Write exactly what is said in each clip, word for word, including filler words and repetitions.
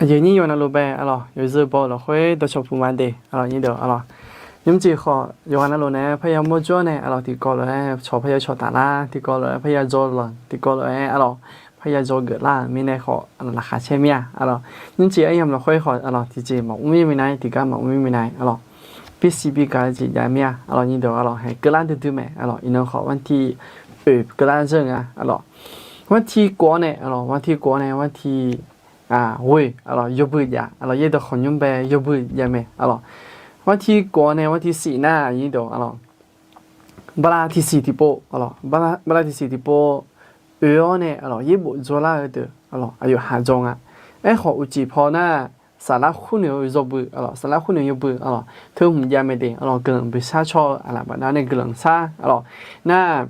Aqyuif nyir yawqghaq navluf bae, aqlawq, yawzeu baw-eu lafkhoer dawqcawq puq ma de, aqlawq, nyir deuq, aqlawq. Nymrcif khawf, yawqghaq navluf naeq-aer parya mawr jawr nae, aqlawq, tiqkawv lof-aer cawq parya cawq taflar, tiqkawv lof-aer parya dzaw lanq, tiqkawv lof-aer, aqlawq, parya dzaw geuflar-euq mirnae khawf, aqlawq, laqkhaq caer mir-a, aqlawq. Nymrcif aryamq lafkhoer khawf, aqlawq, tiqjeq maqmr mir minav-aer, tiqgar maqmr mir minav-aer, aqlawq, birsiq birgaq-eu jeq jav mir-a, aqlawq, nyir deuq, aqlawq, haeq keuvlar duidui mae, aqlawq, iqnan khawf วันที่ oeq keuvlar zeur-eu nga, aqlawq. วันที่ kov-awr nae, aqlawq, วันที่ kov-awr nae วันที่ ghoe, aqlawq, yawbui jav, aqlawq, yaerdawq khawqnymr bae yawbui jav mae, aqlawq. วันที่ kov-awr nae วันที่ siq nar, nyir deuq, aqlawq, bala tiqsiq tiqpov, aqlawq, bala tiqsiq tiqpov oe-awr nae, aqlawq, yaerbof dzawrlar-eu deuq, aqlawq, aqyawf ha dzaw nga. Aerkhawf uqcif paw nar, saflar khur noeq-eu yawbui, aqlawq, saflar khur noeq yawbui, aqlawq, teu hmq jav mae de, aqlawq, guiqlanq boeqshar caw-eu aqlaf bafdav nae guiqlanq shar, aqlawq. Nar,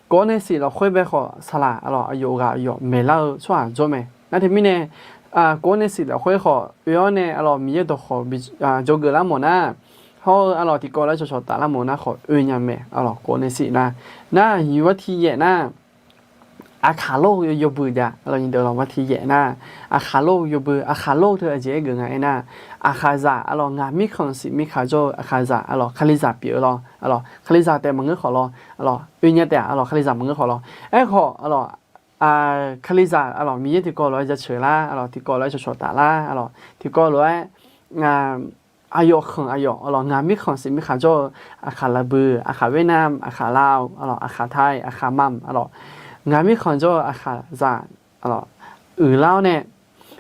kov-awr nae siq lafkhoer bae khawf saqlaq, aqlawq, aqyawf ghaq aqyawf maeqlar-eu tsawrhaq jawr mae. Nar teumirnae, kov-awr nae siq lafkhoer khawf oe-awr nae, aqlawq, Miqyaer dawqkhawq bi dzawgeuf lar mawf nar, hawr-eu, aqlawq, tiqkawv lof-aer cawqcawq taflar mawf nar khawf oe nya mae, aqlawq, kov-awr nae siq nar. Nar, วันที่ yaef nar, aqkaq lor-eu yawbui jav, aqlawq, nyir deuq, aqlawq, วันที่ yaef nar, aqkaq lor-eu yawbui, aqkaq lor-eu teu aqjeq aer geuf nga aernar, aqkaqzaq, aqlawq, ngaq mirkhanq siq mirkhanq jawr-eu aqkaqzaq, aqlawq, Kalizaq pyeuf-eu lawr, aqlawq, Kalizaq taef maqngeur khawf lawr, aqlawq, oe nya taef-a, aqlawq, Kalizaq maqngeur khawf lawr. Aerkhawf, aqlawq, Kalizaq, aqlawq, Miqyaer tiqkawv lof-aer jaceuq lar, aqlawq, tiqkawv lof-aer cawqcawq taflar, aqlawq, tiqkawv lof-aer aqyawf khanq aqyawf, aqlawq, ngaq mirkhanq siq mirkhanq jawr-eu aqkaq laqbui, aqkaq เวียดนาม, aqkaq ลาว, aqlawq, aqkaq ไทย, aqkaq พม่า, aqlawq, ngaq mirkhanq jawr-eu aqkaqzaq, aqlawq, uiqlar-awr nae,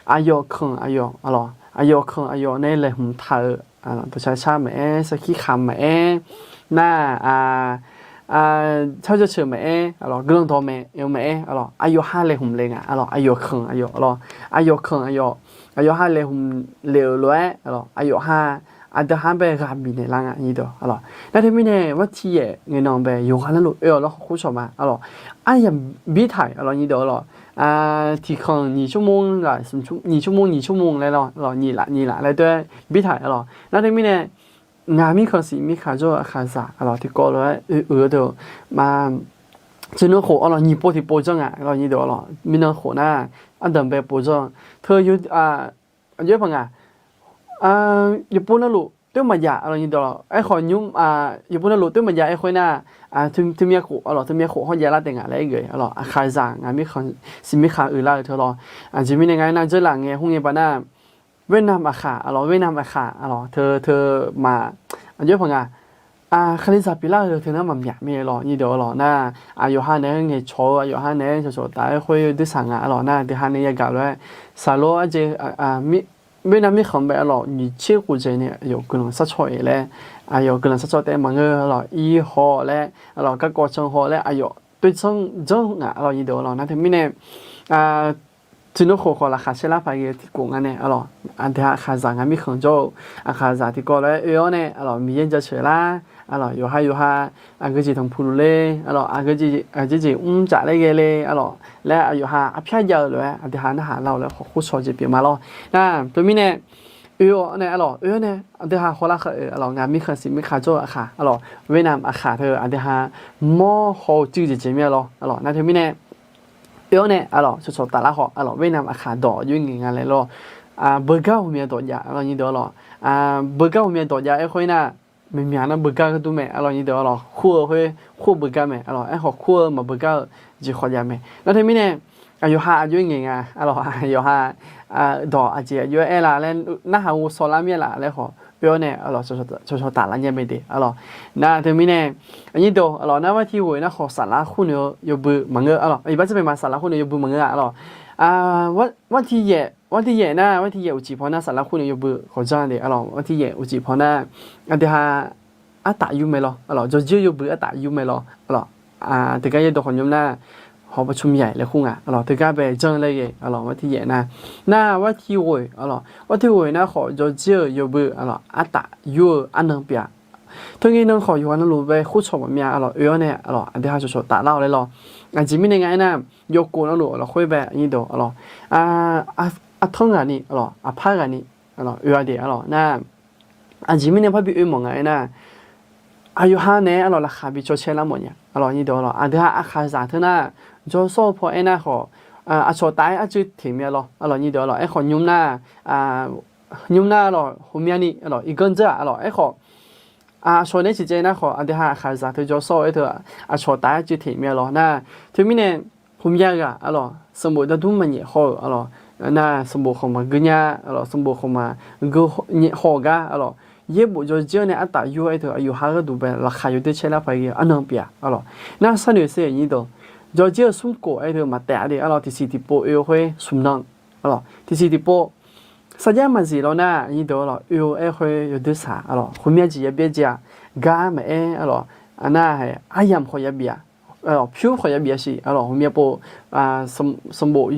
aqyawf khanq aqyawf, aqlawq, aqyawf khanq aqyawf nae laeqhmq taq-euq, dawqshaq shar maqaer, sarkir khaq maqaer, nar, tsawrjeuq ceuq maqaer, aqlawq, guiqlanq dawq maeq-eu maqaer, aqlawq, aqyawf ha laeqhmq le nga, aqlawq, aqyawf khanq aqyawf, aqlawq, aqyawf khanq aqyawf, aqyawf ha laeqhmq le-euq lof-aer, aqlawq, aqyawf ha, aqdui ha bae ghaq bifnaeq lar nga, nyir deuq, aqlawq. Nar teumirnae วันที่ yaef ngaenan bae yawqghaq navluf oe-awq lawr khawf khoer shawq ma, aqlawq. Aryamq birtaq, aqlawq, nyir deuq, aqlawq, tiqkhanq nyiq ชั่วโมง nyiq ชั่วโมง nyiq ชั่วโมง laer lawr, aqlawq, nyiq laf nyiq laf laer doer birtaq, aqlawq. Nar teumirnae ngaq mirkhanq siq mirkhanq jawr-eu aqkaqzaq, aqlawq, tiqkawv lof-aer oe-eu deuq, ma, teunan khof, aqlawq, nyiq pov tiqpov janr nga, aqlawq, nyir deuq, aqlawq, mirnan khof nar, ardanq bae pov janr. Teu, aqjox-aer paq nga, yawpov navluf toer maqjav, aqlawq, nyir deuq, aqlawq, aerkhawf nymr, yawpov navluf toer maqjav aer khoer nar, teumyav khof, aqlawq, teumyav khof hawr javlar taef ngaq laer aer geuf-eu, aqlawq, aqkaqzaq ngaq mirkhanq siq mirkhanq uiqlar-eu teu lawr. Aqjeq mirnae nga aernar, dzeurlaf ngae hmr ngae baqnar, เวียดนาม aqkaq, aqlawq, เวียดนาม aqkaq, aqlawq, teu, teu, ma, aqjox-aer paq nga, Kalizaq pyeuflar-eu teu nar maqmyaq mir-aer lawr, nyir deuq, aqlawq, nar, aqyawf ha naeq-aer ngaeqcawq-eu, aqyawf ha naeq-aer cawqcawq taf-aer khoer dursaq nga, aqlawq, nar, aqdui ha nae yagaq lof-aer, saqlor arjeq, mirnan mirkhanq bae, aqlawq, nyiq tser khof dzaeq nae aqyawf guiqlanq sharcaw-iq laer, aqyawf guiqlanq sharcaw taef maqngeur, aqlawq, ir haw laer, aqlawq, garkawv can haw laer, aqyawf toer janr janr ngaq, aqlawq, nyir deuq, aqlawq. Nar teumirnae, tiqnan khof khawf laqkhaq caerlar paq ghae-eu tiqkhof nga nae, aqlawq, aqdui ha aqkaqzaq ngaq mirkhanq jawr-eu aqkaqzaq tiqkawv lof-aer oe-awr nae, aqlawq, Miqyaer jaceuq lar, aqlawq, yawqha yawqha aqgeu jeq tanqpuq luf le, aqlawq, aqjeq jeq mrcaf laer ghae le, aqlawq, laer aqyawf ha arpyar jav-eu lof-aer aqdui ha narhaq lar-awq laer khawf khoer shawq jeq pyeuf ma lawr. Nar teumirnae oe-awr nae, aqlawq, oe-awr nae aqdui ha hawlar khaeq-euq, aqlawq, ngaq mirkhanq siq mirkhanq jawr-eu aqkaq, aqlawq, เวียดนาม aqkaq teu aqdui ha mawr haw-eu cuiv jeq jeq mir-a lawr, aqlawq. Nar teumirnae oe-awr nae, aqlawq, cawqcawq taflar khawf, aqlawq, เวียดนาม aqkaq dawq aqjox-aer ngaeq nga laer lawr. Beugar ghawqmya dawq jav, aqlawq, nyir deuq, aqlawq, beugar ghawqmya dawq jav aer khoer nar, maqmyaq nar beugar gharduq mae, aqlawq, nyir deuq, aqlawq, khur-eu khoer khur-eu beugar mae, aqlawq, aerkhawf khur-eu maqbeugar-eu jeq khawf jav mae. Nar teumirnae, aqyawf ha aqjox-aer ngaeq nga, aqlawq, aqyawf ha dawq aqjeq aqjox-aer aer la laer narhaq ghovshaw lar mir-a laf laer khawf oe-awr nae, aqlawq, cawqcawq taflar nya mae de, aqlawq. Nar teumirnae, aqnyir deuq, aqlawq, nar วันที่ ghoeq nar khawf saflar khur noeq-eu yawbui maqngeur, aqlawq, iqbax dzarbaeq ma saflar khur noeq yawbui maqngeur-a, aqlawq. วันที่ yaef, วันที่ yaef nar, วันที่ yaef uqcif paw nar saflar khur noeq yawbui khawf janr de, aqlawq, วันที่ yaef uqcif paw nar, aqdui ha artaf yur mae lawr, aqlawq, jawrjir-eu yawbui artaf yur mae lawr, aqlawq. Teugar yaerdawq khawqnymr nar, hawba cmyaeq laer khur nga, aqlawq, teugar bae janr laer ghae, aqlawq, วันที่ yaef nar. Nar วันที่ ghoeq, aqlawq, วันที่ ghoeq nar khawf jawrjir-euq yawbui, aqlawq, artaf yur-eu arnan pyeuf-a. Teungae nan khawf yawqghaq navluf bae khoer cawq maqmya, aqlawq, oe-awr nae, aqlawq, aqdui ha cawqcawq taflar-awq laer lawr. Aqjeq mirnae nga aernar, yawkhof navluf lafkhoer bae, aqnyir deuq, aqlawq, artanr ghaq ni, aqlawq, aqpar ghaq ni, aqlawq, oe-a de, aqlawq. Nar, aqjeq mirnae parbi oe mawf nga aernar, aqyawf ha naeq-aer, aqlawq, laqkhaq bi cawcae lar mawf nya, aqlawq, nyir deuq, aqlawq, aqdui ha aqkaqzaq teu nar, jawrsawr-eu paw aernar khawf, aqcawq taf-aer arcuiv teq myav lawr, aqlawq nyir deuq aqlawq. Aerkhawf nymr nar, nymr nar aqlawq, hmqmyav ni aqlawq, irganr dzeur-aq aqlawq. Aerkhawf, aqcawq nae ciqcaev nar khawf, aqdui ha aqkhaqzaq teu jawr sawr-eu aer teu, aqcawq taf-aer arcuiv teq myav lawr nar, teumirnae, hmqmyav ghaq aqlawq, sanqbof dardur maqnyaef haw-euq aqlawq, nar sanqbof khawf maqgui nya aqlawq, sanqbof khawf maqgui nyaef haw-eu gar aqlawq, yaerbof jawrjir-awr nae artaf yur-aer teu aqyawf ha gharduq bae laqkhaq yawdoer caer lar paq-aer ghae-eu arnan pyeuf-a aqlawq. Nar sharnoeq sher-euq nyir deuq, jawrjir-eu smrkhof aer teu maqtaef-a de aqlawq, tiqsiq tiqpov oe-eu khoer smq nan aqlawq, tiqsiq tiqpov sarjax maqzif lawr nar nyir deuq aqlawq, oe-eu aer khoer yawdoer saq aqlawq, hmqmyav jeq yabyaer jeq-aq, gar maqaer aqlawq, aqnar-aer aryamq khawf yabif-a, pyur khawf yabif-a siq aqlawq, hmqmyav pov sanqbof,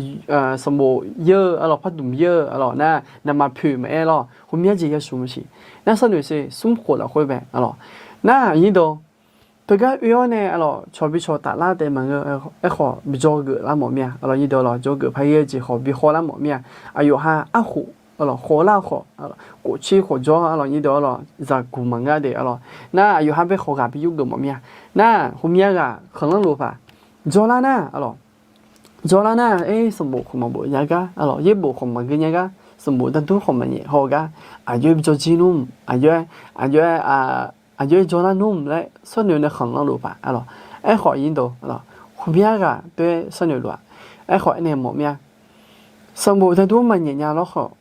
sanqbof yeur-eu aqlawq, pardmq yeur-eu aqlawq nar, navmaqpoeq maqaer lawr, hmqmyav jeq yasmq-eu siq. Nar sharnoeq sher smrkhof lafkhoer bae aqlawq. Nar nyir deuq, teugar oe-awr nae aqlawq, cawq bi cawq taflar taef maqngeur, aerkhawf bijawr geuflar mawf mir-a aqlawq, nyir deuq aqlawq, jawrgeuf paq-aer ghae-eu jeq khawf bi khawvlar mawf mir-a. Aqyawf ha arkhof aqlawq, khawvlar khawf, khof cir khof jawr aqlawq, nyir deuq aqlawq, zaqguq maqngeur de aqlawq. Nar aqyawf ha bae khawf ghaq bi yur geuf mawf mir-a. Nar hmqmyav ghaq khanqlanr luf paq jawrlar nar aqlawq, jawrlar nar, aer sanqbof khawf maqbof nya gar aqlawq, yaerbof khawf maqgui nya gar, sanqbof dardur khawf maqnyaef haw-eu gar, aqjox-aer bijawr jir nmr, aqjox-aer, aqjox-aer, aqjox-aer jawrlar nmr laer sharnoeq nae khanqlanr luf paq aqlawq. Aerkhawf nyir deuq aqlawq, hmqmyav ghaq toer-aer sharnoeq luf-aq, aerkhawf aernaeq mawf mir-a. Sanqbof dardur maqnyaef nya lawr khawf,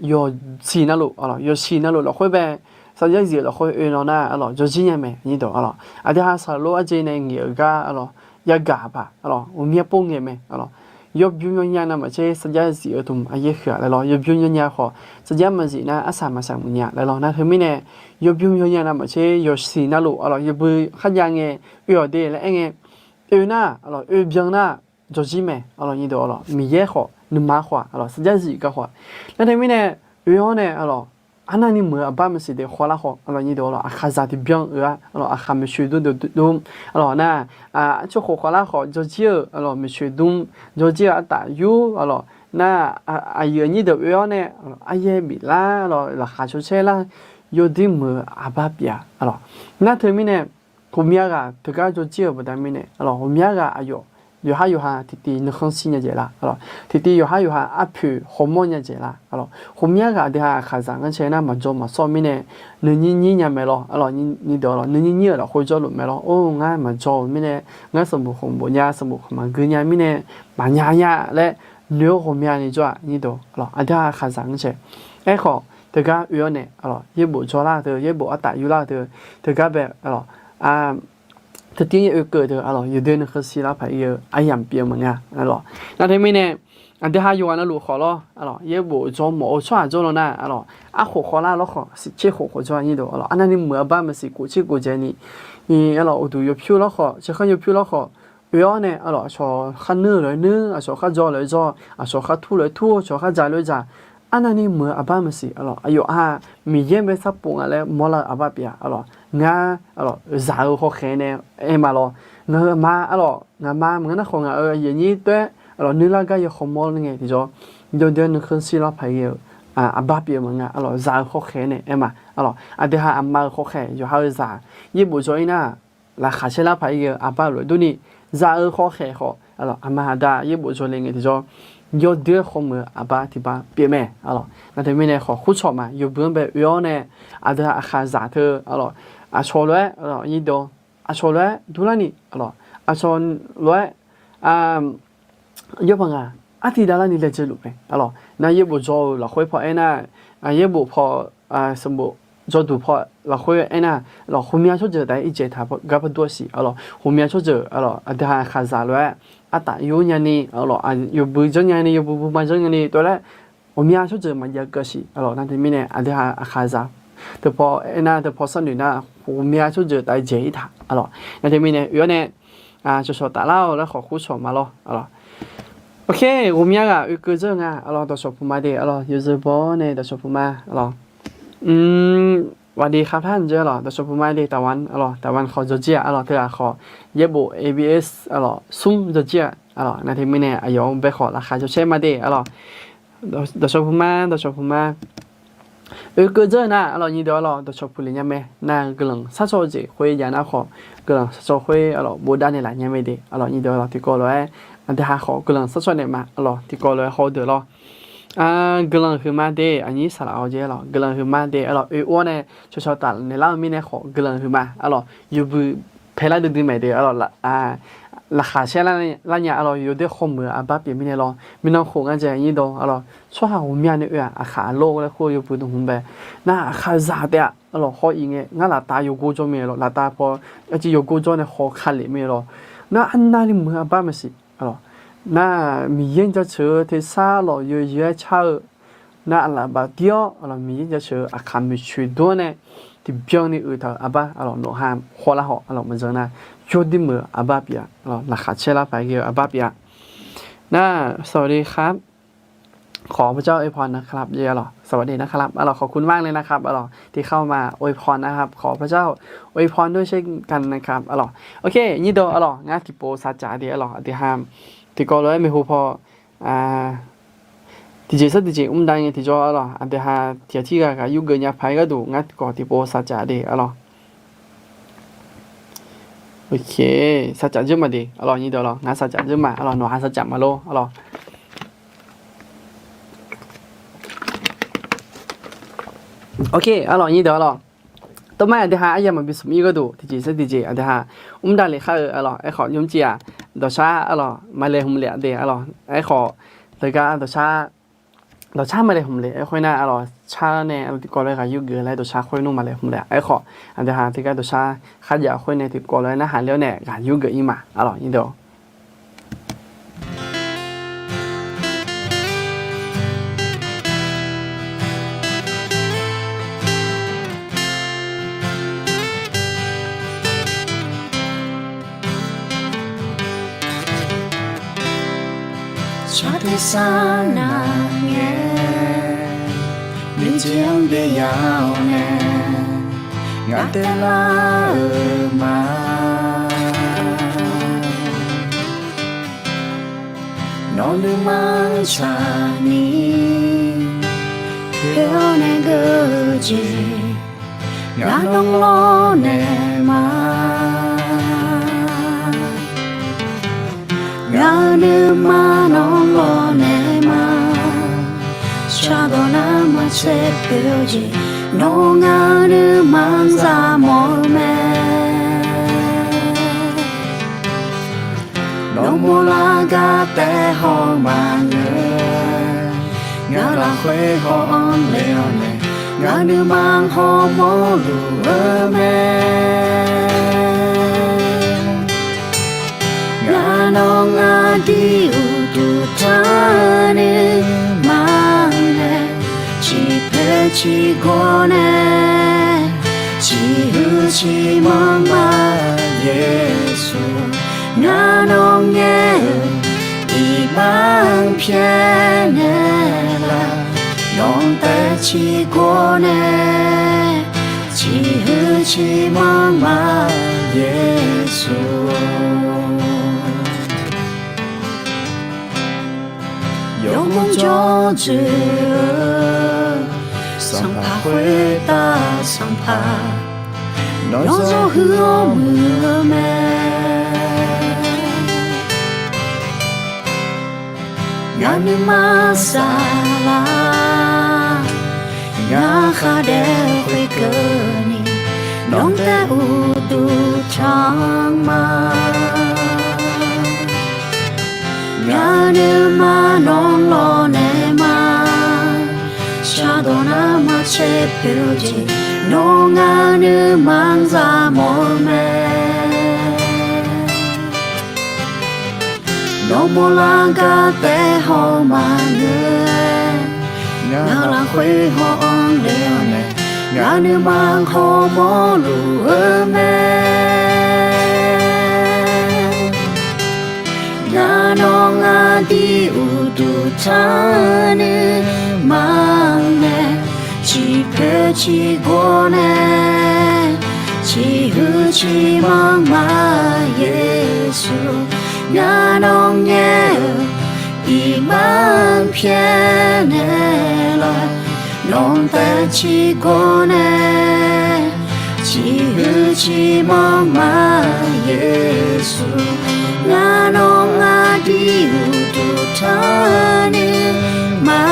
yawqsiq navluf aqlawq, yawqsiq navluf lafkhoer bae, sarjax zif-eu lafkhoer oe nan nar aqlawq, jawrjir nya mae nyir deuq aqlawq. Aqdui ha saqlor arjeq nae ngaeq-euq gar aqlawq, yagaq paq aqlawq, uqmya pov ngaeq mae aqlawq. Yawbymr yawnya navmaqtser sarjax zif-eu dm aqyaer huiq-aq laer lawr, yawbymr yawnya khawf sarjax maqzif nar arsaq maqsaq maqnya laer lawr. Nar teumirnae, yawbymr yawnya navmaqtser yawqsiq navluf aqlawq, yawbui kharjav ngae oe-awq de laer aer ngae, oe nar aqlawq, oe byan nar jawrjir mae aqlawq, nyir deuq aqlawq, Miqyaer khawf nuima khawf-aq aqlawq, sarjax zif gar khawf-aq. Nar teumirnae, oe-awr nae aqlawq, arnavni muiq-eu aqbar maqsiq de khawvlar khawf aqlawq, nyir deuq aqlawq, aqkhaqzaq tiqbyan-eu-a aqlawq, aqkhaq maeqtsoeq dm dm aqlawq nar, arcoer khof khawvlar khawf jawrjir-eu aqlawq, maeqtsoeq dm jawrjir-eu artaf yur aqlawq nar, aqyuif aqnyir deuq oe-awr nae aqyaer biflar aqlawq, laqkhaq cawcaer lar, yawdir muiq-eu aqbar pyeuf-a aqlawq. Nar teumirnae, ghawqmya ghaq teugar jawrjir-euq baqda mirnae aqlawq, ghawqmya ghaq aqyawf yawqhar yawqha tiqtiv nuikhanr shir nya dzaeq lar aqlawq, tiqtiv yawqhar yawqha arpoeq hawmawr nya dzaeq lar aqlawq. Ghawqmya ghaq aqdui ha aqkhaqzaq ngar cae nar maqjawr maqsawr mirnae, nuinyir nyir nya mae lawr aqlawq, nyir deuq aqlawq, nuinyir nyir-euq lafkhoer jawrluf mae lawr. Or, ngar maqjawr-euq mirnae, ngar sanqbof khawf bof nya, sanqbof khawf maqgui nya mirnae, maqnya nya laer noeq-awr ghawqmyani jawr-aq nyir deuq aqlawq, aqdui ha aqkhaqzaq ngar cae. Aerkhawf, teugar oe-awr nae aqlawq, yaerbof jawrlar-eu teu, yaerbof artaf yurlar-eu teu, teugar bae aqlawq, teutir oekeuv-eu teu aqlawq, yawdoer nuikhanr shir lar paq-ir-eu aryamq pyeuf-eu maqnga aqlawq. Nar teumirnae, aqdui ha yawqghaq navluf khawf lawr aqlawq, yaerbof jawr mawf-eu tsawrhaq jawr nan nar aqlawq, arkhof khawvlar lawr khawf, siqtser khof khawf jawr nyir deuq aqlawq, arnavni muiq-eu aqbar maqsiq kof tser kof dzaeq ni, aqlawq, uqduq yawpyur lawr khawf, tserkhanr yawpyur lawr khawf, oe-awr nae aqlawq, aqcawq kharnuir-eu lof-aer nuir, aqcawq kharjaw lof-aer jaw, aqcawq khartur lof-aer tur, aqcawq khardzaq lof-aer dzaq, arnavni muiq-eu aqbar maqsiq aqlawq, aqyawf-aq Miqyaer bae sarpov nga laer mawrlar-eu aqbar pyeuf-a aqlawq. Ngar aqlawq, zaq-eu hawkhaeq nae aer ma lawr. Ngaq-euq aqma aqlawq, ngaqma maqngeur nar khawf ngaq-euq aqyuif aqnyir taef-aer aqlawq nuirlar gar yawkhawf mawr ngae tiqjawr, yawdoer nuikhanr shir lar paq-ir-eu aqbar pyeuf-eu maqnga aqlawq, zaq-eu hawkhaeq nae aer ma aqlawq. Aqdui ha aqma-euq hawkhaeq yawqha-eu zaq yaerbof jawr-ir nar laqkhaq caer lar paq-ir-eu aqbar lof-aer durni, zaq-eu hawkhaeq khawf aqlawq, aqma aqda yaerbof jawr le ngae tiqjawr, yawdoer khawf muiq-eu aqbar tiqbar pyeuf mae aqlawq. Nar teumirnae khawf khoercawq ma yawbui-anr bae oe-awr nae, aqdui ha aqkhaqzaq teu aqlawq, aqcawq lof-aer aqlawq, nyir deuq aqcawq lof-aer durlarni aqlawq, aqcawq lof-aer yawbaq ngaq artiv davlarni laejae luf mae aqlawq. Nar yaerbof jawr-eu lafkhoer paw aernar, yaerbof paw, sanqbof jawrduq paw lafkhoer aernar, ghawqmya tsawrjeuq taf-aer irjaeq taq gar pardur-a siq aqlawq. Ghawqmya tsawrjeuq aqlawq, aqdui ha aqkhaqzaq lof-aer artaf yur nyani aqlawq, yawbui janr nyani, yawbui buima janr nyani tov laer, ghawqmya tsawrjeuq maqjav keuv siq aqlawq. Nar teumirnae aqdui ha aqkhaqzaq teu paw aernar, teu paw sharnoeq nar, ghawqmya tsawrjeuq taf-aer jaeq-ir taq aqlawq. Nar teumirnae oe-awr nae cawqcawq taflar-awq laer khawf khoercawq ma lawr aqlawq. Oke, ghawqmya ghaq oekeuv dzeur-eu nga aqlawq, dawqcawq puq ma de aqlawq, yawzeu baw-awr nae dawqcawq puq ma aqlawq. Waqdi khavpar-anr dzeur aqlawq, dawqcawq puq ma de taqwaq-anr aqlawq, taqwaq-anr khawf jawrjir-aq aqlawq, teughaq khawf yaerbof A B S aqlawq smr jawrjir-aq aqlawq. Nar teumirnae aqyawf-anr bae khawf laqkhaq cawcaer ma de aqlawq. Dawqcawq puq ma, dawqcawq puq ma. Oekeuv dzeur-eu nar aqlawq, nyir deuq aqlawq, dawqcawq puq le nya mae. Nar guiqlanq sharcaw-eu jeq khoer jav nar khawf, guiqlanq sharcaw khoer aqlawq bofdav naeqlaf nya mae de aqlawq, nyir deuq aqlawq. Tiqkawv lof-aer Aqdui ha khawf guiqlanq sharshawr naeq ma, aqlawq, tiqkawv lof-aer hawr-eu deuq lawr. Guiqlanq huiqma de, aqnyir saqlaq-awr jaer lawr, guiqlanq huiqma de, aqlawq, oe or nae cawqcawq taf naeqlar-eu mirnae khawf guiqlanq huiqma, aqlawq, yawbui paelar duidui maeq de, aqlawq, laqkhaq caer lar nya, aqlawq, yawdoer khawr muiq-eu arbar pyeuf mirnae lawr. Mirnan khof ngar dzae aqnyir dawq, aqlawq, tsawrhaq ghawqmya ni oe-aq, aqkhaq aqlawr laer kur-eu yawbui dmq hmq bae. Nar aqkhaq zaq taef-a, aqlawq, haw-iq ngae ngar laftav yawgor jawr mae lawr, laftav paw arciv yawgor jawr nae haw ka lef mae lawr. Nar arnavni muiq-eu arbar maqsiq, aqlawq, nar Miqyaer jaceuq-eu tersar lawq, yawqyoer-aer car-eu, nar aqlaf bafdir-awr, aqlawq, Miqyaer jaceuq-eu aqkaq maeqtsoeq dur-awr nae tiqbyan ni oeq taq-euq arbar, aqlawq, nawq ha khawvlar haw, aqlawq, maqjan nar jawrdir muiq-eu arbar pyeuf-a, aqlawq, laqkhaq caer lar paq ghae-eu arbar pyeuf-a. Nar สวัสดีครับ ขอพระเจ้าอวยพรนะครับ jeq, aqlawq, สวัสดีนะครับ aqlawq, ขอบคุณมากเลยนะครับ aqlawq, ที่เข้ามาอวยพรนะครับ ขอพระเจ้าอวยพรด้วยเช่นกันนะครับ aqlawq. Oke, nyir dawq, aqlawq, ngar tiqpov saqcaf de, aqlawq, aqdui ha tiqkawv lof-aer maeqhu paw tiqjeq sar tiqjeq mr dav ngae tiqjawr, aqlawq, aqdui ha tiq ghaq tirghaq ghaq yurgeuf nya paq-aer gharduq ngar tiqkawv tiqpov saqcaf de, aqlawq. Oke, saqcaf dzeur ma de, aqlawq, nyir dawq, aqlawq, ngar saqcaf dzeur ma, aqlawq, nawq ha saqcaf ma lor, aqlawq. Oke, aqlawq, nyir dawq, aqlawq. Tov ma aqdui ha aryamq maqbi smq ir gharduq tiqjeq sar tiqjeq aqdui ha mr dav lef khar-eu, aqlawq, aerkhawf nymrcif-aq, dawqshar, aqlawq, maqlaeqhmq lef-a de, aqlawq, aerkhawf teugar dawqshar, dawqshar maqlaeqhmq lef-a khoernar, aqlawq, car nae tiqkawv lof-aer ghaq yurgeuf laer dawqshar khoer nmr maqlaeqhmq lef-a, aerkhawf aqdui ha teugar dawqshar kharjav khoer nae tiqkawv lof-aer narhaq ler-awr nae ghaq yurgeuf ir ma, aqlawq, nyir dawq. Tsaq tersar nav ngae, nuijeq-anr byav-awr nae, ngaq taelar-eu ma. Nawq nuima-anr tsaqni poeq-awr nae geur-eu jeq, ngaq nawr lawrnaeq ma. Ngaq-euq nuima nawr lawrnaeq ma. Shardawq nar maqtser poeq-eu jeq, nawr ngaq-euq nuima-anr za mawf-eu mae. Nawr mawrlar gar taef haw maqngeur, ngaq lafkhoer haw-anr le-awr nae, ngaq nuima hawmawr luf-eu mae. Ngaq nawq ngaq dui uqduq tanr nuima nae, ciqpoeq ciqgawr nae, ciqhuiq ciqmanr ma Yeqsur. Ngaq nawq ngaer-euq iqbax-anr pyaeqnaeq laf, nawq-anr taef ciqgawr nae, ciqhuiq ciqmanr ma Yeqsur. Yawgmr jawr dzoeq-eu Sanqpaq khoertav Sanqpaq, nawr zawr huiq-awr muiq-eu mae. Ngaq nuima saflar, ngaq khar daef khoerkeuvni, nawq-anr taef uqduq tanq ma. Ngaq nuima nawr lawrnaeq ma. Shardawq nar maqtser poeq-eu jeq, nawr ngaq nuima-anr za mawf-eu mae. Nawr mawrlar gar taef haw maqngeur-aer, ngaq lafkhoer haw-anr le-awr nae, ngaq nuima hawmawr luf-eu mae. Ngaq nawq ngaq dui uqduq tanr nuima nae, ciqpoeq ciqgawr nae, ciqhuiq ciqmanr ma Yeqsur. Ngaq nawq ngaer-euq iqbax-anr pyaeqnaeq laf, nawq-anr taef ciqgawr nae, ciqhuiq ciqmanr ma Yeqsur. Ngaq nawq ngaq Bi uqduq tanr nuima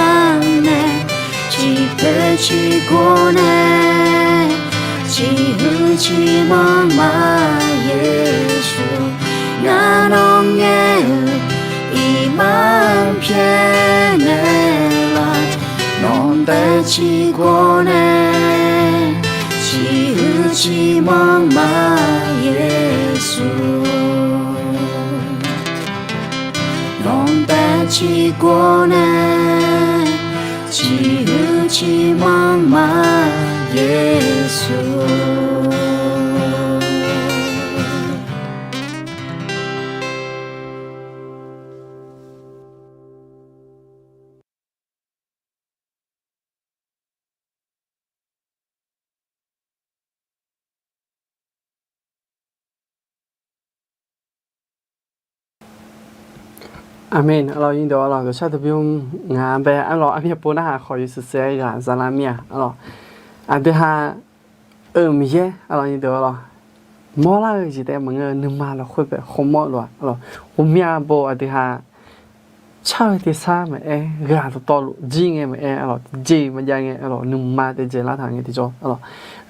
nae, ciqpoeq ciqgor nae, ciqhuiq ciqmanr ma Yeqsur, ngar nawr ngaer-eu iqbax pyaeqnaeq laf, nawq taef ciqgor nae, ciqhuiq ciqmanr ma Yeqsur. Nawq taef ciqgor nae, ciqhuiq ciqmanr ma Yeqsur. Aqmeq. Arlawr, nyir deuq arlawr, dawqshar dawqbymr ngaq bae arlawr, armyav pov narhaq khawf yawshuif saef-aer ghaq zalar mir-a arlawr. Aqdui ha-euq Miqyaer arlawr, nyir deuq arlawr, mawrlar-eu jeq taef maqngeur, nuima lafkhoer bae khawrmawr lof-a arlawr. Ghawqmya pov aqdui ha car-eu tersar maqaer, ghaq dawqtawvluf jir ngae maqaer arlawr, tiqjeq maqjav ngae arlawr, nuima taedzae lartaq ngae tiqjawr arlawr,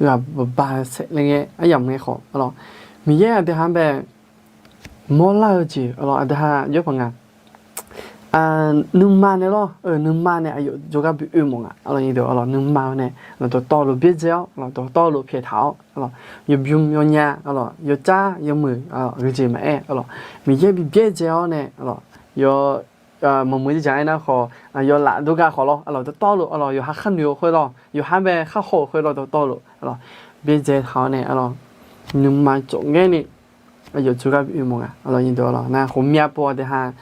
ghaq baqba saef laer ngae aryamq ngae khawf arlawr, Miqyaer aqdui ha-anr bae mawrlar-eu jeq arlawr, aqdui ha jawr paq nga. Nuima nae lawr, nuima nae aqyawf jawrgar bi oe mawf nga arlawr, nyir deuq arlawr, nuima nae dawqtawvluf byaerdzae-awr arlawr, dawqtawvluf pyaeqtaq-awr arlawr, yawbym yawnya arlawr, yawcar yawmuiq arlawr, aqgeujeq maqaer arlawr, Miqyaer bi byaerdzae-awr nae arlawr, yaw maqmuiq-eu dzaq aernar khawf, yawlaf dawrgar khawf lawr arlawr, dawqtawvluf arlawr, yawqha khar noeq-eu khoer lawr, yawqha bae khar haw-eu khoer lawr, dawqtawvluf arlawr, byaerdzae taq-awr nae arlawr, nuima tsawf ngaer ni aqyawf jawrgar bi oe mawf nga arlawr, nyir deuq arlawr. Nar ghawqmya pov aqdui ha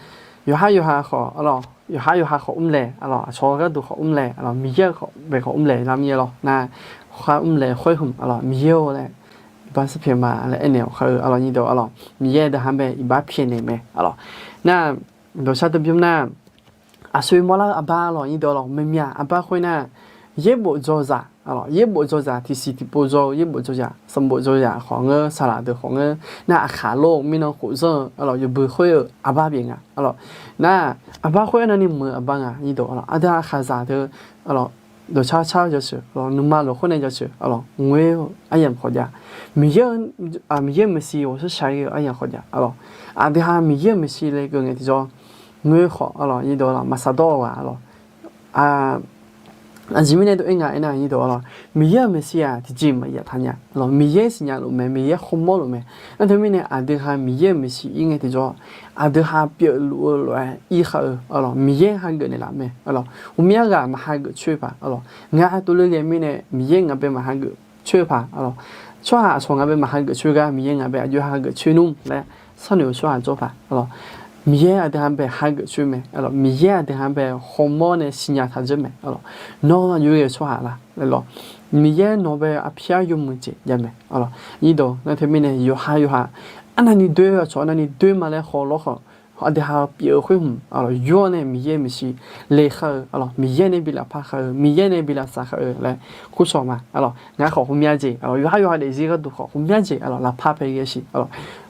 yawqhar yawqha khawf arlawr, yawqhar yawqha khawf mrlaeq arlawr, aqcawq gharduq khawf mrlaeq arlawr, Miqyaer-euq khawf bae khawf mrlaeq lar mir-aer lawr. Nar khar mrlaeq khoer hmq arlawr, Miqyaer-or laer iqbax sarpyaeq ma laer aernaeq-awq khar-eu arlawr, nyir deuq arlawr, Miqyaer aqdui ha bae iqbax pyaeqnaeq mae arlawr. Nar dawqshar dawqbymr nar, aqsur mawrlar-eu arbar arlawr, nyir deuq arlawr, maeqmya arbar khoer nar, yaerbof dzawzaq arlawr, yaerbof dzawzaq, tiqsiq tiqpov dzaw-eu yaerbof dzawzaq, sanqbof dzawzaq khawf ngeur, saqlaq deuq khawf ngeur, nar aqkhaq lor-eu mirnan khof zanr-eu arlawr, yawbui khoer-eu arbar pyeuf nga arlawr. Nar arbar khoer aernar ni muiq-eu arbar nga, nyir deuq arlawr, aqdui ha khaqzaq deuq arlawr, dawqcar car-eu jawrsheuq arlawr, nuima lafkhoer nae jawrsheuq arlawr, ngoer-eu aryamq khawf jav. Miqyaer, Miqyaer-euq maeqshi ghawqshaq shaq-ir-eu aryamq khawf jav arlawr. Aqdui ha Miqyaer-euq maeqshi le keuv ngae tiqjawr, ngoer khawf arlawr, nyir deuq arlawr, maqsaq dawr-eu ghaq arlawr. Aqjeq mirnae dov-aer nga aernar, nyir deuq arlawr, Miqyaer-euq maeqshi-aq tiqjeq maqyaf taq nya arlawr, Miqyaer siqnya luf mae, Miqyaer khawrmawr luf mae. Nar teumirnae aqdui ha Miqyaer-euq maeqshi ir ngae tiqjawr, aqdui ha pyeufluf-eu lof-aer ir khar-eu arlawr, Miqyaer hageuf naeqlaf mae arlawr. Ghawqmya ghaq maqhageuf coer paq arlawr, ngar tuvler ghae mirnae Miqyaer ngaq bae maqhageuf coer paq arlawr, tsawrhaq aqcawq ngaq bae maqhageuf coer gar Miqyaer ngaq bae aqjox hageuf coer nmr laer sharnoeq-eu tsawrhaq jawr paq arlawr. Miqyaer aqdui ha bae hageuf coer mae arlawr, Miqyaer aqdui ha bae khawrmawr nae siqnya taq dzeur mae arlawr. Nawr aqjox ghae-eu tsawrhaq la laer lawr, Miqyaer nawq bae arpyar yawmuiq jeq jav mae arlawr. Nyir deuq nar teumirnae yawqha yawqha arnavni doer-eu aqcawq arnavni doer ma laer khawf lawr khawf, aqdui ha pyeuf-eu khoer hmq arlawr, yawr nae Miqyaer-euq maeqshi le khar-eu arlawr, Miqyaer nae bi lafpar khar-eu, Miqyaer nae bi lavsav khar-eu laer kurcawq ma arlawr. Ngar khawf ghawqmya jeq arlawr, yawqhar yawqha daefzir gharduq khawf ghawqmya jeq arlawr, lavpar pae ghae siq arlawr.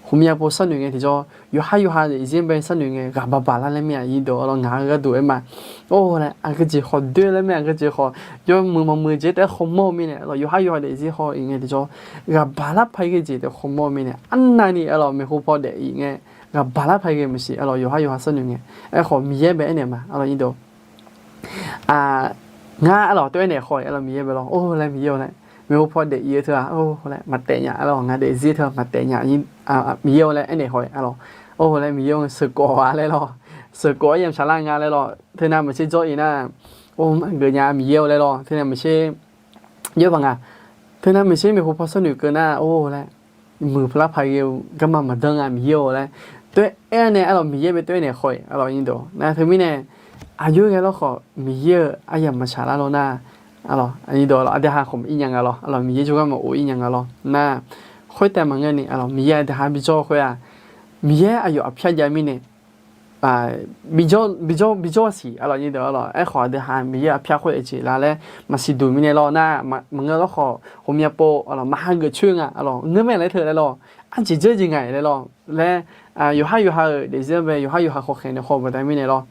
Ghawqmya pov sharnoeq ngae tiqjawr, yawqhar yawqha daefzir bae sharnoeq ngae ghaq baq baq lar laer mir-a, nyir deuq arlawr, ngaq-eu gharduq aer ma. Or laer aqgeujeq khawf doer laer mir-a, aqgeujeq khawf yawmuiq maqmuiq jeq taef-aer khawrmawr-eu mirnae arlawr, yawqhar yawqha daefzir haw-ir ngae tiqjawr, ghaq baq lar pae ghae jeq taef khawrmawr-eu mirnae arnavni arlawr, maeqhu paw daef-ir ngae ghaq baq lar pae ghae maqsiq arlawr, yawqhar yawqha sharnoeq ngae. Aerkhawf Miqyaer bae aernaeq ma arlawr, nyir deuq ngar arlawr tov-aer naeq khawf-ir arlawr, Miqyaer bae lawr, or laer Miqyaer-or laer, maeqhu paw daef-ir-eu teu-aq, or laer maqtaef nya arlawr, ngaq daefzir teu-aq maqtaef nya, Miqyaer-or laer aernaeq khawf-ir arlawr, or laer Miqyaer-or sheuqkawv-a laer lawr, sheuqkawv-aer yamq shaq lar nga laer lawr, teu nav maqtser jawr-ir nar, or maqgeuf nya Miqyaer-or laer lawr, teu nav maqtser jawr paq nga, teu nav maqtser maeqhu paw sharnoeq keuv nar, or laer muiq lar pae ghae-eu garma maqdanr nga Miqyaer-or laer tov-aer aer nae arlawr, Miqyaer bae tov-aer naeq khawf-ir arlawr, nyir deuq nar teumirnae aqjox ghae lawr khawf Miqyaer-euq aryamq maqshaq lar lawr nar arlawr, nyir deuq arlawr, aqdui ha khawf maqir nya nga lawr arlawr, Miqyaer jawrgar maqof-ir nya nga lawr nar, khoertav maqngeur ni arlawr, Miqyaer aqdui ha bijawr-eu khoer-aq, Miqyaer aqyawf aqpyar jav mirnae bijawr bijawr siq arlawr, nyir deuq arlawr, aerkhawf aqdui ha Miqyaer aqpyar khoer-aq jeq la laer maqsiq duq mirnae lawr nar, maqngeur lawr khawf ghawqmya pov arlawr, maqhageuf coer nga arlawr, ngeur mae laer teu laer lawr, arjeq dzeur jeq nga-ir laer lawr laer yawqhar yawqha-euq daefzir-anr bae yawqhar yawqha khawkhaeq nae khaw baqda mirnae lawr.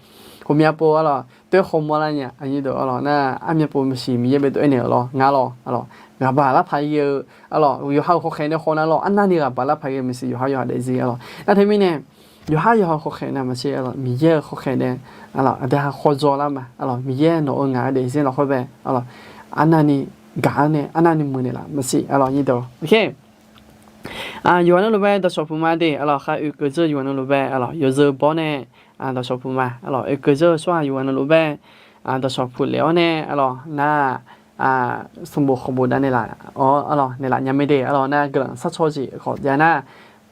Ghawqmya pov arlawq, toer khawmawr lar nya, aqnyir deuq arlawq nar, armyan pov maqsiq Miqyaer bae dov-aer naeq-euq lawr, ngar lawr arlawq, ghaqbaq lar paq ghae-eu arlawq, yawqha-euq khawkhaeq nae khaw nar lawr, arnavni ghaqbaq lar paq ghae maqsiq yawqhar yawqha daefzir arlawq. Nar teumirnae, yawqhar yawqha khawkhaeq nae maqsiq arlawq, Miqyaer-euq khawkhaeq nae arlawq, aqdui ha khawdzaw lar ma arlawq, Miqyaer nawq-euq ngaq-euq daefzir lafkhoer bae arlawq, arnavni gaq-anr nae arnavni muiqnaeq laf maqsiq arlawq, aqnyir deuq. Yawqha navluf bae dawqshawq puq ma de arlawq, khar oekeuv dzeur yawqha navluf bae arlawq, yawzeu bawr nae dawqshawq puq ma arlawq, oekeuv dzeur-eu tsawrhaq yawqha navluf bae dawqshawq puq lef-awr nae arlawq nar, sanqbof khawqbof dav naeq laf-awr arlawq naeq laf nya mae de arlawq nar, guiqlanq sharcaw-eu jeq khawf jav nar,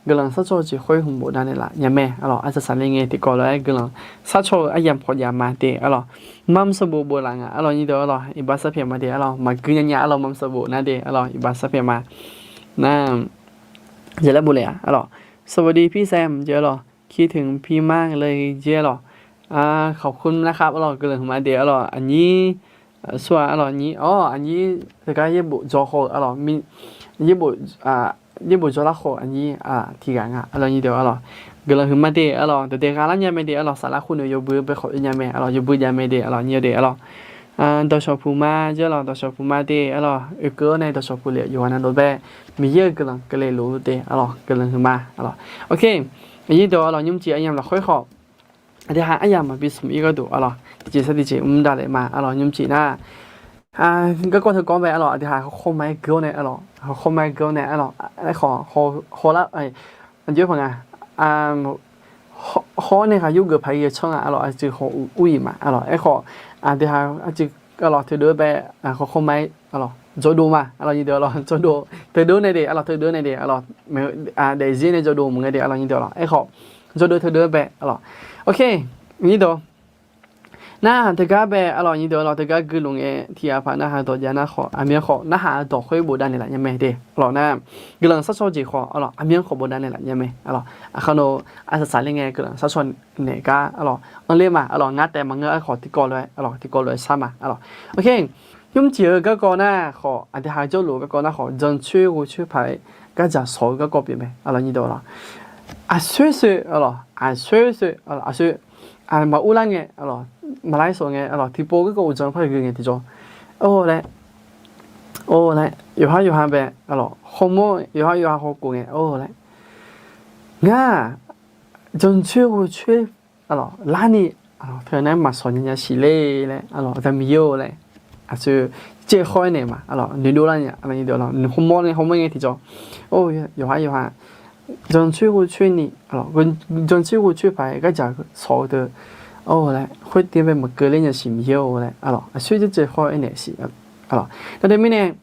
guiqlanq sharcaw-eu jeq khoer hmq bof dav naeq laf nya mae arlawq, arsaq saqler ngae tiqkawv lof-aer guiqlanq sharcaw-eu aryamq khawf jav ma de arlawq, mam sanqbof bof laf nga arlawq, aqnyir deuq arlawq, iqbax sarpyaeq ma de arlawq, maqgui nya nya arlawq, mam sanqbof nar de arlawq, iqbax sarpyaeq ma. Nar, jeq laer bof le-a arlawq, สวัสดีพี่แซม jeq arlawq, คิดถึงพี่มากเลย jeq arlawq, ขอบคุณนะครับ arlawq, guiqlanq hmq ma de arlawq, aqnyir, sar-a arlawq, aqnyir, awr, aqnyir teugar yaerbof dzaw khawf-eu arlawq, yaerbof, yaerbof dzaw lar khawf aqnyir tiqghaq nga arlawq, aqnyir deuq arlawq, guiqlanq hmq ma de arlawq, dawqdae gha lar nya mae de arlawq, saflar khoer noeq yawbui bae khawf oe nya mae arlawq, yawbui jav mae de arlawq, aqnyir de arlawq. Dawqshawq puq ma jeq arlawq, dawqshawq puq ma de arlawq, oekeuv-awr nae dawqshawq puq lef yawqha navluf bae, Miqyaer-euq guiqlanq keuvle luf de arlawq, guiqlanq hmq ma arlawq. Ok, aqnyir deuq arlawq, nymrcif aryamq lafkhoer khawf, aqdui ha aryamq maqbi smq-ir gharduq arlawq, tiqjeq sar tiqjeq mr davlef ma arlawq, nymrcif nar, garkawv teukawv bae arlawq, aqdui ha khawkhaw ma-aer gui-awr nae arlawq, khawkhaw ma-aer gui-awr nae arlawq, aerkhawf, hawlar, aqjox-aer paq nga, hawr nae ghaq yurgeuf paq-ir ghae canr nga arlawq, aqjeq khawf ur-ir ma arlawq, aerkhawf, aqdui ha aqjeq arlawq teudeuv-aer bae, khawkhaw ma-aer arlawq jawrdov ma arlawq, aqnyir deuq arlawq, jawrdov teudeuv nae de arlawq, teudeuv nae de arlawq, daefzir nae jawrdov maqnga de arlawq, aqnyir deuq arlawq, aerkhawf, jawrdov teudeuv-aer bae arlawq. Ok, aqnyir deuq, nar teugar bae arlawq, aqnyir deuq arlawq, teugar guiqlanq ngae tiqghaq paq narhaq dawq jav nar khawf, aqmyan khawf narhaq-eu dawq khoer bofdav naeqlaf nya mae de arlawq nar, guiqlanq sharcaw jeq khawf arlawq, aqmyan khawf bofdav naeqlaf nya mae arlawq, aqkar nor, arsaq saqler ngae guiqlanq sharcaw naeq gar arlawq, anrler ma arlawq, ngar taef maqngeur-aer khawf tiqkawv lof-aer arlawq, tiqkawv lof-aer shar ma arlawq. Ok, nymrcif-eu garkawv nar khawf, aqdui ha jawrluf-eu garkawv nar khawf, jancoer ghovcoer paq-aer gardzaq shawq-eu garkawv pyeuf mae arlawq, aqnyir deuq arlawq. Aqsoer soer arlawq, aqsoer soer arlawq, aqsoer, maqur lar ngae arlawq, maqlar-aer shawq ngae arlawq, tiqpov garkawv uqdzan par-eu gui ngae tiqjawr, or laer, or laer, yawqhar yawqha bae arlawq, hawmawr yawqhar yawqha hawkhof ngae or laer, ngar jancoer ghovcoer arlawq larni teunae maqshawq nya nya siq ler laer arlawq, aqda Miqyaer-or laer, aqsur caev khawr-aer naeq ma arlawq, noeqdov lar nya, hawmawr nae hawmawr ngae tiqjawr, or yawqhar yawqha jancoer ghovcoer ni, jancoer ghovcoer paq-aer gardzaq shawq-eu deuq, or laer, khoer tiv bae maqkeuv ler nya siq Miqyaer-or laer arlawq, aqsur caev caev khawr-aer naeq siq arlawq. Teumirnae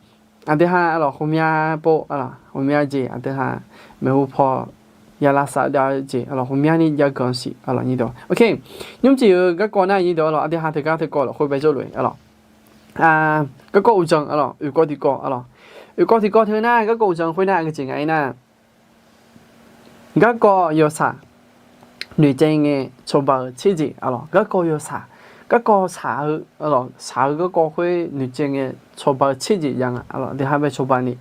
aqdui ha arlawq, ghawqmya pov arlawq, ghawqmya jeq aqdui ha maeqhu paw ya lavsav dav-eu jeq arlawq, ghawqmyani jav ganq siq arlawq, aqnyir deuq. Ok, nymrcif-eu garkawv nar aqnyir deuq arlawq, aqdui ha teugar teukawv lafkhoer bae jawrluf-eu arlawq, garkawv uqdzan arlawq, oeqkawv tiqkawv arlawq, oeqkawv tiqkawv teu nar garkawv uqdzan khoer nar aqgeu jeq nga-ir nar, garkawv yawshaq noeqtsaev ngae cawba-eu tser jeq arlawq, garkawv yawshaq, garkawv shaq-eu arlawq, shaq-eu garkawv khoer noeqtsaev ngae cawba-eu tser jeq jav nga arlawq, aqdui ha bae cawba ni,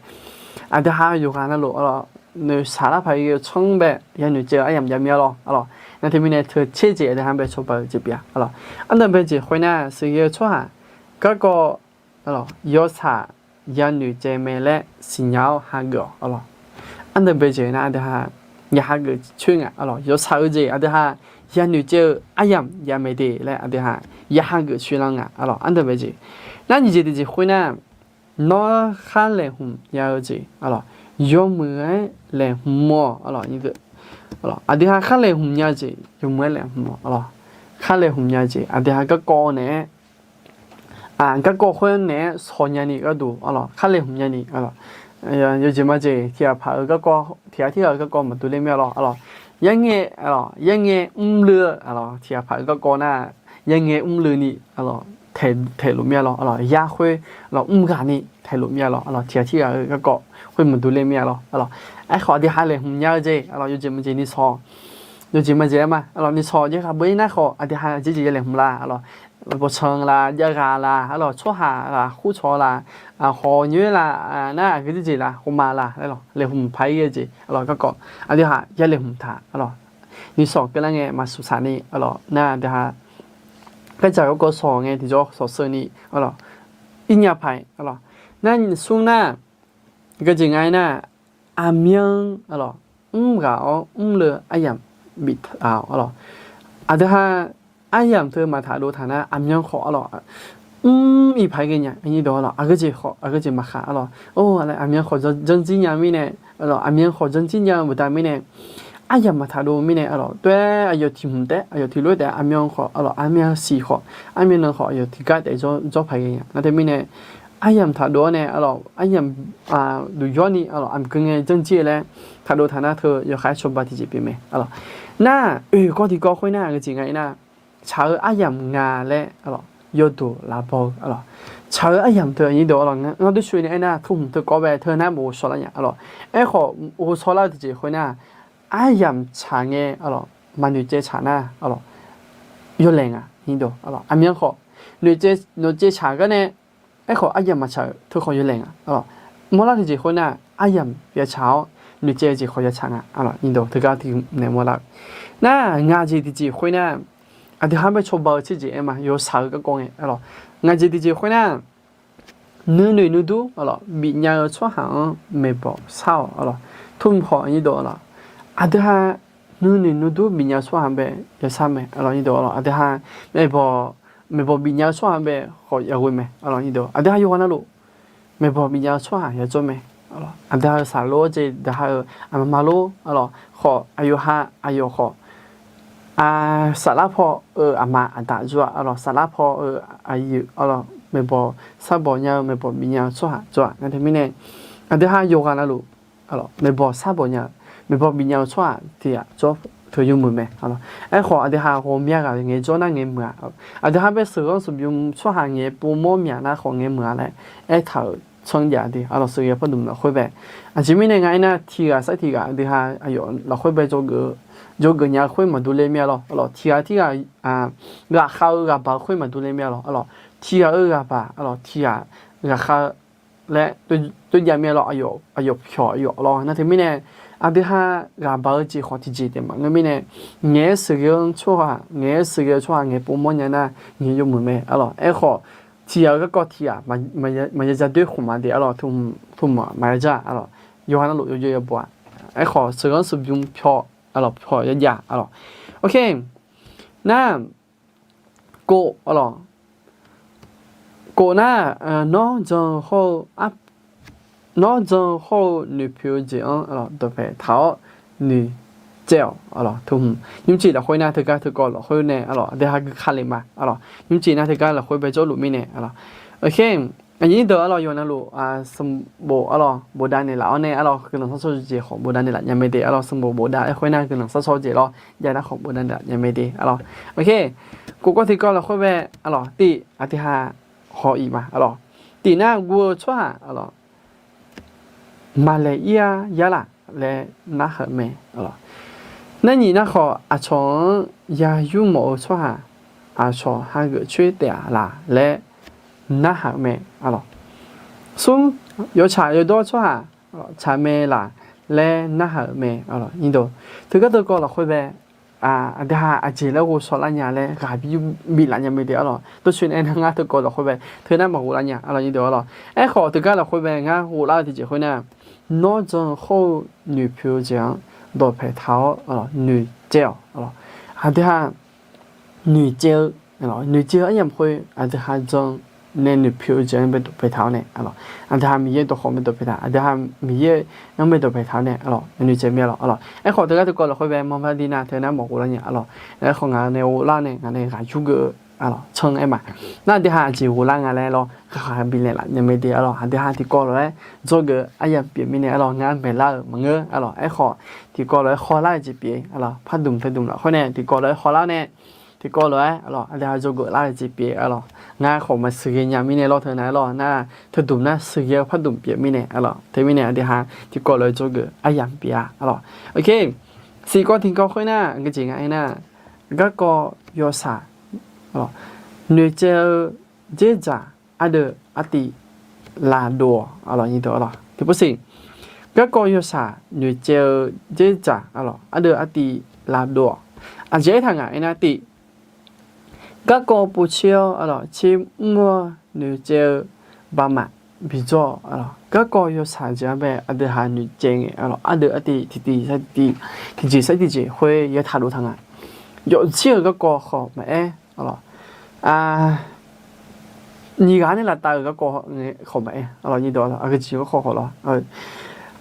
aqdui ha yawqghaq navluf arlawq, noeqshaq lar paq-aer ghae-eu tsanr bae ya noeqtsaev-eu aryamq jav mir-a lawr arlawq. Nar teumirnae teu tser jeq aqdui ha bae cawba-eu jeq pyeuf-a arlawq. Ardanqbae jeq khoer nar sheuqghae-eu tsawrhaq garkawv arlawq, yawshaq ya noeqtsaev mae laer siqnya-awr hageuf-awq arlawq. Ardanqbae jeq nar aqdui ha ya hageuf coer nga arlawq, yawshaq-eu jeq aqdui ha ya noeqtsaev-eu aryamq jav mae de laer aqdui ha ya hageuf coer lar nga arlawq. Ardanqbae jeq nar nyiq jeq tiqjeq khoer nar, nawr khar laeqhmq nya-eu jeq arlawq, yawmuiq-aer laeqhmq-awq arlawq. Aqdui ha khar laeqhmq nya-eu jeq yawmuiq-aer laeqhmq-awq arlawq. Khar laeqhmq nya-eu jeq aqdui ha garkawv naeq-aer, garkawv khoer naeq-aer shawq nyani gharduq arlawq, khar laeqhmq nyani arlawq. Yawjeq majeq tiqghaq paq-eu garkawv, tiqghaq tirghaq-eu garkawv maqdur ler mir-a lawr arlawq. Yarngae arlawq, yarngae mrluiv-eu arlawq, tiqghaq paq-eu garkawv nar yarngae mrluiv ni arlawq, taeqluf mir-a lawr arlawq. Yar khoer arlawq mrghaq ni taeqluf mir-a lawr arlawq, tiqghaq tirghaq-eu garkawv khoer maqdur ler mir-a lawr arlawq. Aerkhawf aqdui ha laeqhmq nya-eu jeq arlawq, yawjeq majeq ni shawq, yawjeq majeq-aer ma arlawq, ni shawq jeq ghaq beu-ir nar khawf aqdui ha jeqjeq ya laeqhmq la arlawq. Bawqtsanq la, jav ghaq la arlawq, tsawrhaq ghaq khur cawq la, hawq nyoer la, nar aqgeu jeqjeq la, ghawqma la arlawq, laeqhmq paq-ir ghae jeq arlawq, garkawv aqdui ha ya laeqhmq taq arlawq. Noeqshawq keuvlar ngae maqsmq saq ni arlawq. Nar deuq-aq, gardzaq garkawv shawq ngae tiqjawr shawq sheu ni arlawq. Irnya paq-aer arlawq. Nar smr nar, geujeq nga aernar, aqmyan arlawq, mr ghaq-awr mrleu aryamq biftaq-awq arlawq. Aqdui ha aryamq teu maqtaq dov taq nar, aqmyan khawf arlawq, mr-iq paq-aer ghaenya, aqnyir dawq arlawq, aqgeujeq khawf aqgeujeq maqkhaq arlawq. Or, aqmyan khawf janrjir nya mirnae arlawq, aqmyan khawf janrjir nya-eu baqda mirnae, aryamq maqtaq dov mirnae arlawq, toer aqyawf tiq hmq taef, aqyawf tiq lof-aer taef, aqmyan khawf arlawq, aqmyan siq khawf, aqmyan nan khawf aqyawf tiqgar taef jawr paq ghaenya. Nar teumirnae, aryamq taq dov-awr nae arlawq, aryamq duq yawr ni arlawq, aqmq geu ngae janrjir-eu laer taq dov taq nar teu yawkhav-aer cawba tiqjeq pyeuf mae arlawq. Nar oeq kawv tiqkawv khoernar geujeq nga aernar, tsaq-eu aryamq nga laer arlawq, yawduq laf baw-eu arlawq. Tsaq-eu aryamq teu aqnyir dawq arlawq, ngar dawrcoeni aernar, teu hmq teu kawv bae teu nar maqghovshaw lar nya arlawq. Aerkhawf, ghovshaw lar-eu tiqjeq khoernar, aryamq tsaq ngae arlawq, maqnoeq caev tsaq nar arlawq, yawlaeq nga aqnyir dawq arlawq. Aqmyan khawf, noeq caev tsaq gar nae, aerkhawf aryamq maqtsaq-euq teu khawf yawlaeq nga arlawq. Mawrlar tiqjeq khoernar, aryamq yatsaq-awr noeq caev-eu jeq khawf yatsaq nga arlawq. Aqnyir dawq teugar tiq naeq mawrlar-eu nar, ngaq jeq tiqjeq khoernar, aqdui ha bae cawba-eu tser jeq aer ma, yawshaq-eu garkawv ngae arlawq. Ngaq jeq tiqjeq khoernar, nuinoeq nuidur arlawq, bifnya-eu tsawrhaq-anr maeqbawq shar-awq arlawq. Teu hmq khawf aqnyir dawq arlawq, aqdui ha nuinoeq nuidur bifnya-eu tsawrhaq bae yashar mae arlawq. Aqnyir dawq arlawq, aqdui ha maeqbawq, maeqbawq bifnya-eu tsawrhaq bae khawf yaghoe mae arlawq. Aqnyir dawq, aqdui ha yawqghaq navluf maeqbawq bifnya-eu tsawrhaq yajawr mae arlawq. Aqdui ha-euq saqlor-aer jeq daqha-euq aqma ma lor arlawq. Khawf aqyawf ha aqyawf khawf, saflar paw-eu aqma aqda jawr-aq arlawq, saflar paw-eu aqyuif arlawq, maeqbawq sharbawq nya-eu maeqbawq bifnya-eu tsawrhaq jawr-aq. Nar teumirnae, aqdui ha yawqghaq navluf maeqbawq sharbawq nya-eu, maeqbawq bifnya-eu tsawrhaq tiq ghaq jawr teu yawmuiq mae arlawq. Aerkhawf aqdui ha ghawqmya ghaq ngaejawr nar ngaemuiq-a. Aqdui ha bae sheuqghanr sheuqbymr tsawrhaq ngaeq pov mawr myaq nar khawf ngaemuiq-a laer aertaq-euq tsanr jav de arlawq. Sheuqghae pardmq lafkhoer bae, aqjeq mirnae nga aernar, tiq ghaq sar tiq ghaq aqdui ha aqyawf lafkhoer bae jawrgeuf, jawrgeuf nya-eu khoer maqdur ler mir-a lawr arlawq. Tiq ghaq tirghaq ghaqkhav-eu ghaqbaq-eu khoer maqdur ler mir-a lawr arlawq. Tiq ghaq-eu ghaqbaq arlawq, tiq ghaq ghaqkhav laer tov jav mir-a lawr. Aqyawf pyawq aqyawf lawr. Nar teumirnae, aqdui ha ghaqbaq-eu jeq khawf tiqjeq taef maqngeur mirnae, ngaeq-aer sheuqghae-anr tsawrhaq, ngaeq-aer sheuqghae-eu tsawrhaq ngaeq pov mawr nya nar ngaeq yawmuiq mae arlawq. Aerkhawf, tiq ghaq-eu garkawv tiq ghaq maqya ja doer khmq ma de arlawq. Teu hmq maqya ja arlawq. Yawqghaq navluf yawjawr yabaw-a. Aerkhawf sheuqghanr sheuqbymr pyawq arlawq, pyawq yajav arlawq. Ok, nar kof arlawq, kof nar, nawr jan hawr-eu, nawr jan hawr-eu noeqpoeq-eu jeq-anr arlawq dawqpae taq-awr noeqtsaev-awq arlawq. Teu hmq nymrcif lafkhoer nar teugar teukawv lafkhoer nae arlawq aqdui ha gui ka le ma arlawq. Nymrcif nar teugar lafkhoer bae jawrluf mirnae arlawq. Ok, aqnyir deuq arlawq yawqghaq navluf sanqbof arlawq bofdav naeqlaf-awr nae arlawq guiqlanq sharshawr jeq khawf bofdav naeqlaf nya mae de arlawq. Sanqbof bofdav-aer khoer nar guiqlanq sharshawr jeq lawr, jav nar khawf bofdav naeqlaf nya mae de arlawq. Ok, kof kawv tiqkawv lafkhoer bae arlawq tif aqdui ha haw-iq ma arlawq. Tif nar guv-eu tsawrhaq arlawq, maqlaeq ir-a yar laf laer narhaq-eu mae arlawq. Nar nyiq nar khawf aqcawq-anr ya yurmawf-eu tsawrhaq aqcawq hageuf coer taef-a laq laer narhaq-eu mae arlawq. Smr, yawtsaq yawdawr tsawrhaq tsaq mae laq laer narhaq-eu mae arlawq. Teugar teukawv lafkhoer bae, aqdui ha aqjeq laer ghovshaw lar nya laer ghaq bif laf nya mae de arlawq. Dawrcoeni aernar ngar teukawv lafkhoer bae teunar maqghov lar nya arlawq. Arlawq, aerkhawf teugar lafkhoer bae ngar ghov lar-eu tiqjeq khoernar, nawr jan hawr-eu noeqpoeq-eu jeq-anr dawqpae taq-awr noeqtsaev-awq arlawq. Aqdui ha noeqtsaev-eu, noeqtsaev-eu aryamq khoer aqdui ha jan nae noeqpoeq-eu jeq-anr bae dawqpae taq-awr nae arlawq. Aqdui ha Miqyaer dawqkhawq bae dawqpae taq, aqdui ha Miqyaer-anr bae dawqpae taq-awr nae arlawq, noeqtsaev mae arlawq. Arlawq, aerkhawf teugar teukawv lafkhoer bae mawrbar dir nar teunar maqghov lar nya arlawq. Aerkhawf ngaq nae ghov lar nae ngaq nae ghaq yur geuf-eu arlawq tsanr aer ma. Nar aqdui ha aqjeq ghov lar nga laer lawr ghaq bif laeq laf nya mae de arlawq. Aqdui ha tiqkawv lof-aer dzawgeuf aryamq pyeuf mirnae arlawq, ngar maeqlar-euq maqngeur arlawq. Aerkhawf tiqkawv lof-aer hawlar-eu jeq pyeuf arlawq, pardmq teudmq lafkhoer nae tiqkawv lof-aer hawlar nae, tiqkawv lof-aer arlawq aqdui ha dzawgeuf lar-eu jeq pyeuf arlawq. Ngar khawf maqsheuqghae nya mirnae lawr teunar arlawq, nar teudmq nar sheuqghae-eu pardmq pyeuf mirnae arlawq. Teumirnae aqdui ha tiqkawv lof-aer dzawgeuf aryamq pyeuf-a arlawq. Ok, siqkawv tiqkawv khoernar geujeq nga aernar, garkawv yawshaq noeqtsaev-eu dzerdzaq ardeuv artiv lavdov-awq arlawq. Tiqpov siq, garkawv yawshaq noeqtsaev-eu dzerdzaq arlawq ardeuv artiv lavdov-awq. Aqjeq aertaq ngaq aernar tiv, garkawv povtser-awr, arlawq, tsermr-awr noeqtsaev-eu baqmaf bijawr-awq, arlawq. Garkawv yawshaq jeq-anr bae aqdui ha noeqtsaev ngae, arlawq, ardeuv artiv tiqtiv sar tiqtiv, tiqjeq sar tiqjeq khoer yaw taqdov taq nga. Yawfjir-euq garkawv khawf maqaer, arlawq, nyiq ghaq nae lavtaf-euq garkawv ngae khawf maqaer, arlawq, nyiq dawq, arlawq, aqgeujeq garkawv khawf lawr.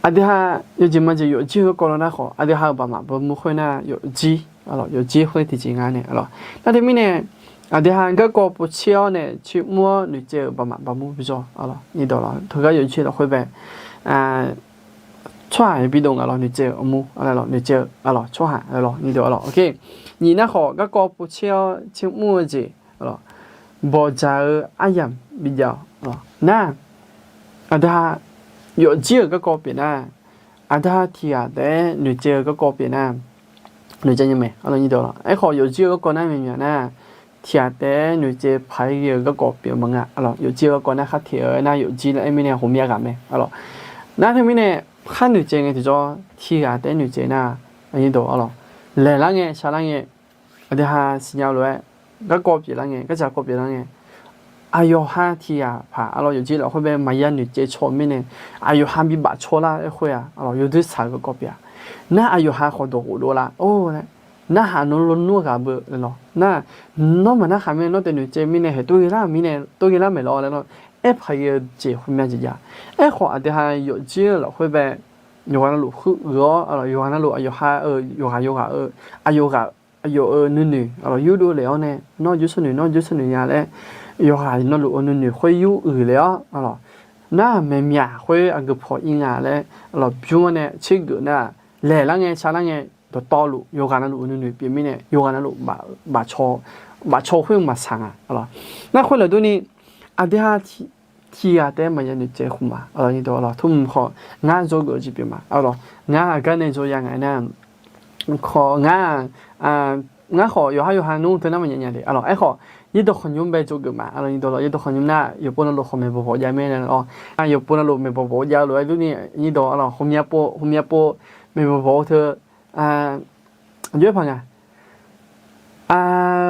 Aqdui ha yawjeq majeq yawfjir-eu garkawv lawr nar khawf, aqdui ha-euq baqmaf baqmur khoernar yawfjir, arlawq, yawfjir khoer tiqjeq nga nae, arlawq. Nar teumirnae, aqdui ha garkawv povtser-awr nae tsermr-awr noeqtsaev-euq baqmaf baqmur bijawr, arlawq, nyiq dawq lawr. Teugar yawfjir lafkhoer bae, tsawrhaq yabi dov nga lawr, noeqtsaev-euq armur, arlawq, noeqtsaev-eu, arlawq, tsawrhaq, arlawq, nyiq dawq, arlawq. Ok, nyiq nar khawf garkawv povtser-awr tsermr-eu jeq, arlawq, bawqdzaq-eu aryamq bijav-awq, arlawq. Nar, aqdui ha yawfjir-euq garkawv pyeuf nar, aqdui ha tiq ghaq taef-aer noeqtsaev-eu garkawv pyeuf nar, noeqtsaev nya mae, arlawq, nyiq dawq, arlawq. Aerkhawf yawfjir-eu garkawv nar myav myav nar, tiq ghaq taef-aer noeqtsaev paq-aer ghae-eu garkawv pyeuf maqngeur, arlawq. Yawfjir-eu garkawv nar khar teq-eu nar yawfjir laer aer mirnae ghawqmya ghaq mae, arlawq. Nar teumirnae khar noeqtsaev ngae tiqjawr tiq ghaq taef-aer noeqtsaev nar, nyiq dawq, arlawq, laeqlar ngae shaqlar ngae, aqdui ha siqnya lof-aer garkawv pyeuflar ngae, gardzaq kawv pyeuflar ngae, aqyawf ha tiq ghaq paq, arlawq, yawfjir lafkhoer bae maqya noeqtsaev caw-eu mirnae, aqyawf ha bibaf caw lar-eu aer khoer-aq, arlawq, yawdoer saq-eu garkawv pyeuf-a. Nar aqyawf ha khawf dawq ghofdov lar-or laer, narhaq nawr lawnmr ghaq beu laer lawr. Nar, nawr maqnarhaq mirnae nawr taef noeqtsaev mirnae haeq tov ghae lar mirnae tov ghae lar maeq lawr laer lawr. Aer paq ghae-eu jeq ghawqmya jeq jav. Aerkhawf aqdui ha yawfjir-eu lafkhoer bae yawqghaq navluf huiq-eu-awr, arlawq, yawqghaq navluf aqyawf ha-euq yawqghaq yawqghaq-eu, aqyawf ghaq, aqyawf-euq nuinoeq, arlawq, yurduv lef-awr nae nawr jursanq noeq nawr jursanq noeq nya laer, yawqghaq navluf-euq nuinoeq khoer yuruiq lef-awr, arlawq, nar maeqmyaq khoer aqgeu paw ir nga laer, arlawq, bymr-awr nae tsergeuf nar, laeqlar ngae shaqlar ngae, dawqtawvluf yawqghaq navluf-euq nuinoeq pyeuf mirnae yawqghaq navluf bafcaw, bafcaw khoer maqsaq nga, arlawq. Nar khoer lafdurni, aqdui ha tiq ghaq taef-aer maqya noeqtsaev khmq-a, arlawq, nyiq dawq, arlawq, tmr khawf ngar dzawgeuf-eu jeq pyeuf ma, arlawq, ngar aqgar nae dzaw ya ngaq-aer nar, khawf ngar, ngar khawf yawqhar yawqha nmr teu nar maqnya nya de, arlawq. Aerkhawf, yawdawq khawqnymr bae dzawgeuf ma, arlawq, nyiq dawq, arlawq, yawdawq khawqnymr nar yawqpov navluf khawf maeqbawq bawq jav mae, arlawq, yawqpov navluf maeqbawq bawq jav-eu lof-aer durni, nyiq dawq, arlawq, ghawqmya pov, ghawqmya pov maeqbawq bawq-eu teu, aqjox-aer paq nga.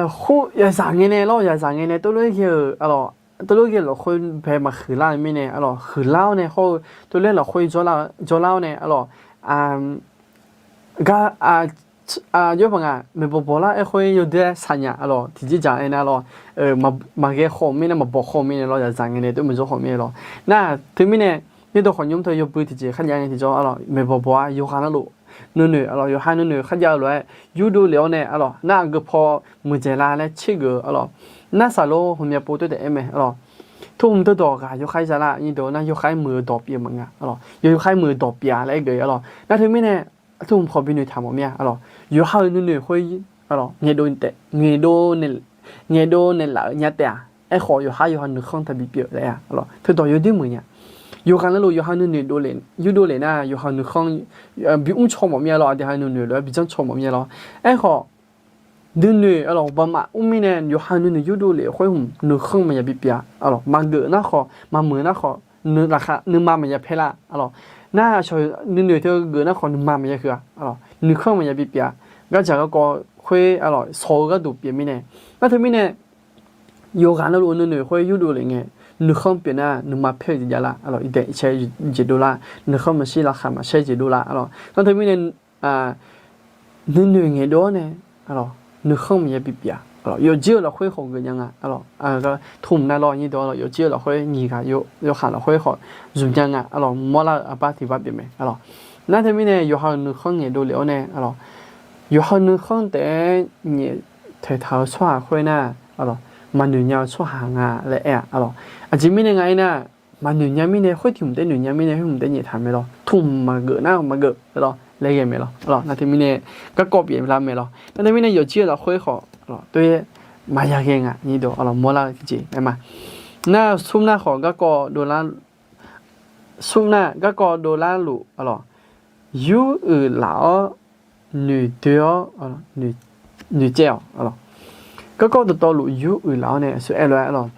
Khoer yazaq ngae nae lawr, yazaq ngae nae teulof-aer ghae-euq, arlawq, teulof-aer ghae-eu lafkhoer bae maqhuiqlar-eu mirnae, arlawq, huiqlar-awr nae hawr-eu teulof-aer lafkhoer jawrlar-awr nae, arlawq, gar, aqjox-aer paq nga, maeqbawq bawq lar-aer khoer yawdoer-aer saqnya, arlawq, tiqjeq dzaq aernar, arlawq, maqghae khawf mirnae, maqbawq khawf mirnae lawr, yazaq ngae nae teulof-aer maqjawr khawf mirnae lawr. Nar teumirnae, yawdawq khawqnymr teu yawbui tiqjeq kharjav ngae tiqjawr, arlawq, maeqbawq bawq-a yawqghaq navluf nuinoeq, arlawq, yawqha nuinoeq kharjav-eu lof-aer yurdov lef-awr nae, arlawq, nar aqgeu paw muiqdzaeq la laer tsergeuf-eu, arlawq, nar saqlor ghawqmya pov toer taef-aer mae, arlawq. Tmr teu dawq ghaq yawkhav-aer za lar, nyiq dawq nar yawkhav-aer muiq-eu dawq pyeuf maqnga, arlawq, yawkhav-aer muiq-eu dawq pyeuf-a laer aer geuf, arlawq. Nar teumirnae, tmr paw bi noeqtaq mawf mir-a, arlawq, yawqha-euq nuinoeq khoer, arlawq, ngaeqdov naeq, ngaeqdov naeq laf-euq nya taef-a. Aerkhawf yawqhar yawqha nuikhanr taqbi pyeuf laer-a, arlawq, teudawq yawdoer muiq nya. Yawqghaq navluf yawqha nuinoeq dovle, yurdov lef nar yawqha nuikhanr bi mr caw mawf mir-a lawr, aqdui ha nuinoeq lof-aer bi janr caw mawf mir-a lawr. Aerkhawf, nuinoeq, arlawq, baqmaf mr mirnae yawqha nuinoeq yurdov lef khoer hmq nuikhanr maqya bipyeuf-a, arlawq, maqgeuf nar khawf, maqmuiq nar khawf, laqkhaq nuima maqya paer lar, arlawq. Nar aqcawq nuinoeq teu geuf nar khawf nuima maqya huiq-a, arlawq, nuikhanr maqya bipyeuf-a. Gardzaq garkawv khoer, arlawq, shawq-eu gharduq pyeuf mirnae. Nar teumirnae, yawqghaq navluf nuinoeq khoer yurdov lef ngae, nuikhanr pyeuf nar nuima paer-eu jeq jav lar, arlawq, iqdaeq iqcae jeq dov lar, nuikhanr maqshir laqkhaq maqshaer jeq dov lar, arlawq. Nar teumirnae, nuinoeq ngaeqdov-awr nae, arlawq, nuikhanr maqya bipyeuf-a, arlawq, yawqjir-eu lafkhoer khawf geuf nya nga, arlawq, tmr nar lawr, nyiq dawq, arlawq, yawqjir-eu lafkhoer nyiq ghaq yawkhav lafkhoer khawf zmq nya nga, arlawq, mawrlar-eu aqbar tiq bar pyeuf mae, arlawq. Nar teumirnae yawqha-euq nuikhanr ngaeqdov lef-awr nae, arlawq, yawqha nuikhanr taef-aer nyaef taeqtaq-eu tsawrhaq khoer nar, arlawq, maqnoeq nya-eu tsawrhaq nga laer aer-a, arlawq. Aqjeq mirnae nga aernar, maqnoeq nya mirnae khoer tiq hmq taef noeq nya mirnae khoer hmq taef nyaeftaeq mae lawr. Tmr maqgeuf nar maqgeuf lawr laer ghae mae lawr, arlawq. Nar teumirnae garkawv pyeuf lar mae lawr. Nar teumirnae yawqjir-eu lafkhoer khawf, arlawq, toer maqya ghae nga, nyiq dawq, arlawq, mawrlar-eu tiqjeq aer ma. Nar smr nar khawf garkawv dovlar, smr nar garkawv dovlar luf, arlawq, yuruiq laf-awr noeqdoe-awr noeqtsaev-awq, arlawq. Garkawv dawqtawvluf yuruiq laf-awr nae aqsur aer lof-aer, arlawq,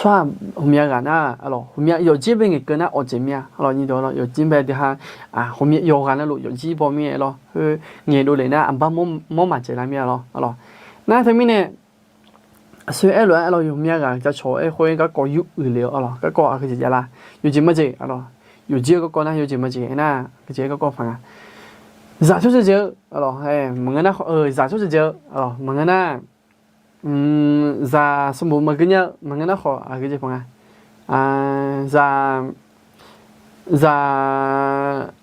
tsawrhaq ghawqmya ghaq nar, arlawq, ghawqmya yawfjir bae ngaeqkeuv nar awqjeq mir-a, arlawq, nyiq dawq, arlawq, yawfjir bae deuq ha, ghawqmya yawqghaq navluf yawfjir baw mir-a, arlawq, heu ngaeq dovlef nar aqbar mawr maqdzaeq lar mir-a, arlawq, arlawq. Nar teumirnae, aqsur aerlof-aer, arlawq, ghawqmya ghaq jacawq-aer khoer garkawv yuruiq le-awr, arlawq, garkawv aqgeujeq javlar, yawjeq maqjeq, arlawq, yawfjir-eu garkawv nar yawjeq maqjeq aernar, aqgeujeq garkawv paq nga. Zaq tsawrjeuq jeuq-eu, arlawq, maqngeur nar, zaq tsawrjeuq jeuq-eu, arlawq, maqngeur nar, zaq sanqbof maqgeur nya-eu maqngeur nar khawf, aqgeujeq paq nga. Zaq, zaq,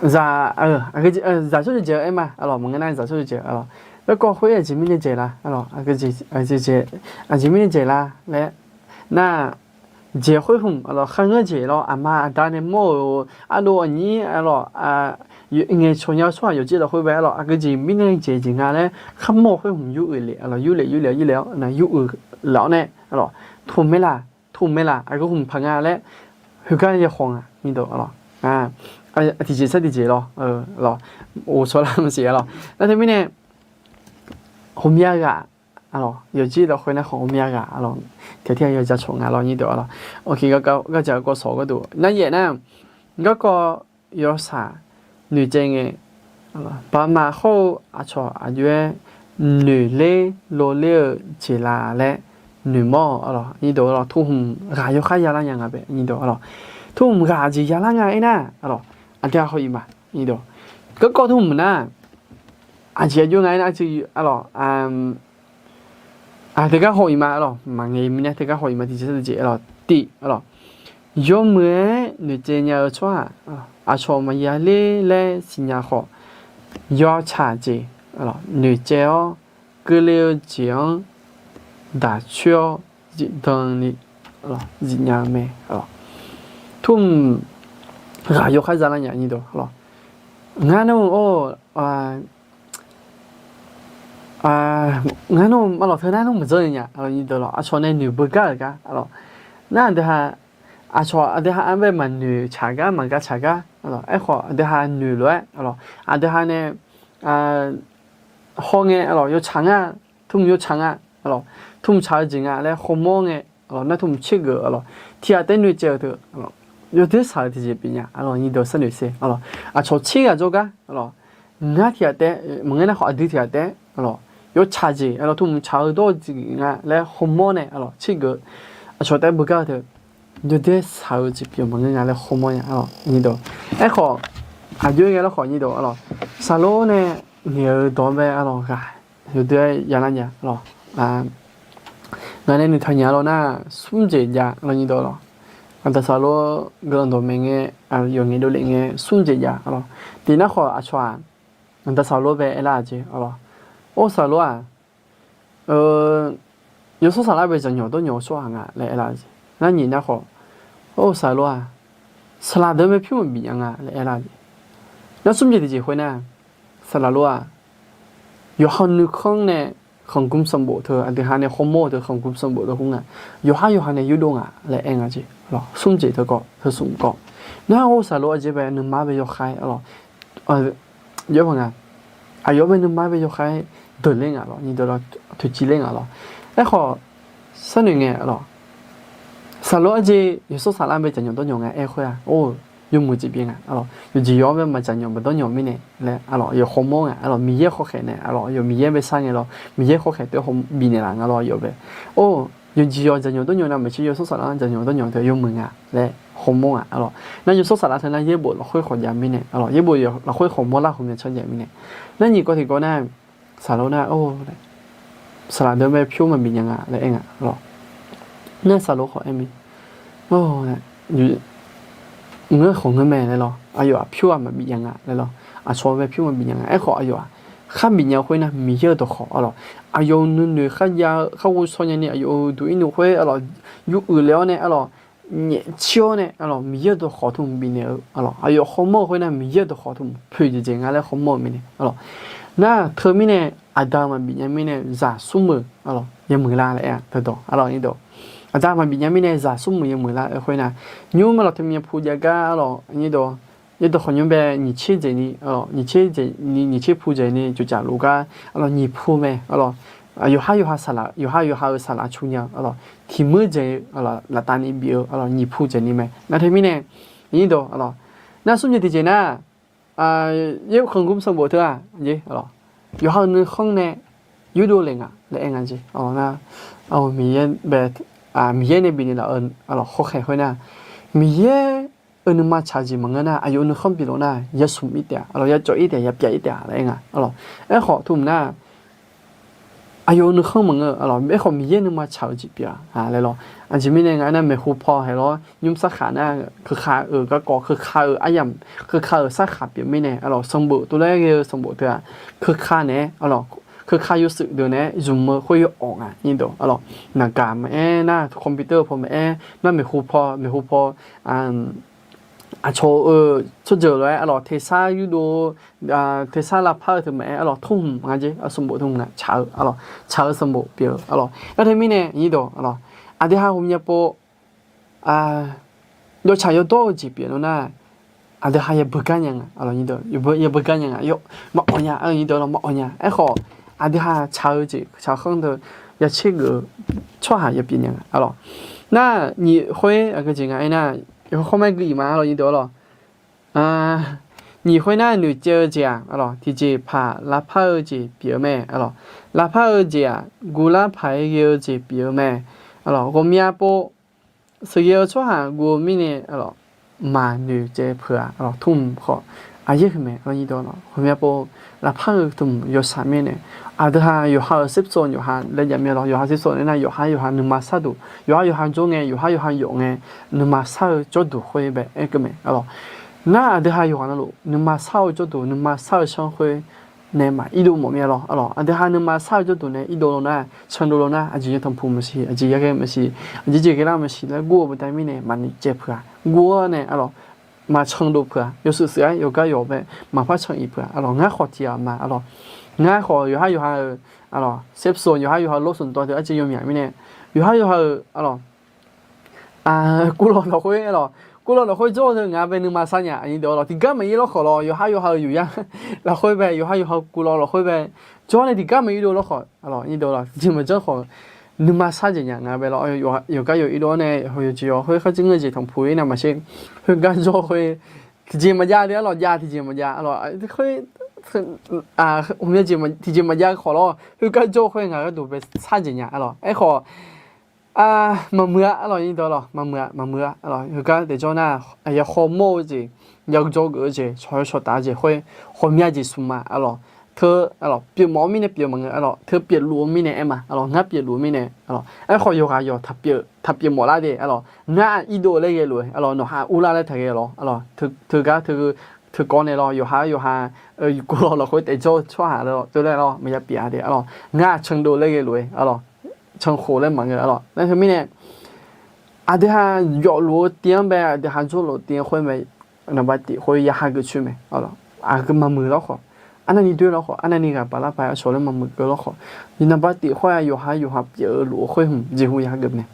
zaq, zaq tsawrjeuq jeuq-eu aer ma, arlawq, maqngeur nar zaq tsawrjeuq jeuq, arlawq, garkawv khoer aqjeq mirnae dzaeqlar, arlawq, aqjeq mirnae dzaeqlar laer nar, jeq khoer hmq, arlawq, kharngeur jeq lawr, aqma aqda nae mawr-euq ardov aqnyir, arlawq, ngaeqcawq nya-eu tsawrhaq yawfjir lafkhoer bae, arlawq, aqgeujeq mirnae dzaeq jeq nga laer kharmawr-eu khoer hmq yuruiq le, arlawq, yurlef yurlef yurlef-awr nar yuruiq laf-awr nae, arlawq, tmq maerlaq, tmq maerlaq, aqgeu hmq paq nga laer heugar yakhawf nga, nyiq dawq, arlawq, tiqjeq sar tiqjeq lawr, arlawq, ghovshaw lar maqsiq, arlawq, nar teumirnae, ghawqmya ghaq, arlawq, yawfjir lafkhoer nar khawf ghawqmya ghaq, arlawq, tiq tir-a yawjacawq nga lawr, nyiq dawq, arlawq, gardzaq garkawv sawq gharduq nar yaef nar, garkawv yawshaq noeqtsaev ngae, baqmaf hawr-eu aqcawq aqjox-aer noeqler lawler-eu jeq la laer noeqmawr-awq, arlawq, nyiq dawq, arlawq, tmq hmq ghaq yawkhav yalar nya nga bae, nyiq dawq, arlawq, tmq hmq ghaq aqjeq yalar nga aernar, arlawq, aqdui-a khawf iq ma, nyiq dawq, garkawv tmq hmq nar aqjeq aqjox nga aernar, arlawq, teugar haw iq ma, arlawq, maqngaeq mirnae teugar haw iq ma, tiqjeq sar tiqjeq, arlawq, tiq, arlawq, yawmuiq-aer noeqtsaev nya-eu tsawrhaq, aqcawq maqya ler laer siqnya khawf, yawtsaq jeq noeqtsaev-awr, keuvle-eu jeq-anr daq coer-awr zifdan ni zifnya-eu mae. Tmq hmq ghaq yawkhav zalar nya, nyiq dawq, ngar nar-or, ngar nar-or, arlawq, teu nar nar maqdzanr nya, nyiq dawq, arlawq, aqcawq nae noeqbeu gar-euq gar, arlawq, nar aqdui ha, aqcawq aqdui ha-anr bae maqnoeq tsaq gar maqga tsaq gar, arlawq, aerkhawf aqdui ha noeq lof-aer, arlawq, aqdui ha nae haw ngae, arlawq, yawtsaq nga, tmq yawtsaq nga, arlawq, tmq tsaq-eu jeq nga laer hawmawr ngae, arlawq, nar tmq tsergeuf, arlawq, tiq ghaq taef noeqtsaev-eu teu, arlawq, yawdoer saq-eu tiqjeq pyeuf nya, arlawq, nyiq dawq sar noeq ser, arlawq, aqcawq tser ghaq jawrgar, arlawq, ngar tiq ghaq taef maqngeur nar khawf aqdui tiq ghaq taef, arlawq, yawtsaq jeq, arlawq, tmq tsaq-eu dawr-eu jeq nga laer hawmawr nae, arlawq, tsergeuf, aqcawq taef beugar-eu teu, yawdoer saq-eu jeq pyeuf maqngeur nga laer hawmawr nya, arlawq, nyiq dawq, aerkhawf, aqjox-aer ghae larkhawf, nyiq dawq, arlawq, Saqlor nae ngaeq-eu dawq bae, arlawq, ghaq yawdoer-aer yalar nya, arlawq, ngaq nae noeqtaq nya-eu lawr nar, smr jeq jav, arlawq, nyiq dawq, arlawq, aqda Saqlor guiqlanq dawqmaeq ngae, aqyawf ngaeq dovlef ngae smr jeq jav, arlawq, tiq nar khawf aqcawq-aq, aqda Saqlor bae aerlar-eu jeq, arlawq, or Saqlor-aq, yawshawr saflar bae jaqnyawq dawrnyawq-eu tsawrhaq nga laer aerlar-eu jeq. Nar nyiq nar khawf, or Saqlor-aq, saqlaq deuq mae pyur maqbif nya nga laer aerlar-eu jeq. Nar smr jeq tiqjeq khoer nar, saqlaq lor-aq, yawqha nuikhanr nae khanqgmr sanqbof teu aqdui ha nae hawmawr-eu teu khanqgmr sanqbof dawrhur nga. Yawqhar yawqha nae yurdov nga laer aer nga jeq. Smr jeq teu kawv teu smq kawv. Nar or saqlor aqjeq bae nuima bae yawkhav-aer, arlawq, yawr nga, aqyawf bae nuima bae yawkhav-aer deuq ler nga lawr, nyiq deuq lawr, toeqciv ler nga lawr. Aerkhawf, sharnoeq ngae, arlawq, saqlor aqjeq yawshawr saflar bae jaqnyawq dawrnyawq nga aer khoer-aq, or, yawmuiq jeq pyeuf nga, arlawq, yawqjeq yawq-anr bae maqjaqnyawq maqdawrnyawq mirnae laer, arlawq, yawq hawmawr nga, arlawq, Miqyaer khawkhaeq nae, arlawq, yawq Miqyaer bae sharngae lawr, Miqyaer khawkhaeq teu bifnaeq laf nga lawr, yawf bae. Or, yawqjeq yawq jaqnyawq dawrnyawq navmaqtser yawshawr saflar jaqnyawq dawrnyawq teu yawmuiq nga laer hawmawr nga, arlawq. Nar yawshawr saflar teu nar yaerbof lafkhoer khawf jav mirnae, arlawq, yaerbof lafkhoer khawf mawrlar khawf myav tsar jav mirnae. Nar nyiq kawv tiq kawv nar, saqlor nar, saqlaq deuq bae pyur maqbif nya nga laer aer nga, arlawq. Nar saqlor khawf aer mir, ngeur khawf ngeur mae laer lawr, aqyawf-aq pyur-aq maqbif nya nga laer lawr, aqcawq bae pyur maqbif nya nga. Aerkhawf aqyawf-aq khar bif nya-eu khoer nar Miqyaer-euq dawqkawq, arlawq, aqyawf-euq nuinoeq kharjav-eu kharghovshaw nyani aqyawf-euq duq ir noeq khoer, arlawq, yuruiq lef-awr nae, arlawq, nyaefcir-awr nae, arlawq, Miqyaer-euq dawqkawq tmq bifnaeq-eu, arlawq, aqyawf hawmawr-eu khoer nar Miqyaer-euq dawqkawq tmq poeq jeq jeq nga laer hawmawr-eu mirnae, arlawq. Nar teu mirnae, aqda maqbif nya mirnae zaq smr meuq, arlawq, yawmuiq lar laer aer-a, dawqdawq, arlawq, nyiq dawq. Aqda maqbif nya mirnae zaq smr meuq yawmuiq lar-eu khoer nar, nymr ma lawq teu myav pu jav gar, arlawq, nyiq dawq, nyiq dawq khawf nymr bae nyiq tser jeq ni, arlawq, nyiq tser jeq ni, nyiq tser pu jeq ni cuf caf luf gar, arlawq, nyiq pu mae, arlawq, yawqhar yawqha saqlaq, yawqhar yawqha-euq saqlaq cu nya-eu, arlawq, tiq meuq dzaeq-eu, arlawq, laftav ni bif-eu, arlawq, nyiq pu dzaeq ni mae. Nar teumirnae, aqnyir dawq, arlawq, nar smr nyiq tiqjeq nar, yaer khanqgmr sanqbof teu-aq, arlawq, yawqha-euq nuikhanr nae yurdov le nga laer aer nga jeq. Arlawq, nar, Miqyaer bae, Miqyaer nae bifnaeq laf-eu, arlawq, hawkhaeq khoer nar, Miqyaer-euq nuima tsaq-eu jeq maqngeur nar, aqyawf-euq nuikhanr biflof nar, ya smq ir taef-a, arlawq, ya cawv ir taef-a, ya pyav ir taef-a laer aer nga, arlawq. Aerkhawf tmr nar, aqyawf-euq nuikhanr maqngeur, arlawq, aerkhawf Miqyaer nuima tsaq-eu jeq pyeuf-a laer lawr. Aqjeq mirnae nga aernar, maeqhu paw haeq lawr, nymr sarkhaq nar, keuka-euq garkawv, keuka-euq aryamq, keuka-euq sarkhaq pyeuf mirnae, arlawq, sanqbof tov laer ghae-eu sanqbof teu-aq, keuka naeq-aer, arlawq, keuka yawshuif deuq naeq-aer zmq-eu khoer yawawq nga, aqnyir dawq, arlawq, naqgaq maqaer nar, computer paw maqaer nar, maeqhu paw, maeqhu paw, aqcawq-euq tsawrjeuq lof-aer, arlawq, tersar yurdov, tersar lavpar-eu teu maqaer, arlawq, tmr hmq nga jeq, sanqbof tmr hmq nga tsaq-eu, arlawq, tsaq-eu sanqbof pyeuf-eu, arlawq. Nar teumirnae, aqnyir dawq, arlawq, aqdui ha ghawqmya pov yawtsaq yawdawr-eu jeq pyeuf-eu nar, aqdui ha ya beugar nya nga, arlawq, ya beugar nya nga, maqawq nya, aqnyir dawq, arlawq, maqawq nya. Aerkhawf, aqdui ha tsaq-eu jeq tsaq khanr deuq ya tsergeuf-eu tsawrhaq ya pyeuf nya nga, arlawq. Nar nyiq khoer aqgeu jeq nga aernar, yawkhawr maer gui iq ma, arlawq, aqnyir dawq, arlawq. Nyiq khoer nar noeqtsaev-eu jeq-aq, arlawq, tiqjeq paq lavpar-eu jeq pyeuf-eu mae, arlawq. Lavpar-eu jeq-aq, guvlar paq-aer ghae-eu jeq pyeuf-eu mae, arlawq. Ghawqmya pov sheuqghae-eu tsawrhaq guv-eu mirnae, arlawq, maqnoeqtsaev peuq-aq, arlawq, tmr hmq khawf, aqyaer huiq mae, aqnyir dawq, arlawq. Ghawqmya pov lavpar-eu tmr yawshaq mirnae, aqdui ha yawqha-euq เซฟโซน yawqha laer jav mir-a lawr, yawqha เซฟโซน aernar, yawqhar yawqha nuima sar duq, yawqhar yawqha jawr ngae, yawqhar yawqha yawf ngae, nuima sar-eu jawrduq khoer bae aerkeuv mae, arlawq. Nar aqdui ha yawqghaq navluf nuima sar-eu jawrduq, nuima sar-eu shanr khoer nae maq irdov mawf mir-a lawr, arlawq. Aqdui ha nuima sar-eu jawrduq nae irdov lawr nar, candov lawr nar, aqjeq yatanqpuq maqsiq, aqjeq yaghae maqsiq, aqjeq jeq ghaelar maqsiq laer gur-eu baqda mirnae maqnoeqtsaev peuq-aq, gur-awr nae, arlawq, maqcandov peuq-aq, yawshuif shuif-aer yawqgar yawq bae maqpar can iq peuq-aq, arlawq. Ngar khawf tiq ghaq ma, arlawq. Ngar khawf yawqhar yawqha-euq, arlawq, เซฟโซน yawqhar yawqha-eu โลกส่วนตัว teu arciv yawmyaq mirnae, yawqhar yawqha-euq, arlawq, guvlawq lafkhoer, arlawq, guvlawq lafkhoer jawr-eu teu ngaq bae nuima sar nya, aqnyir dawq, arlawq. Tiqgar maqir lawrkhawf lawr, yawqhar yawqha-euq yuqyar lafkhoer bae, yawqhar yawqha-eu guvlawq lafkhoer bae jawr nae tiqgar maqir dov lawrkhawf, arlawq, aqnyir dawq, arlawq, tiqjeq maqjanr khawf nuima sar jeq nya ngaq bae lawr. Yawqgar yawq irdov-awr nae yawqjeq yawq khoer kharjir ngeur jeq tanqpuq-ir nar maqser, khoergar jawr khoer tiqjeq maqjav de, arlawq, jav tiqjeq maqjav, arlawq, khoer, ghawqmya jeq tiqjeq maqjav khawf lawr, khoergar jawr khoer ngaq gharduq bae sar jeq nya, arlawq. Aerkhawf, maqmuiq-a, arlawq, aqnyir dawq, arlawq, maqmuiq-a, maqmuiq-a, arlawq. Heugar daefjawr nar, aqyawf hawmawr-eu jeq, yajawr geuf-eu jeq, shawq-eu shawqtaf-eu jeq khoer, ghawqmya jeq smq ma, arlawq. Teu, arlawq, pyeufmawf-eu mirnae pyeuf maqngeur, arlawq, teu pyeufluf-eu mirnae aer ma, arlawq, ngar pyeufluf-eu mirnae, arlawq. Aerkhawf yawqghaq yawq taqpyeuf mawf lar de, arlawq, ngar irdov laer ghae lof-aer, arlawq, nawqha urlar laer taqghae lawr, arlawq, teugar teu, teukawv nae lawr, yawqha yawqha, guvlawq lafkhoer daefjawr-eu tsawrhaq lawr, teu laer lawr, maqya pyeuf-a de, arlawq, ngar candov laer ghae lof-aer, arlawq, cankhof laer maqngeur, arlawq. Nar teumirnae, aqdui ha yawfluf-eu tiv-anr bae, aqdui ha jawrluf tiv-anr khoer mae, naqba tif khoer ya hageuf coer mae, aqgeu maqmuiq lawrkhawf, arnavni doer lawrkhawf, arnavni ghaq baq lar paq-aer aqcawq laer maqmuiq geur lawrkhawf, naqba tif khoer-aq yawqha yawqha pyeuf-eu luf-eu khoer hmq jeqhu ya hageuf mae.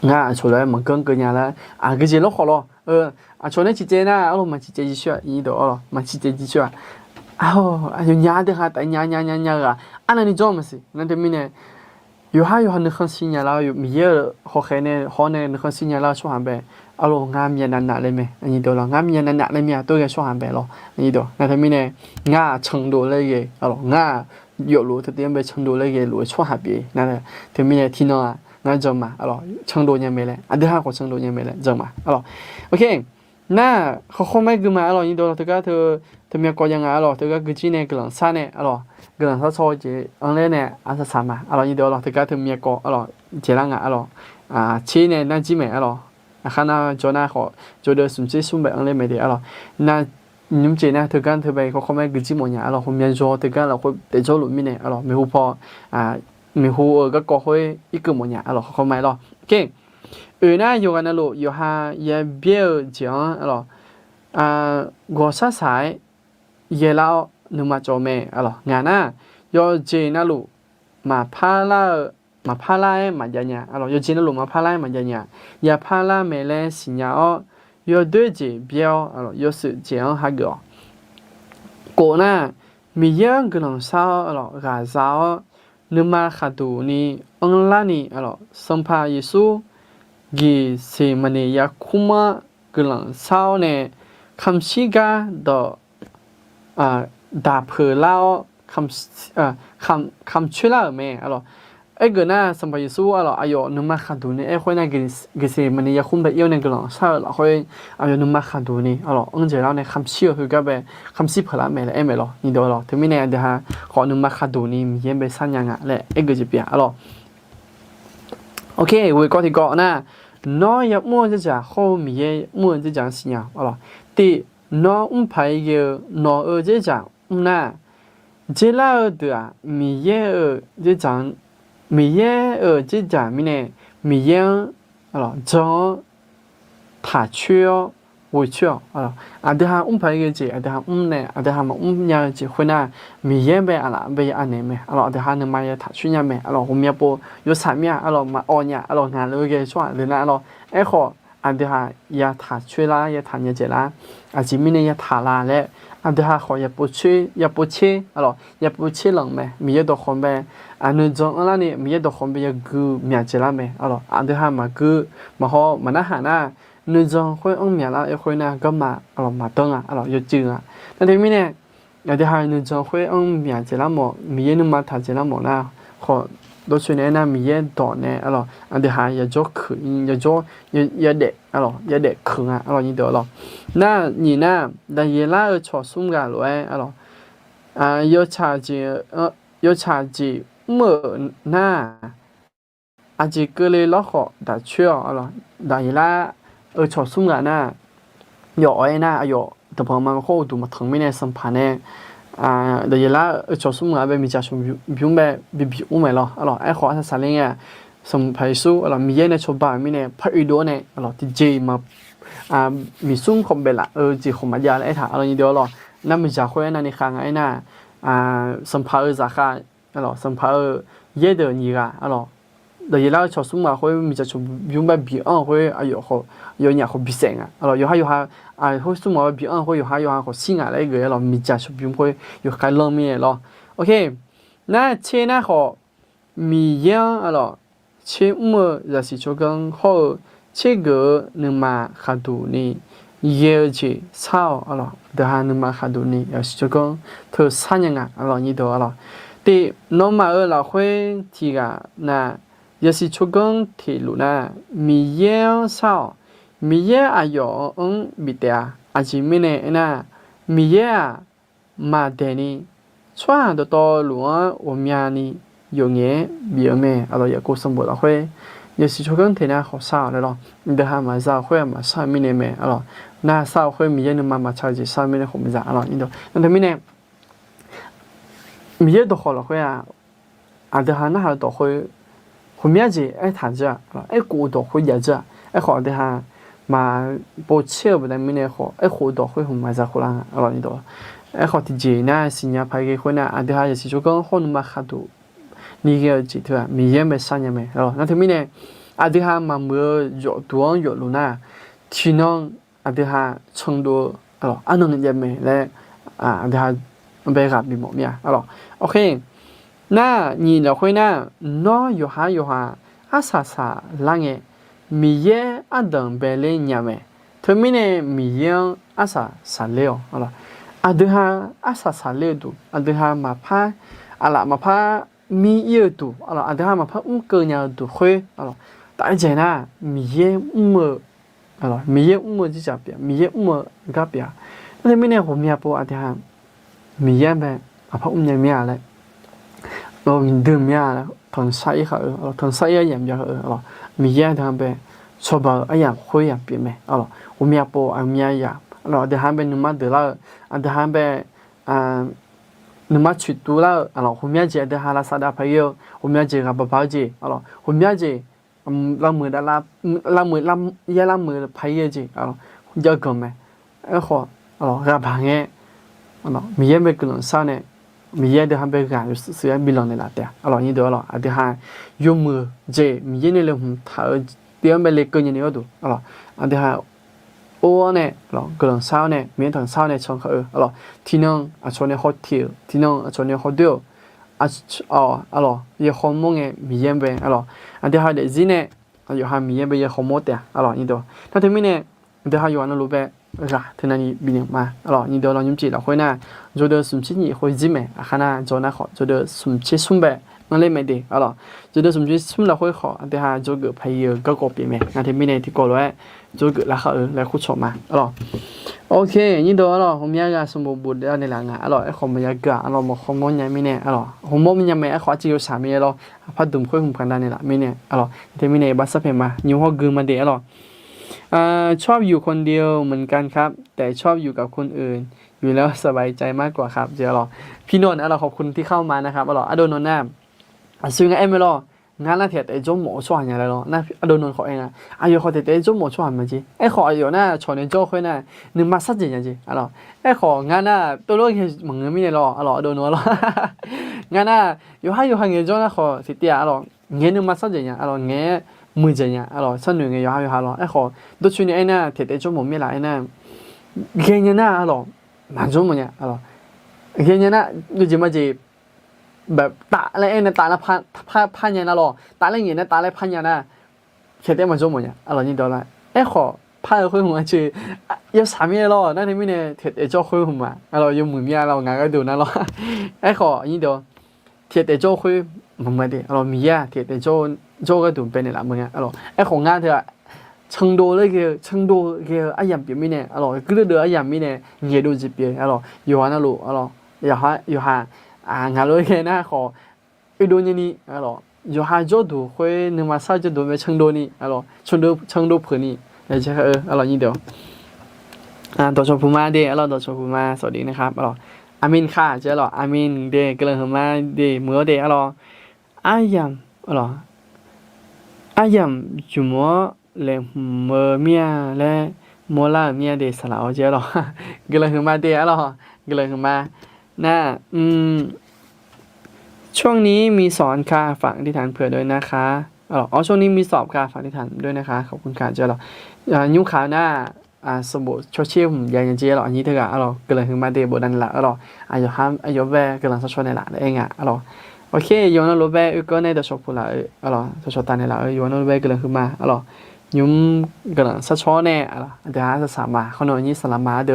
Ngar aqcawq laer maqgeur geuv nya laer aqgeu jeq lawrkhawf lawr. Aqcawq nae ciqcaev nar, arlawq, maqciqcaev jirshoer-aq, aqnyir dawq, arlawq, maqciqcaev jirshoer-aq, aqyawfnyaf deuq ha taf nya nya nya nya-eu-aq, arnavni jawr maqsiq. Nar teumirnae, yawqhar yawqha nuikhanr shir nya lar-eu, Miqyaer-euq hawkhaeq nae hawr nae nuikhanr shir nya lar-eu tsawrhaq bae, arlawq, ngar myavnav nav laer mae, aqnyir dawq, arlawq, ngar myavnav nav laer myav tov ghae tsawrhaq bae lawr, aqnyir dawq. Nar teumirnae, ngar-aq candov laer ghae, arlawq, ngar-aq yawfluf-eu teu tiv-anr bae candov laer ghae luf-eu tsawrhaq pyeuf nar, teumirnae tiqnan-aq ngar jan ma, arlawq, candov nya mae laer, aqdui ha khawf candov nya mae laer jan ma, arlawq. Oke. Nar khawkhaw maer gui ma, arlawq, aqnyir dawq, arlawq, teugar teu, teumyav kawv jav nga, arlawq, teugar guiqjir nae guiqlanq sar nae, arlawq, guiqlanq sar tsawr-eu jeq-anr laer nae arsaq saq ma, arlawq, aqnyir dawq, arlawq, teugar teumyav kawv, arlawq, jeq lar nga, arlawq, tser nae nar jir mae, arlawq, aqkhar nar jawr nar khawf jawr deuv smq tser smr bae-anr laer mae de, arlawq, nar nymr jeq nar teugar teu bae khawkhaw maer guiqjir mawf nya, arlawq, ghawqmya jawr teugar lafkhoer daefjawr luf mirnae, arlawq, maeqhu paw, maeqhu-euq garkawv khoer irkeuv mawf nya, arlawq, khawkhaw maer lawr. Oke. Oeq nar yawqghaq navluf yawqha yabyaer-eu jeq-anr, arlawq, ghawqshar saq-aer yaelar-awr nuima cawv mae, arlawq. Ngaq nar, yawqjeq navluf maqpar lar-eu, maqpar lar-aer maqjav nya, arlawq, yawqjeq navluf maqpar lar-aer maqjav nya, yaqpar lar mae laer siqnya-awr, yawdoer jeq byaer-awr, arlawq, yawshuif jeq-anr hageuf-awq. Kof nar, Miqyaer-anr guiqlanq shar-awr, aqlawq, ghaqza-awr, nuima khaqduq ni anrlar ni, aqlawq, Sanqpaq Yeqsur Geqseqmaqneq yarkmr-anr guiqlanq shar-awr nae, kamqshir gar dawq daq peuq lar-awr, kamq coer lar-euq mae, aqlawq. Aergeuf nar, Sanqpaq Yeqsur, aqlawq, aqyawf nuima khaqduq ni aerkhoer nar, Geqseqmaqneq yarkmr bae ir-awr nae guiqlanq shar-eu lafkhoer, aqyawf nuima khaqduq ni, aqlawq, anr dzaeq lar-awr nae kamqshir-eu heugar bae kamqshir peuq lar mae laer aer mae lawq, nyiq deuq, aqlawq. Teumirnae aqdui ha khawf nuima khaqduq ni Miqyaer bae sharnya nga laer aergeuf jeq pyeuf-a, aqlawq. Oke, ghoe kawv tiqkawv nar, nawr ya'mr-eu dzerdzaq hawr-eu Miqyaer mr-eu dzerdzaq-anr siqnya-awq, aqlawq. Tiq, nawr mr paq-aer ghae-eu nawq-euq dzerdzaq mr nar, dzer lar-eu deuq-aq, Miqyaer-euq dzerdzaq, Miqyaer-euq dzerdzaq mirnae, Miqyaer-anr, aqlawq, jan-awr taq coer-awr ghoe coer-awq, aqlawq. Aqdui ha mr paq-aer ghae-eu jeq aqdui ha mr nae aqdui ha maqmr nya-eu jeq khoernar, Miqyaer bae aqlaf bae ya anaeq mae, aqlawq. Aqdui ha nuima ya taq coer nya mae, aqlawq. Ghawqmya pov yawshaq mir-a, aqlawq, maqawq nya, aqlawq, ngaq lof-aer ghae-eu tsawrhaq deuq nar, aqlawq. Aerkhawf, aqdui ha ya taq coer lar, ya taq nya dzaeq lar. Aqjeq mirnae ya taq la laer, aqdui ha khawf ya pov coer, ya pov coer, aqlawq, ya pov coer lanq mae. Miqyaer dawqkhawq bae, aq, nuijan anrlar ni Miqyaer dawqkhawq bae yagui myaq dzaeq lar mae, aqlawq. Aqdui ha maqgui, maqhaw, maqnarhaq nar, nuijan khoer anr myaq lar-eu khoer nar, garma, aqlawq, maqdanr-a, aqlawq, yawcuiv-a. Nar teumirnae, aqdui ha nuijan khoer anr myaq dzaeq lar mawf, Miqyaer nuima taq dzaeq lar mawf nar, khawf dawrcoeni aernar, Miqyaer dawq nae, aqlawq, aqdui ha yajawr keuq, yajawr, yadaef, aqlawq, yadaef keuq nga, aqlawq, nyiq deuq, aqlawq. Nar nyiq nar, Daqyeqlar-eu cawq smr ghaq lof-aer, aqlawq, yawtsaq jeq, yawtsaq jeq mr-euq nar, aqjeq keuvle lawrkhawf daq coer-awq, aqlawq. Daqyeqlar-eu cawq smr ghaq nar, yawf-awr aernar, aqyawf danqpanq ma khawr uqduq maqtanq mirnae sanqpaq nae, Daqyeqlar-eu cawq smr ghaq bae miqdzaq shawq bymr bae bi bif mr mae lawr, aqlawq. Aerkhawf arsaq saqler ngae-aq, Sanqpaq Yeqsur, aqlawq, Miqyaer nae cawba-euq mirnae par oedov-awr nae, aqlawq, tiqjeq-iq maq, miqsmr khawf baeflaf-eu jeq khawf maqjav laer aertaq, aqlawq, nyiq deuq, aqlawq. Nar miqdzaq khoer aernar ni khav nga aernar, sanqpaq-euq zaqkhav, aqlawq, sanqpaq-euq yaerdeuq nyiq ghaq, aqlawq, Daqyeqlar-eu cawq smr ghaq khoer miqdzaq shawq bymr bae bi anr-eu khoer aqyawf khawf, yawnyaf khawf bisaef nga, aqlawq. Yawqha yawqha, khoer smr ghaq bae bi anr-eu khoer yawqha yawqha khawf shir nga laer aer geuf, aqlawq, miqdzaq shawq bymr khoer yawkhav lanr mirnae lawr. Oke, nar tser nar khawf, Miqyaer-anr, aqlawq, tser mr-eu zaqsiq tsawrganr hawr-eu tser geuf-eu nuima khaqduq ni ghae-eu jeq shar-awq, aqlawq. Deuq ha nuima khaqduq ni zaqsiq tsawrganr teu sharnya nga, aqlawq, nyiq deuq, aqlawq. Tiq, nawmaf-euq lafkhoer tiq ghaq na, zaqsiq tsawrganr teq luf nar, Miqyaer-anr shar-awq. Miqyaer aqyawf-anr bif taef-a. Aqjeq mirnae aernar, Miqyaer-aq, maqdaeqni, tsawrhaq dawqtawvluf-anr ghawqmyani yawf ngaef-aer bif-eu mae, aqlawq. Yaqkov sanqbof lafkhoer zaqsiq tsawrganr teq nar khawf shar-awq laer lawr. Deuq ha maqza-eu khoer-aq maqshar-eu mirnae mae, aqlawq. Nar shar-eu khoer Miqyaer nuima maqtsaq-eu jeq shar-eu mirnae khawf maqza, aqlawq, nyiq deuq. Nar teumirnae, Miqyaer dawqkhawq lafkhoer-aq, aqdui ha narhaq-eu dawq khoer, ghawqmya jeq aertaq dzeur-aq, aerkhof-eu dawq khoer jav dzeur-aq, aerkhawf aqdui ha maqpov tser-eu baqda mirnae khawf, aerkhof-eu dawq khoer hmq maqza khof lar nga, aqlawq, nyiq deuq. Aerkhawf tiqjeq nar siqnya paq ghae khoer nar, aqdui ha zaqsiq tsawrganr hawr nuima khaqduq ni ghae-eu jeq teu-aq Miqyaer-anr bae sharnya mae, aqlawq. Nar teumirnae, aqdui ha maqmuiq-eu yawfduq-anr yawfluf nar, tiqnan aqdui ha candov-eu, aqlawq, arnan jav mae laer, aqdui ha bae ghaq bimawf mir-a, aqlawq. Oke, nar nyiq lafkhoer nar, nawr yawqha yawqha arsaq saqlar ngae, Miqyaer ardanq bae ler nya mae. Teumirnae Miqyaer-anr arsaq saqler-awq, aqlawq. Aqdui ha arsaq saqler-eu duq, aqdui ha maqpar, aqlaf maqpar mir ir-eu duq, aqlawq, aqdui ha maqpar mr keuv nya-eu duq khoer, aqlawq, taf-aer dzaeq nar, Miqyaer mr-eu, aqlawq, Miqyaer mr-eu dzerdzaq pyeuf, Miqyaer mr-eu gar pyeuf-a. Nar teumirnae ghawqmya pov aqdui ha Miqyaer bae maqpar mrnya mir-a laer, aqlawq, miqdui mir-a laer tanqshar ir khaq-eu, aqlawq, tanqshar ir aryamq jav-eu, aqlawq, Miqyaer aqdui ha bae cawba-eu aryamq khoer yamq pyeuf mae, aqlawq. Ghawqmya pov aqmya yamq, aqlawq, aqdui ha bae nuima deuq lar-eu, aqdui ha bae nuima coeqtuv lar-eu, aqlawq, ghawqmya jeq aqdui ha lavsav dav paq ir-eu, ghawqmya jeq ghaq baq baq-eu jeq, aqlawq, ghawqmya jeq, lavmuiq dav, lavmuiq, yaer lavmuiq paq ir-eu jeq, aqlawq, jav ganq mae. Aerkhawf, aqlawq, ghaq baq ngae, Miqyaer bae guiqlanq shar nae, Miqyaer aqdui ha bae ghaq yawshuif shuif-aer bi lanq naeqlaf taef-a, aqlawq, nyiq deuq, aqlawq. Aqdui ha yawmuiq jeq Miqyaer nae laeqhmq taq-eu tiv-anr bae lekeuv nya ni gharduq, aqlawq, aqdui ha or-awr nae, guiqlanq shar-awr nae, Miqyaer tanqshar-awr nae can kar-eu, arlawq, tiqnan aqcawq nae hawteq-euq, tiqnan aqcawq nae hawdoer-euq, arlawq, yaeqhaw mawr ngae Miqyaer-anr bae, arlawq, aqdui ha daefzir nae, yawqha Miqyaer bae yaeqhaw mawr taef-a, arlawq, nyiq deuq. Nar teumirnae, aqdui ha yawqha navluf bae ghaq teunav ni bifnaeq ma, arlawq, nyiq deuq, arlawq, nymrcif lafkhoer nar, jawrdeuv smq tser nyiq khoer jir mae, aqkhar nar jawr nar khawf jawrdeuv smq tser smr bae anr ler mae de, arlawq, jawrdeuv smq tser smr lafkhoer khawf aqdui ha jawrgeuf paq-ir-eu garkawv pyeuf mae. Nar teumirnae tiqkawv lof-aer jawrgeuf lar khar-eu laer khoercawq ma, arlawq. Ok, nyiq deuq, arlawq, hawmya ghaq sanqbof bof davnaeq laf nga, arlawq, aerkhawf maqya gui-aq, arlawq, maqkhawr mawr nya mirnae, arlawq, hawmawr nya mae, aerkhawf arciv yawshaq mae, arlawq, aqpar dmq khoer hmq paq davnaeq laf mirnae, arlawq, teumirnae iqbax sarpaeq ma, nymr hawr gui ma de, arlawq. ชอบอยู่คนเดียวเหมือนกันครับ แต่ชอบอยู่กับคนอื่น อยู่แล้วสบายใจมากกว่าครับ jeq, arlawq. Piqnan, arlawq, ขอบคุณที่เข้ามานะครับ arlawq, ardov nan nar, aqsur nga aer mae lawr, ngar nar taef taef jawr mawf-eu tsawrhaq nya laer lawr, nar ardov nan khawf aer nga, aqyawf khawf taef taef jawr mawf-eu tsawrhaq maqjeq, aerkhawf aqyawf nar cawq nae jawr khoer nar, nuima sar dzaeq nya jeq, arlawq, aerkhawf ngar nar tov lof ghae maqngeur mirnae lawr, arlawq, ardov nan lawr, ngar nar yawqhar yawqha ngae jawr nar khawf tiqtiv-aq, arlawq, ngae nuima sar dzaeq nya, arlawq, ngae muiqdzaeq nya, arlawq, sharnoeq ngae yawqhar yawqha lawr, aerkhawf dawrcoeni aernar taef taef jawr mawf mir laf aernar, ghaenya nar, arlawq, maqjawr mawf nya, arlawq, ghaenya nar, yawjeq majeq, taf laer aernar taf laer par nya nar lawr, taf laer ngaeq nar taf laer par nya nar, taef taef maqjawr mawf nya, arlawq, nyiq deuq, aerkhawf par-eu khoer hmq-a ceq, yawshaq mirnae lawr, nar teumirnae taef taef jawr khoer hmq-aq, arlawq, yawmuiq mir-a lawr, ngaq gharduq nar lawr, aerkhawf nyiq deuq, taef taef jawr khoer maqmuiq de, arlawq, Miqyaer-aq taef taef jawr-eu gharduq baenaeq laf meuq nga, arlawq, aerkhawf ngar teu-aq, candov laer ghae-eu, candov ghae-eu aryamq pyeuf mirnae, arlawq, guirdeuv aryamq mirnae ngaeqdov jeq pyeuf, arlawq, yawqha navluf, arlawq, yawqha, yawqha, ngaq lof-aer ghae nar khawf, oedov nyani, arlawq, yawqha jawrduq khoer nuima sar jawrduq mae candov ni, arlawq, candov peuq ni, laer jar-eu, arlawq, nyiq deuq, dawqcawq puq ma de, arlawq, dawqcawq puq ma สวัสดีนะครับ arlawq, อาเมนค่ะ jeq, arlawq, อาเมน de, guiqlanq huiqma de, muiq-awr de, arlawq, aryamq, arlawq, aryamq jmq-awr laeqhmq-eu mir-a laer mawrlar-euq mir-a de, saqlaq-awr jeq, arlawq, guiqlanq huiqma de, arlawq, guiqlanq huiqma. Nar, ช่วงนี้มีสอนค่ะ ฝากอธิษฐานเผื่อด้วยนะคะ อ๋อ ช่วงนี้มีสอบค่ะ ฝากอธิษฐานด้วยนะคะ ขอบคุณค่ะ jeq, arlawq, nymr kaq-eu nar, sanqbof cawtser hmq jav nya jeq, arlawq, aqnyir teughaq, arlawq, guiqlanq huiqma de, bofdavnaeq laf, arlawq, aqyawf, aqyawf bae guiqlanq sharcaw naeq laf laer aer nga, arlawq. Ok, yawqha navluf bae oekeuv nae dawqcawq puq laf-eu, arlawq, dawqcawq taf naeq laf-eu yawqha navluf bae guiqlanq huiqma, arlawq, nymr guiqlanq sharcaw-awr nae, arlawq, aqdui-aq saqsaq ma, khawr nae nyir saqlaq ma, aqdui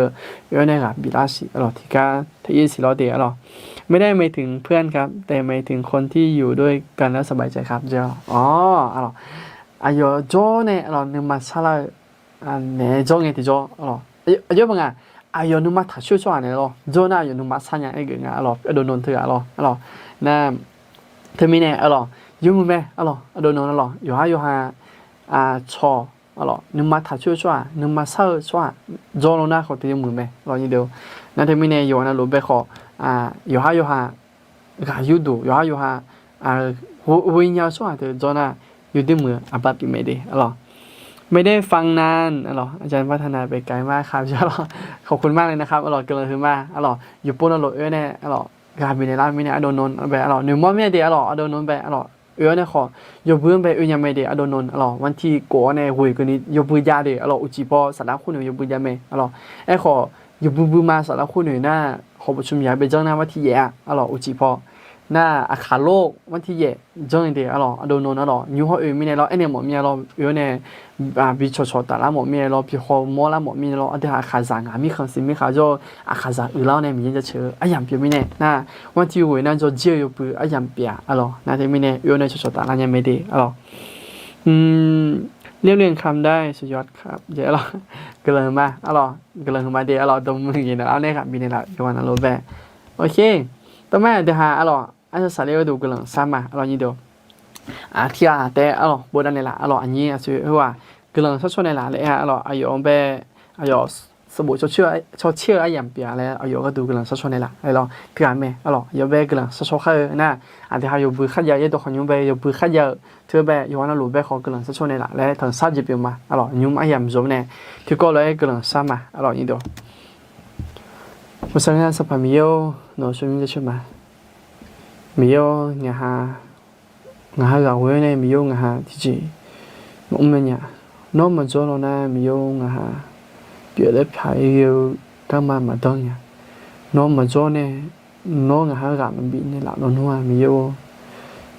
oe-awr nae ghaq biflar siq, arlawq, tiqgar taef-ir siq lawr de, arlawq, ไม่ได้หมายถึงเพื่อนครับ แต่หมายถึงคนที่อยู่ด้วยกันแล้วสบายใจครับ jeq, arlawq, aqyawf jawr nae, arlawq, nuima sarlar-eu naeq-aer jawr ngae tiqjawr, arlawq, aqjox-aer baq nga, aqyawf nuima taqcoer-eu tsawrhaq naeq lawr jawr nar aqyawf nuima sar nya aer geuf nga, arlawq, ardov nan teughaq, arlawq, arlawq, nar, teumirnae, arlawq, yawmuiq mae, arlawq, ardov nan, arlawq, yawqhar yawqha, cawq, arlawq, nuima taqcoer-eu tsawrhaq, nuima sar-eu tsawrhaq jawr lawr nar khawf teu yawmuiq mae, arlawq, nyiq deuq, nar teumirnae yawqha navluf bae khawf, yawqhar yawqha ghaq yurduq, yawqhar yawqha ghoe nya-eu tsawrhaq teu jawr nar, yawdoer muiq-eu aqbar pyeuf mae de, arlawq, ไม่ได้ฟังนาน arlawq, อาจารย์พัฒนาไปไกลมากครับ jeq, arlawq, ขอบคุณมากเลยนะครับ arlawq, guiqlanq huiqma, arlawq, yawqpov navluf oe-awr nae, arlawq, ghaq bifnaeq lar mirnae ardov nan-anr bae, arlawq, noeqmawr mir-a de, arlawq, ardov nan bae, arlawq, oe-awr nae khawf, yawbui-anr bae oe nya mae de, ardov nan, arlawq, วันที่ khof-awr nae ghoe keuvni yawbui jav de, arlawq, uqcif paw saflar khoer noeq yawbui jav mae, arlawq, aerkhawf, yawbui bui ma saflar khoer noeq nar, hawbawq tsum yaq bae janr nar วันที่ yaef-a, arlawq, uqcif paw nar, aqkaq lor วันที่ yaef janr-eu de, arlawq, ardov nan, arlawq, nymr hawr oe mirnae lawr, aernaeq mawf mir-a lawr, oe-awr nae bi cawqcawq taflar mawf mir-a lawr, bi hawmawr lar mawf mir-a lawr, aqdui-aq aqkaqzaq ngaq mirkhanq siq mirkhanq jawr-eu aqkaqzaq uiqlar-awr nae Miqyaer jaceuq-eu aryamq pyeuf mirnae nar, วันที่ ghoe nar jawr jir-eu yawbui aryamq pyeuf-a, arlawq, nar teumirnae oe-awr nae cawqcawq taflar nya mae de, arlawq, เรียบเรียงคำได้ สุดยอดครับ jeq, arlawq, guiqlanq huiqma, arlawq, guiqlanq huiqma de, arlawq, dawqmuiq geuf naeq lar-awr nae ghaq bifnaeq laf yawqha navluf bae. Ok, tawrmar aqdui ha, arlawq, arsaq saqler gharduq guiqlanq shar ma, arlawq, nyiq deuq, tiqghaq taef, arlawq, bofdavnaeq laf, arlawq, aqnyir aqsur khoer-aq, guiqlanq sharcaw naeq laf laer aer-a, arlawq, aqyawf-anr bae, aqyawf sanqbof cawtser-eu aryamq pyeuf-a laer aqyawf gharduq guiqlanq sharcaw naeq laf laer lawr, tiqghaq mae, arlawq, aqyawf bae guiqlanq sharcaw khar-eu nar, aqdui ha yawbui kharjav-eu yaerdawq khawf nymr bae yawbui kharjav-eu teu bae yawqha navluf bae khawf guiqlanq sharcaw naeq laf laer tanqshar jeq pyeuf ma, arlawq, nymr aryamq zmq nae tiqkawv lof-aer guiqlanq shar ma, arlawq, nyiq deuq. Maqsaqnya Sanqpaq Miqyaer-or, nawq-euq tsawrmyanr jaceuq ma. Miqyaer-or, ngaq ha, ngaq ha ghaq ghoe-awr nae Miqyaer-or, ngaq ha tiqjeq maqmr nya. Nawr maqjawr law nar Miqyaer-or, ngaq ha pyeuflar paq-aer ghae-eu garma maqdanr nya. Nawr maqjawr nae, nawr ngaq ha ghaq maqbif naeqlaf lawnmr-a Miqyaer-or.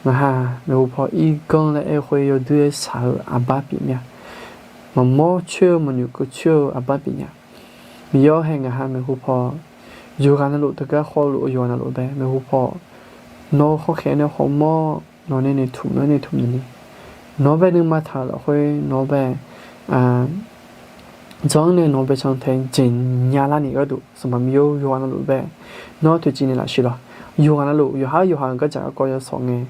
Ngaq ha maeqhu paw irganr laer aer-eu khoer yawdoer-aer shaq-eu aqbar pyeuf mir-a. Maqmawr coer-eu maqnoeq keuv coer-eu aqbar pyeuf nya. Miqyaer-awr hae ngaq ha maeqhu paw yawqghaq navluf teugar khawluf-eu yawqghaq navluf bae maeqhu paw nawr-eu khawrkhaeq-aer nae khawmawr nawq nae noeqtmq-aer noeqtmq ni, nawq bae nuima taq-euq lafkhoer nawq bae janr nae nawq bae cantae jeq nya larni gharduq Sanqpaq Miqyaer-or, yawqghaq navluf bae nawr toeqciv naeqlaf sheuq lawq. Yawqghaq navluf yawqhar yawqha-euq gardzaq garkawv yawsawq ngae,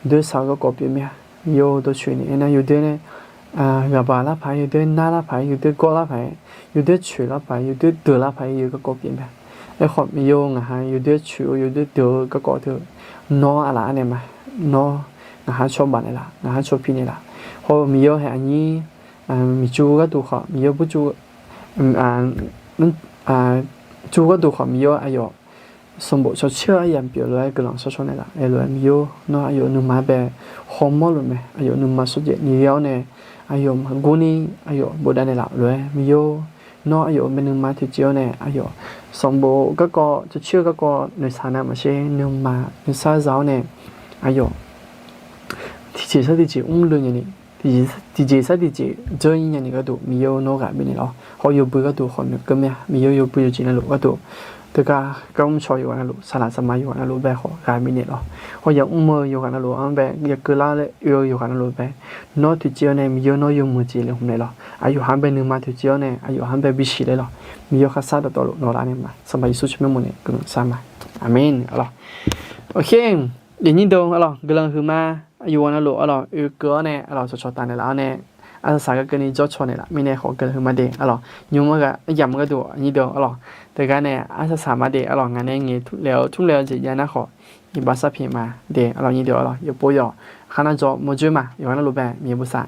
doer shaq-eu garkawv pyeuf mir-a. Miqyaer-or, dawrcoeni aernar yawdoer nae ghaqbaq lar paq-aer, yawdoer nar lar paq-aer, yawdoer gawr lar paq-aer, yawdoer coeq lar paq-aer, yawdoer deuq lar paq-aer yawqghaq garkawv pyeuf mir-a. Aerkhawf Miqyaer-or, ngaq ha yawdoer coeq-eu yawdoer deuq-eu garkawv teu nawr aqlaf-aer nae ma. Nawr ngaq ha cawba naeqlaf, ngaq ha cawpi naeqlaf. Hawr-eu Miqyaer-or hae aqnyir miqcu gharduq khawf Miqyaer burcu cu gharduq khawf Miqyaer-or, aqyawf sanqbof cawcaer-eu aryamq pyeuf lof-aer guiqlanq shawrshawr naeqlaf-aer lof-aer Miqyaer-or, nawr aqyawf nuima bae hawmawr luf mae. Aqyawf nuima shawrjaev ni ghae-awr nae aqyawf maqgurni aqyawf bofdav naeqlaf lof-aer Miqyaer-or, nawr aqyawf-euq bae nuima toeqciv-awr nae aqyawf sanqbof garkawv cawcaer-eu garkawv noeqshaq na maqsher nuima nuisar za-awr nae aqyawf tiqjeq sar tiqjeq mrluiv nyani, tiqjeq sar tiqjeq dzeur-ir nyani gharduq Miqyaer-or, nawr ghaq bifnaeq lawq. Hawr yawbui gharduq khawf noeqkeuv mir-a. Miqyaer-or, yawbui yawjeq navluf gharduq teugar gar mrcaw yawqghaq navluf, saqlaq saqma yawqghaq navluf bae khawf ghaq bifnaeq lawq. Hawr yamr-eu yawqghaq navluf-anr bae yakeuv lar laer oe-eu yawqghaq navluf bae nawr toeqciv-awr nae Miqyaer-or, nawr yawmuiq jeq laeqhmq naeq lawq. Aqyawf ha-anr bae nuima toeqciv-awr nae aqyawf ha-anr bae bisiq ler lawq. Miqyaer-or, khar sar dawqtawvluf nawq laf nae ma. Sanqpaq Yeqsur tsawrmyanr mawf nae guiqlanq shar ma. Aqmeq. Aqlawq, aqnyir deuq aqlawq guiqlanq huiqma. Yawqghaq navluf aqlawq oekeuv-awr nae aqlawq cawqcawq taf naeqlaf-awr nae arsaq saq gar keuvni jawr caw naeqlaf mirnae khawf guiqlanq huiqma de aqlawq. Nymr-aer yamq gharduq aqnyir deuq aqlawq teugar nae arsaq saq ma de aqlawq. Ngaq nae ngaeq tmr laeq-eu tmr laeq-eu jeq jav nar khawf iqbax sarpyaeq ma de aqlawq. Aqnyir deuq aqlawq yawqpov yawq khar nar jawr mawrjoer ma. Yawqghaq navluf bae Miqyaer bosav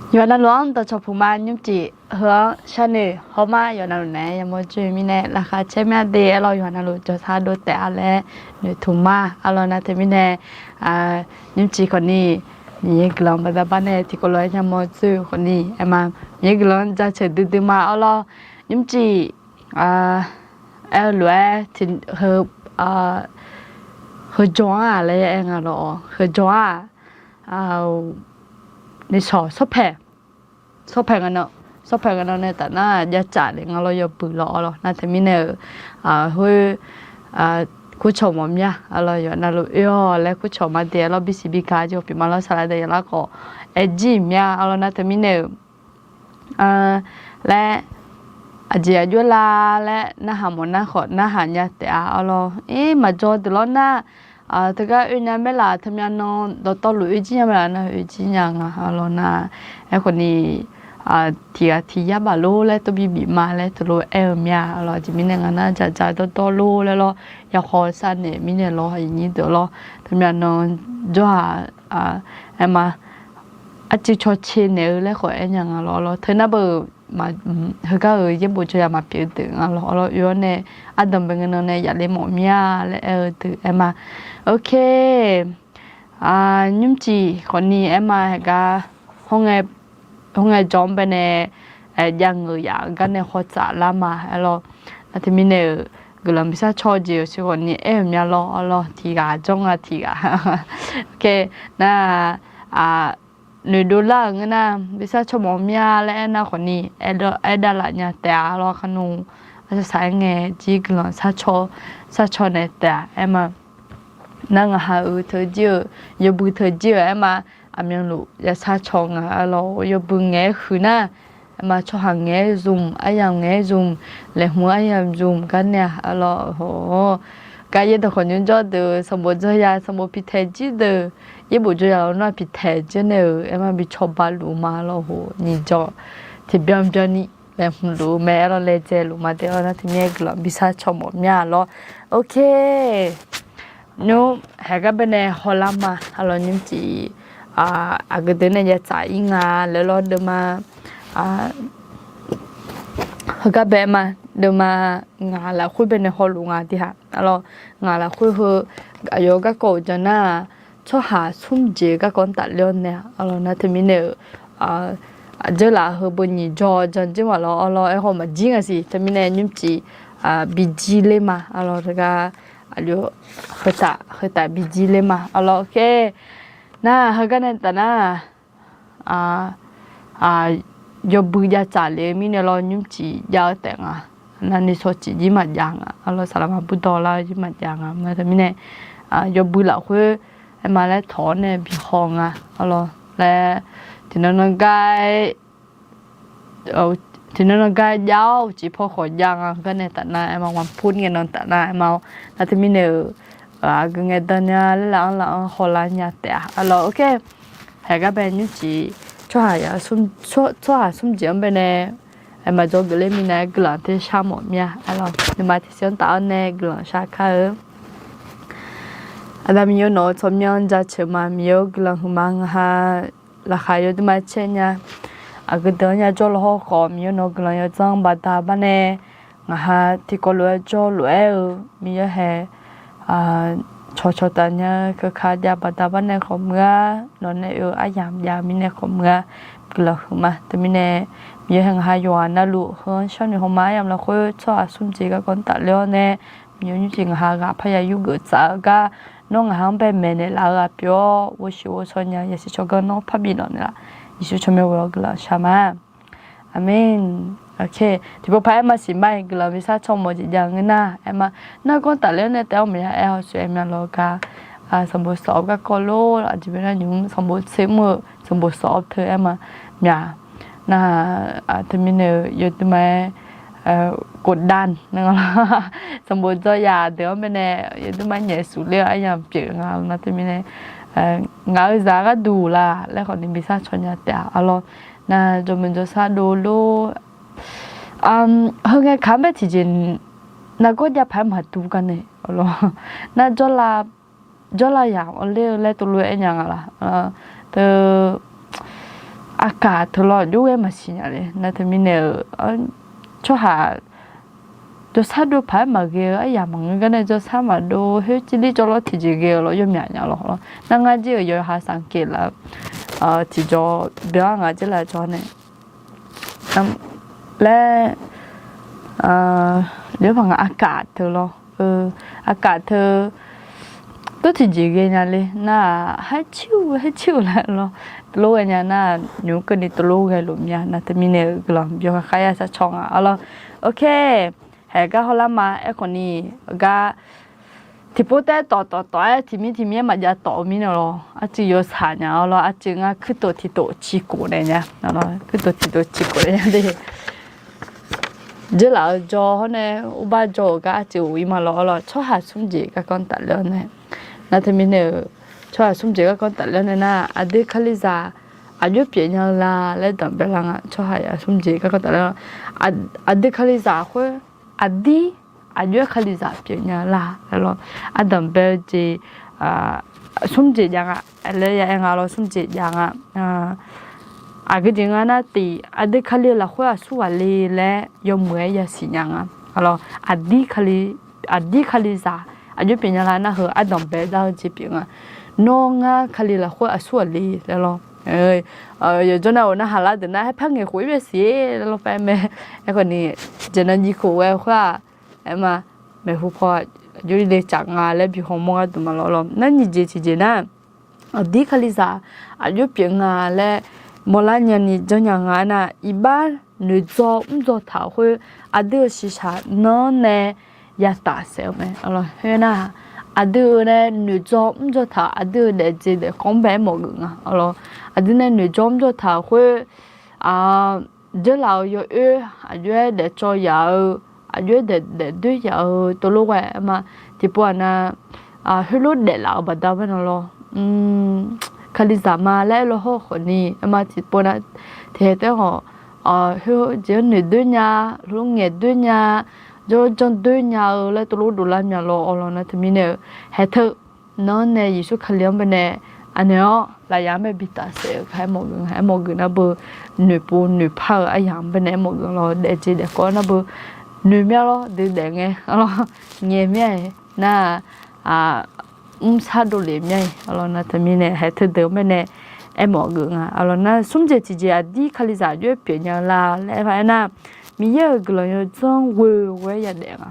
Yawqha navluf-anr dawqcawq puq ma nymrcif heu-anr sharnoeq hawr ma. Yawqha navluf naeq-aer yamawr dzoer-eu mirnae laqkhaq caer myav de aerlawr, yawqha navluf jawrshar dov taef-a laer noeqtmq ma. Arlawr nar teumirnae, nymrcif khawfni Miqyaer guiqlanq baqda bar nae tiqkawv lof-aer yamawr dzoer-eu khawfni aerma, Miqyaer guiqlanq-anr jaceuq duidui ma. Arlawr nymrcif aer-eu lof-aer heu, heu jawr-a laer aer nga lawq. Heu jawr-a, nisawq sawrpaeq, sawrpaeq nga nan, sawrpaeq nga nan nae taf nar jav tsaf le nga lawr, yawbuiq lawr. Arlawr nar teumirnae-euq khoer kurcawq mawf myav. Arlawr yawqha navluf oe-awq laer kurcawq ma de aerlawr, bisiq bi gaq jeq pyeuf ma lawr, saqlaq dae yawqlar khawf aer jir myav. Arlawr nar teumirnae-euq laer aqjeq aqjox lar laer narhaq mawf nar khawf narhaq nya taef-a. Arlawr ir maqjawr deuq lawr nar, teugar oe nya maerlaf, teumyav nan dawqtawvluf oe jir nya maerlaf nar oe jir nya nga. Arlawr nar aerkhawfni tiq ghaq tiq yar baf lor laer tov bi bif ma laer teulof aer-eu myav. Arlawr aqjeq mirnae nga nar ja ja dawrdawr lor laer lawr, yakhawv sar naeq mirnae lawr, aqyuif nyir deuq lawr, teumyav nan jawrhaq aerma, arcuiv cawce naeq-eu laer khawf aer nya nga lawr. Arlawr teu nar beu heugar-euq yaerbof jawr ya maqpyeuf deuq nga lawr. Arlawr oe-awr nae ardanq bae ngae nan nae yaf le mawf myav laer aer-eu deuq aerma. Ok, nymrcif khawfni aerma heugar hawr ngae jawr-anr bae nae jav ngeuq yaf-eu gar nae hawtsaf lar ma. Arlawr nar teumirnae-euq guiqlanq bi sar caw-eu jeq-euq siq khawfni aer-euq myav lawr. Arlawr tiq ghaq jawr nga tiq ghaq. Ok, nar noeqdov lar-euq ngeur nar bi sar caw mawf myav laer aernar khawfni aer davlaf nya taef-a. Arlawr kharnov arsaq saq-aer ngae jir guiqlanq sar caw naeq taef-a aerma. Nar ngaq ha-euq teu jir-eu, yawbui teu jir-euq aerma, aqmyanluf ya sar caw nga. Arlawr yawbui ngaeq-aer huiq nar, aerma tsawrhaq ngaeq-aer zmq, aryamq ngaeq-aer zmq, laeqhmq aryamq zmq gar nae-a. Arlawr gar yaerdawq khawf nymr jawr deuq sanqbof dzawr ya, sanqbof piqtaeq jir deuq yaerbof jawr ya lawr nar piqtaeq jir nae-euq aerma bi cawba luf ma. Arlawr hoq nyiq jawr tiqbyan byanni laeqhmq luf-eu mae. Arlawr laejae luf ma de. Arlawr nar teumirnae guiqlanq bi sar caw mawf myav lawr. Ok, nymr haeq gar bae nae hawlar ma. Arlawr nymrcif aqgeu deuq nae ya tsaf ir nga laer lawr deuvma heugar bae ma, deuvma ngaq lafkhoer bae nae hawluf nga tiq haq. Arlawr ngaq lafkhoer heu aqyawf garkawv uqdzan nar-aq, tsawrhaq smr jeq garkawv-anr tafler-awr nae-a. Arlawr nar teumirnae-euq aqjeurlaf heu beu nyiq jawr jan jir maqlawr. Arlawr aerkhawf maqjir nga siq. Teumirnae nymrcif bijir ler ma. Arlawr teugar aqjox heutaf heutaf bijir ler ma. Arlawr ok, nar heugar nae taf nar yawbui jav tsaf le-eu mirnae lawr nymrcif jav-eu taef nga. Nar nuisawq cif jir maqjav nga. Arlawr saqlaq maqbur dawq lar-eu jir maqjav nga. Nar teumirnae yawbui lafkhoer aerma laer tawq-awr nae bi haw nga. Arlawr laer tiqnan nan gar tiqnan nan gar jav-awr uqcif paw khawf jav nga gar nae taf nar aerma, ghaq pur ngae nan taf nar aerma-awr. Nar teumirnae-euq aqgeu ngae dan nya laer laf-anr laf-anr hawlar nya taef-a. Arlawr ok, haeq gar bae nymrcif tsawrhaq smr jeq-anr bae nae aerma jawr geufler minav-aer guiqlanq ter shar mawf myav. Arlawr nuima tiqsiq-anr taf-awr nae guiqlanq shar kar-eu. Aqda Miqyaer nawq-eu tsawrmyanr jaceuq ma. Miqyaer-or guiqlanq huiqma. Ngaq ha laqkhaq yawduima caer nya aqgeu deuq-anr ya jawr law hawr khawf, Miqyaer nawq-eu guiqlanq yawdzanr baqda bar nae ngaq ha tiqkawv lof-aer jawr lof-aer-eu Miqyaer hae cawqcawq taf nya-eu keuka jav baqda bar nae khawf muiq-a. Nawq nae oe-eu aryamq jav mirnae khawf muiq-a. Guiqlanq huiqma. Teumirnae Miqyaer hae ngaq ha yawqghaq navluf heu-anr sharnoeq hawma. Aryamq lafkhoer tsawrhaq smr jeq garkawv-anr tafler-awr nae Miqyaer nymrcif ngaq ha ghaq parya yurgeuf tsaf-eu gar, nawr ngaq ha-anr bae maeqnaeq laf-eu ghaq pyeuf-awr ghovshuif ghovshaw nya-eu yasiq tsawrganr nawr parbi lanq naeqlaf. Yeqsur tsawrmyanr ghoe-awr guiqlanq shar ma. Aqmeq. Ok, tiqpov paq-aer maqsiq ma-iq guiqlanq bi sar caw mawf jeq jav ngeur nar aerma, nargawr tafler-awr nae taef-awr maqya aer hawshoe aer myav lawr gar, sanqbof sawf-awr garkawv lor aqjeq bae nar nymq-mr sanqbof tser mr-eu sanqbof sawf-awr teu aerma myav. Nar teumirnae-eu yawduima-aer กดดัน sanqbof dzawr yaq deuq-anr bae nae yawduima nyaef suf ler-eu aryamq pyeuf nga nar teumirnae ngaq-euq zaq gharduq laf laer khawf ni bi sar caw nya taef-a. Arlawr nar jawrmuiq jawrsar dov lor. Heu ngae kaq-anr bae tiqjeq nargawr jav paq-aer maqdur gar nae, arlawr nar jawrlav yaq-anr ler-eu laer tov lof-aer aer nya nga laf. Teu aqkaq teu lawr aqjox ghae maqsiq nya le. Nar teumirnae-euq tsawrhaq jawrshar dov paq-aer maqghae-eu aryamq maqngeur gar nae jawrshar maqdov khoer cirlir jawrlawr tiqjeq ghae-eu lawr yawmyaq nya lawr. Nar ngar jir-euq yawqha sanqkeq laf-eu tiqjawr byan-a ngaq jir laf jawr nae laer Aqkaf teu lawr, aqkaf teu tor tiqjeq ghaenya le nar-aq, haercir-eu haercir-eu laer lawr, teulof ghaenya nar-aq, nymq-mr keuvni teulof ghae luf mya nar teumirnae-euq guiqlanq byan kharkhaer ya sharcaw nga arlawr. Ok, haeq gar hawlar ma aerkhawf ni, gar tiqpov taef tawf tawf tawf-aer tiqmir tiqmir-aer maqjav tawf-eu mirnae lawr, arcuiv yawshaq nya arlawr, arcuiv ngar kuirtof tiqtof ciqkof naeq nya, kuirtof tiqtof ciqkof naeq nya de. Dzeurlaf-eu jawr hawr nae urbar jawr-euq gar arcuiv of-ir ma lawr arlawr, tsawrhaq smr jeq garkawv tafler-awr nae, nar teumirnae-euq tsawrhaq smr jeq garkawv tafler-awr nae nar, aqdui kalizaq aqjox pyeufnya-eu la laer danqbae lar nga. Tsawrhaq smr jeq garkawv tafler-awr, aqdui kalizaq khoer aqdir aqjox-aer kalizaq pyeufnya la laer lawr, ardanq bae-eu jeq smr jeq jav nga laer ya aer nga lawr, smr jeq jav nga. Aqgeu jeq nga nar tiq, aqdui Kali-euq lafkhoer aqsur ghaq le laer yawmuiq-aer yasiq nya nga. Arlawr, aqdir Kali, aqdir kalizaq aqjox pyeufnya la nar heu ardanq bae dar-eu jeq pyeuf nga. Nawr ngar Kali lafkhoer aqsur ghaq le laer lawr. Yawqjawr nar-euq narhaq lar deuq nar haer par ngaeq khof-ir bae siq laer lawr paer mae. Aerkhawf ni, jeq nan jiv khof ghae khoer-aq, aer ma, maeqhu paw aqjox le tsaf nga laer bi hawmawr gharduq ma lawr lawr. Nar nyiq jeq tiqjeq nar, aqdir kalizaq aqjox pyeuf nga laer mawrlar nyani janrnya nga aernar, iqbax noeqdzawr mrdzaw taq-euq khoer aqdui-euq shiqshaq nanr nae yataf saef-eu mae. Khoernar, aqdui-eu nae noeqdzawr mrdzaw taq aqdui-euq daefjeq daefkawv-anr bae aermawf geuf nga. Arlawr, aqdui nae noeqdzawr mrdzaw taq-euq khoer, dzeurlaf-euq yawoer aqjox-aer daefcawv yaf-eu, aqjox-aer daefdoer yaf-eu teulof ghae aer ma. Tiqpov-aq nar, heulof daeflaf-eu baqda bae nan lawr, kalizaq ma laer aer lawr hawr khawf ni aer ma. Tiqpov nar, tiqhae taef-aer khawf, khoer jeq-anr noeqdoer nya, heulof ngaeqdoer nya, janrjanr doer nya-eu laer teulof dovlar mya lawr. Arlawr nar teumirnae-eu, haeq teu nanr nae Yeqsur Kali-anr bae nae aqnaeq-awr lafyaq-anr bae bi taf saef-eu gar aermawf geuf nga. Aermawf geuf nar beu, noeqpov noeqpar-eu aryamq-anr bae nae aermawf geuf lawr, daefjeq daefkawv nar beu, noeq mya lawr dui daef ngae, arlawr, ngaeq mya-aer nar-aq, mrshar dovlef mya-iq. Arlawr nar teumirnae haeq teu deuq-anr bae nae aermawf geuf nga. Arlawr nar smr jeq tiqjeq aqdir kalizaq aqjox-aer pyeufnya-eu la laer aer ma aernar, Miqyaer-euq guiqlanq yawdzanr ghoe ghoe-aer yadaef nga.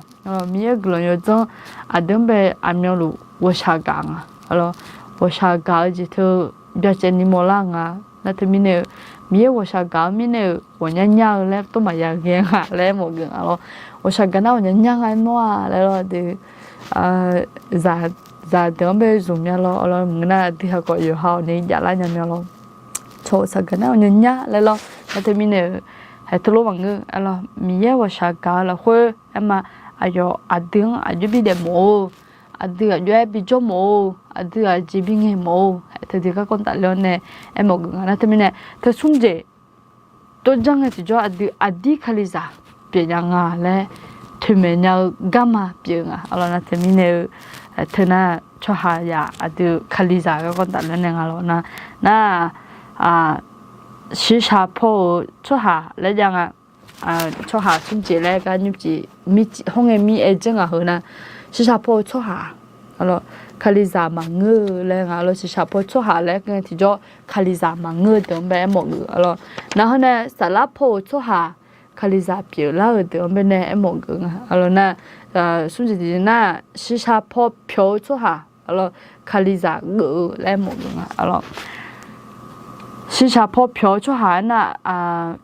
Miqyaer-euq guiqlanq yawdzanr aqdui-anr bae aqmyanluf ghawqshaq gaq nga. Arlawr, ghawqshaq gaq-eu jeq teu byacaevni mawrlar nga. Nar teumirnae-eu, Miqyaer ghawqshaq gaq-eu mirnae-euq ghawqnyar nyar-eu laer tov maqya ghae nga laer aermawf geuf nga lawr. Ghawqshaq gaq nar ghawqnyar nyar nga nawr-aq laer lawr de, zaq deuq-anr bae zmq mya lawr. Arlawr, maqngeur nar aqdui haqkawf yawqha-awq ni javlar nya mya lawr. Cawq ghawqshaq gaq nar ghawqnyar nyar laer lawr. Nar teumirnae-eu, haeq teulof maqngeur. Arlawr, Miqyaer ghawqshaq gaq-eu lafkhoer aer ma, aqyawf aqdui-anr aqjox bi daefmawf-eu, aqdui aqjox-aer bijawr mawf-eu, aqdui aqjeq bi ngaeq mawf-eu, haeq teu dui garkawv tafler-awr nae aermawf geuf nga. Nar teumirnae teu smr jeq tsovjanr ngae tiqjawr aqdui aqdir kalizaq pyeufnya nga laer toeqmaeq nya-eu garma pyeuf nga. Arlawr nar teumirnae-eu, teu nar tsawrhaq yaq aqdui kalizaq garkawv tafler nae nga lawr nar, nar, shiqshaq paw-euq tsawrhaq laer jav nga. Tsawrhaq smr jeq laer gar nymrjeq, hawr ngae mir aer janr ngaq heu nar, shiqshaq paw-eu tsawrhaq, kalizaq maqngeur-eu laer nga lawr. Shiqshaq paw-eu tsawrhaq laer ngae tiqjawr kalizaq maqngeur-eu deuq-anr bae aermawf geuf. Arlawr, nar hawr nae saflar paw-euq tsawrhaq kalizaq pyeuflar-euq deuq-anr bae nae aermawf geuf nga. Arlawr nar, smr jeq tiqjeq nar, shiqshaq paw pyawq-eu tsawrhaq, arlawr, kalizaq geuf-eu laer aermawf geuf nga. Arlawr, shiqshaq paw pyawq-eu tsawrhaq aernar,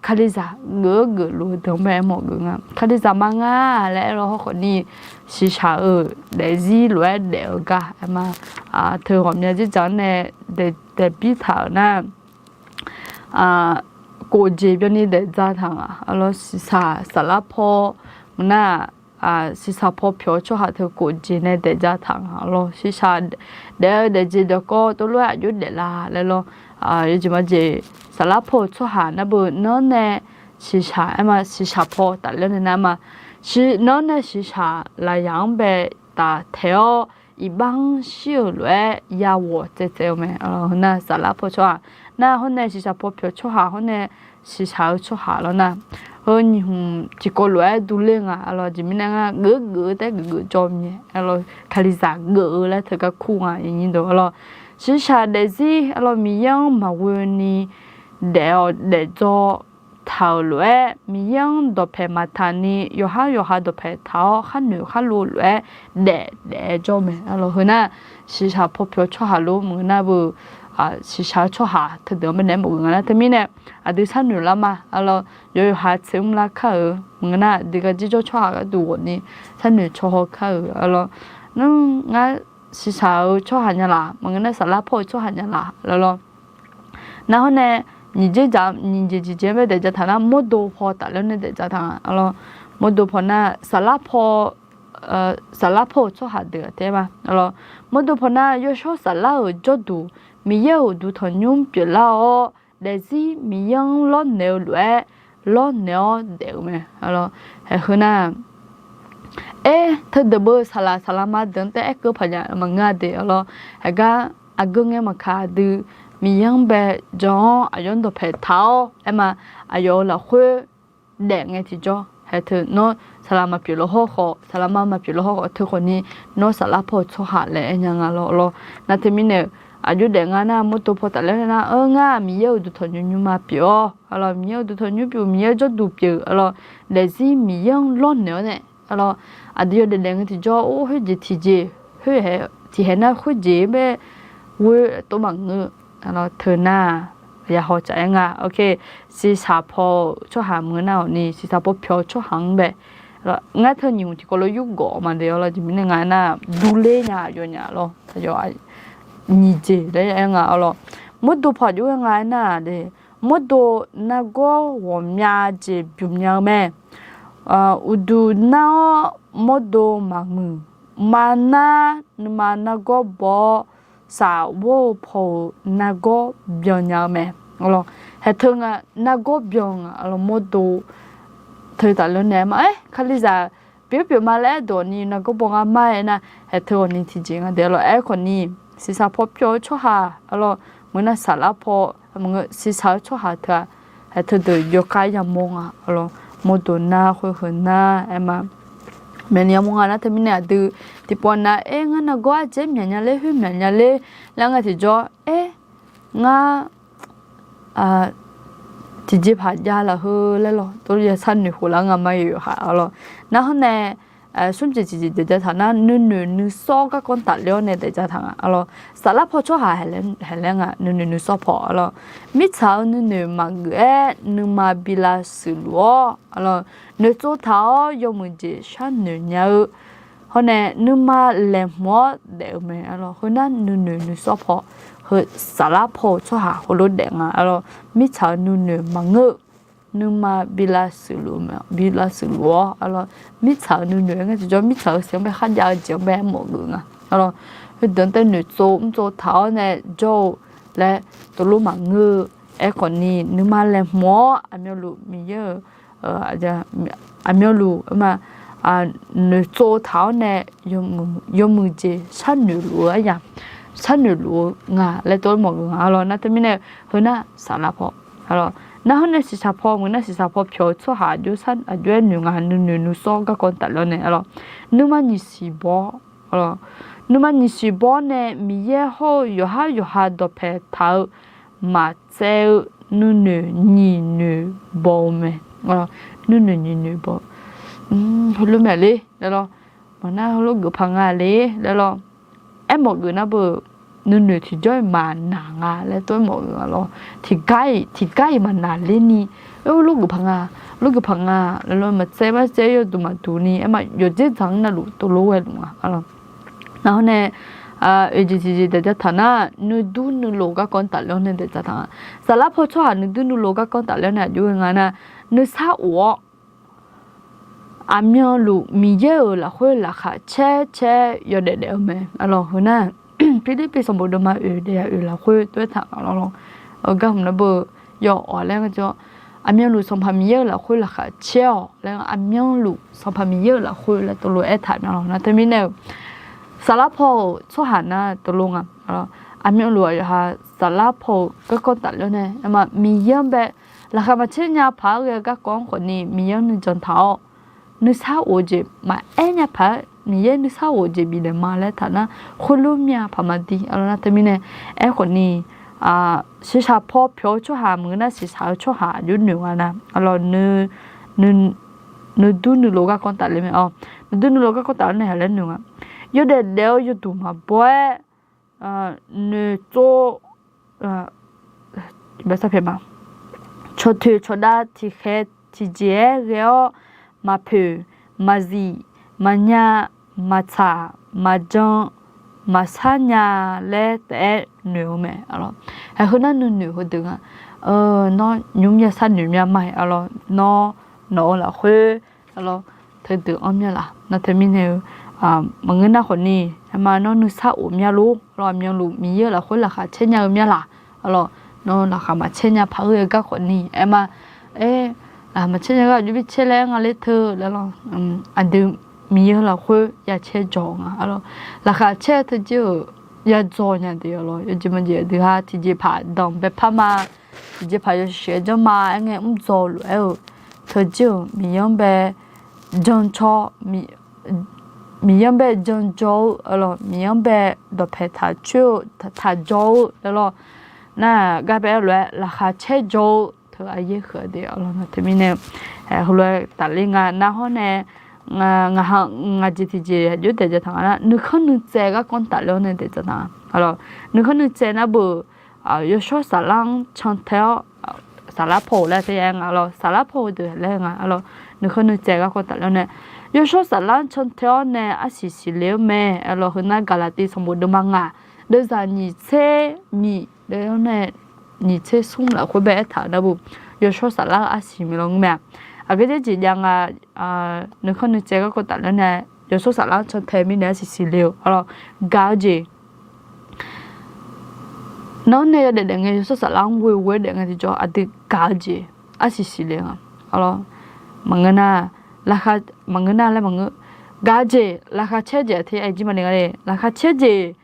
kalizaq geuf-eu geufluf-eu deuq-anr bae aermawf geuf nga. Kalizaq ma ngar laer aer lawr hawr khawf ni, shiqshaq-euq daefzir lof-aer daef-eu gar aer ma. Teu ghawqmya dzerdzaq-anr nae daeqbir taq-euq nar, kofjeq byanni daefdza taq nga. Arlawr, shiqshaq saflar paw maqnar, shiqshaq paw pyawq-eu tsawrhaq teu kofjeq nae daefdza taq nga. Arlawr, shiqshaq daef-eu daefjeq daefkawv tov lof-aer aqjox daeflar laer lawr. Yawjeq majeq saflar paw-euq tsawrhaq nar beu nanr nae shiqshaq aer ma, shiqshaq paw tafler nae nar ma, nanr nae shiqshaq lafyaq-anr bae taftaeq-awr iqbax-anr shir-euq lof-aer ya ghawq tsaev tsaev-eu mae. Heu nar saflar paw tsawrhaq nar hawr nae shiqshaq paw pyawq tsawrhaq hawr nae shiqshaq-eu tsawrhaq lawr nar, heu nyiq hmq tiqkawv lof-aer durler nga. Arlawr jeq mirnae ngar geuf geuf-eu taef geuf geuf jawr mir-aer arlawr kalizaq geuf-eu laer teugar kur nga. Aqnyir deuq arlawr, shiqshaq daefzir arlawr Miqyaer-anr maqghoeni daef-awq daefdzaw taq-euq lof-aer, Miqyaer-anr dawqpaeq maqtaq ni yawqhar yawqha dawqpaeq taq-awr khar noeq khar lov lof-aer daef daef-aer jawr mae. Arlawr heu nar shiqshaq paw pyawq tsawrhaq lor maqngeur nar beu, shiqshaq-eu tsawrhaq teudeuq-anr baenae maqghoe nga nar teumirnae aqdui sharnoeq lar ma. Arlawr yawqha tseq mr lar kar-euq maqngeur nar aqdui gar jirjawr tsawrhaq gharduq ghawqni sharnoeq caw haw kar-euq arlawr, ngar shiqshaq-eu tsawrhaq nya laq maqngeur nar saflar paw-eu tsawrhaq nya laq lawr. Nar hawr nae nyiq jeq jeq jeq-anr bae daef ja taq nar mawrdo paw tafler-awr nae daef ja taq nga. Arlawr mawrdo paw nar saflar paw saflar paw-eu tsawrhaq deuq taef ma. Arlawr mawrdo paw nar yawshawr saflar-euq jawrduq Miqyaer-euq uqduq tanqnymr pyeuflar-awr daefzir Miqyaer-anr lawrnaeq-eu lof-aer lawrnaeq-awr daef-eu mae. Arlawr haeq heu nar, aer teudeuq beu saqlaq saqlaq ma deuq-anr taef aerkeuv paq nya maqngeur-a de. Arlawr haeq gar aqgeu ngae maqkaq aqdui Miqyaer-anr bae jan-awr aqyawf-anr dawqpaeq taq-awr aer ma, aqyawf-euq lafkhoer daef ngae tiqjawr haeq teu nawr saqlaq maqpyeuf lawr hawr khawf saqlaq ma maqpyeuf lawr hawr khawf teu khawfni nawr saflar paw-eu tsawrhaq laer aer nya nga lawr. Arlawr nar teumirnae-euq aqjox daef nga nar mawrdo paw tafler-awr nar, ngar Miqyaer-euq uqduq tanqnymr nymrma pyeuf-awr arlawr Miqyaer-euq uqduq tanqnymr pyeuf Miqyaer jawrduq pyeuf arlawr daefzir Miqyaer-anr lawrnaeq-awr nae arlawr aqdui yawdaef daef ngae tiqjawr or khoerjeq tiqjeq khoer tiqhaeq nar khoerjeq-anr bae ghoe tov maqngeur. Arlawr teu nar ya haw caf-aer nga. Shiqshaq paw-eu tsawrhaq maqngeur nar-awq ni shiqshaq paw pyawq-eu tsawrhaq-anr bae ngar teu nyiq hmq tiqkawv lof yurgawv ma de. Arlawr jeq mirnae nga nar durler nya aqyawfnyaf lawr aqyawf nyiq jeq laer aer nga. Arlawr mawrdo paw aqjox-aer nga aer nar de, mawrdo nargawr ghawqmya jeq bymq nya-eu mae. Uqduq nar-awr mawrdo maqmuiq, maqnar nuima nargawr baw-awr saflar-eu paw-euq nargawr byan nya-eu mae. Arlawr haeq teu nga nargawr byan nga. Arlawr mawrdo teu tafler-awr nae aer ma, aer kalizaq pyeuf pyeuf ma laer aer dawq ni nargawr baw ngar ma aer nar haeq teu ghawqni tiqjeq nga de. Arlawr aerkhawfni shiqshaq paw pyawq-eu tsawrhaq arlawr maqngeur nar saflar paw maqngeur shiqshaq-eu tsawrhaq teu-aq haeq teudeuq yawkhav yamawr nga. Arlawr mawrdo nar khoer heu nar aer ma, myaqni yamawr nga nar teumirnae aqdui tiqpawf nav aer ngar nargawr ardzaer myaq nya ler khoer myaq nya ler laer nga tiqjawr aer ngar tiqjeqpaq jav lafkhoer laer lawr tov ya sharnoeq khof lar nga ma yawqha. Arlawr nar hawr nae smr jeq tiqjeq daef ja taq nar nuinoeq nuisawr garkawv tafler-awr nae daef ja taq nga. Arlawr saflar paw tsawrhaq haeq laer nga nuinoeq nuisawr paw. Arlawr mirtsaq-euq nuinoeq maqgeuf-aer nuima bi lavshuif luf-awr arlawr noeqtsov taq-awr yawmuiq jeq sharnoeq nya-eu hawr nae nuima laeqhmq-awr daef-eu mae. Arlawr khoernar nuinoeq nuisawr paw heu saflar paw-eu tsawrhaq heulof daef nga. Arlawr mirtsaq-euq nuinoeq maqngeur-eu nuima bi lavshuif luf-eu mae, bi lavshuif luf-awr arlawr mirtsaq-euq nuinoeq-aer ngar tiqjawr mirtsaq-euq siq-anr bae kharjav-eu jeq-anr bae aermawf geuf nga. Arlawr heudeuq-anr tae noeqtsov mrtsov taq-awr nae jawr-eu laer tov lof maqngeur-eu. Aerkhawfni nuima laeqhmq-awr aqmyanluf Miqyaer-euq aqmyanluf ma noeqtsov taq-awr nae yawmuiq jeq sharnoeq luf-eu aryamq sharnoeq luf-eu nga laer tov mawf geuf nga. Arlawr nar teumirnae heu nar saflar paw nar hawr nae shiqshaq paw maqngeur nar shiqshaq paw pyawq-eu tsawrhaq aqjox-aer noeq nga nuinoeq nuisawr garkawv tafler-awr nae. Arlawr nuima nyiq siq baw-awr nuima nyiq siq baw-awr nae Miqyaer hawr-eu yawqhar yawqha dawqpae taq-eu maqtsaev-eu nuinoeq nyiq noeq baw-eu mae. Nuinoeq nyiq noeq baw heulof mae le laer lawr, maqnar heulof geuf paq nga le laer lawr, aermawf geuf nar beu nuinoeq tiqjawr-iq maqnaq nga laer tov aermawf geuf nga lawr. Tiqgar-iq tiqgar-iq maqnaq ler ni, aer heulof geuf paq nga, heulof geuf paq nga laer lawr, maqtsaev maqtsaev yawduq maqduq ni aer ma yawqdzer dzaq-anr navluf tov lof ghae luf nga. Nar hawr nae oeq jeq tiqjeq daef ja taq nar nuidur nuilov garkawv tafler-awr nae daef ja taq nga. Saflar paw tsawrhaq nuidur nuilov garkawv tafler-awr nae aqjox-aer nga nar nuisar of-awr aqmyanluf Miqyaer-euq lafkhoer laqkhaq caer caer yawdaef daef-eu mae. Arlawr heu nar Pirlirpiv sanqbof deuvma oeq daef ya oeq lafkhoer tov-aer taq nga lawr. Gar hmq nar beu yawawq laer nga jawr, aqmyanluf Sanqpaq Miqyaer-euq lafkhoer laqkhaq caer-awq laer aqmyanluf Sanqpaq Miqyaer-euq lafkhoer laer tov lof-aer taq myanluf nar teumirnae-euq Saflar paw-euq tsawrhaq nar teulof nga. Aqmyanluf-aq yawqha saflar paw-euq garkawv tafler-awr nae, aerma Miqyaer-anr bae laqkhaq maqcaer nya paq-aer ghae-eu garkawv-anr khawfni Miqyaer-anr nuijan taq-awr, nuisar of-eu jeq maqaer nya paq-aer Miqyaer nuisar of-eu jeq bifnaeq ma laer taq nar, khoerlof myav paq maqdir. Arlawr nar teumirnae aerkhawfni, shiqshaq paw pyawq-eu tsawrhaq maqngeur nar, shiqshaq-eu tsawrhaq aqjox noeq nga nar, arlawr, nuidur nuilof garkawv tafler mae-awr, nuidur nuilof garkawv tafler nae haq laer noeq nga. Yawdaef daef-eu yawduq maqbaw-aer, noeqtsov, cawqtoeq cawqdav tiqkhaeq tiqjeq-aer ghae-awr, maqpoeq, maqzif, maqnya, maqtsaq, maqjan, maqsar nya laer taef-aer noeq-eu mae. Arlawr, heunar nuinoeq heudeuq nga. Nawr nymr yasar noeq mya ma-iq, arlawr, nawr nawq-eu lafkhoer, arlawr, teudeuq-anr mya laf nar teumirnae-eu, maqngeur nar khawfni, aerma nawr nuisar of mya lor, arlawr, aqmyanluf Miqyaer-euq lafkhoer laqkhaq caer nya-eu mya laf, arlawr, nawr laqkhaq maqcaer nya paq-aer ghae-eu gar khawfni, aerma, aer, laqkhaq maqcaer nya gar aqjox bi caer laer nga ler teu laer lawr, aqdui Miqyaer-eu lafkhoer ya caer jawq nga, arlawr, laqkhaq caer-eu teudzer-euq ya dzaw nya deuq, arlawr, yawjeq maqjeq aqdui ha tiqjeqpaq danqbae par ma, tiqjeqpaq yawshuif-aer janr ma aer ngae mr dzaw lof-aer-euq, teudzer-euq Miqyaer-anr bae jancaw, Miqyaer-anr bae jancaw-eu, arlawr, Miqyaer-anr bae dawqpae taq coer-eu, taq jawr-eu, arlawr, nar gar bae-aer lof-aer laqkhaq caer jawr-eu teu aryaer huiq-a de, arlawr, nar teumirnae, heulof-aer tafler nga nar hawr nae, ngaq ha ngaq jeq tiqjeq aqjox daeq ja taq nga nar, nuikhanr nuitsaev garkawv tafler-awr nae daeq ja taq nga, arlawr, nuikhanr nuitsaev nar beu, yawshawr saflar-anr cantae-awr, saflar paw-euq laer tae-aer nga, arlawr, saflar paw-eu deuq laer nga, arlawr, nuikhanr nuitsaev garkawv tafler-awr nae, yawshawr saflar-anr cantae-awr nae arsiq siqle-eu mae, arlawr, heunar Gaqlaqtiv sanqbof deuvma ngaq, deuvzaq nyiq tser nyiq, nae nyiq tser smr lafkhoer bae aertaq-eu nar beu, yawshawr saflar-eu arsiq maeq lawr ngeur mae-a. Aqgeu jeq jeq jav nga, nuikhanr nuitsaev garkawv tafler-awr nae, yawshawr saflar-anr cantae mirnae arsiq siqle-eu, arlawr, gaq-eu jeq Nawr nae yawdaef daef ngae, yawshawr saflar-anr ghoe ghoe-aer daef ngae tiqjawr aqdui gaq-eu jeq arsiq siqle nga. Arlawr, maqngeur nar, maqngeur nar laer maqngeur. Gaq-eu jeq, laqkhaq caer jeq aqteu-aer jir maqle nga le. Laqkhaq caer jeq,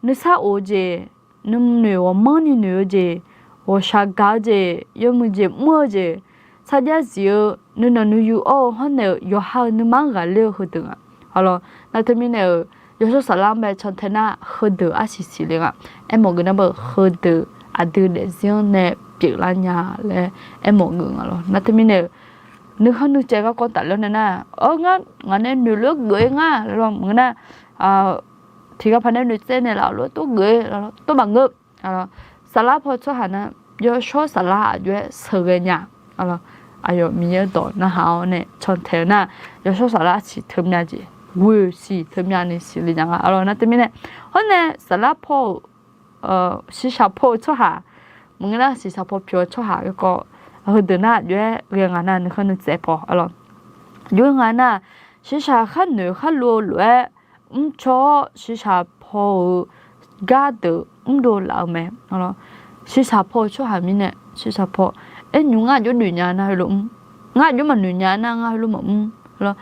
nuisar of-eu jeq, nuinoeq ghawqmanrni noeq-eu jeq, ghawqshaq gaq-eu jeq, yawmuiq jeq mr-eu jeq, sarjax zif-eu, nuinanq nuiyu awr-eu hawr naeq-euq yawqha-euq nuima-anr ghaqler-eu heudeuq nga. Arlawr, nar teumirnae-euq yawshawr saflar-anr bae cantae nar heudeuq arsiq siqle nga. Aermawf geuf nar beu heudeuq aqdui daefzir-anr nae pyeuflar nya laer aermawf geuf nga lawr. Nar teumirnae-euq nuikhanr nuicaev garkawv tafler-awr nae nar, ar, ngar ngaq nae noeqlof-aer geuf-ir nga laer lawr, maqngeur nar, tiqghaq paq nae noeqtsaev naeqlaf-euq lof-aer tov geuf-ir, tov maqngeur. Saflar paw tsawrhaq nar, yawshawr saflar aqjox-aer sheuqghae nya. Aqyawf Miqyaer dawq narhaq-awr nae cantae-eu nar, yawshawr saflar siq teumya jeq, ghoe siq teumyani siqle nya nga. Arlawr, nar teumirnae, hawr nae saflar paw-euq, shiqshaq paw-eu tsawrhaq, maqngeur nar shiqshaq paw pyawq-eu tsawrhaq garkawv, heudeuq nar aqjox-aer ghae nga nar nuikhanr nuitsaev paw, arlawr, aqjox-aer nga nar, shiqshaq khar noeq khar lov-eu lof-aer mrcaw-awr, shiqshaq paw-euq gardeuq mrdov laf-eu mae. Shiqshaq paw-eu tsawrhaq mirnae, shiqshaq paw, aer nymr ngar aqjox noeq nya nar heulof mr, ngar aqjox maqnoeq nya nar ngar heulof maqmr.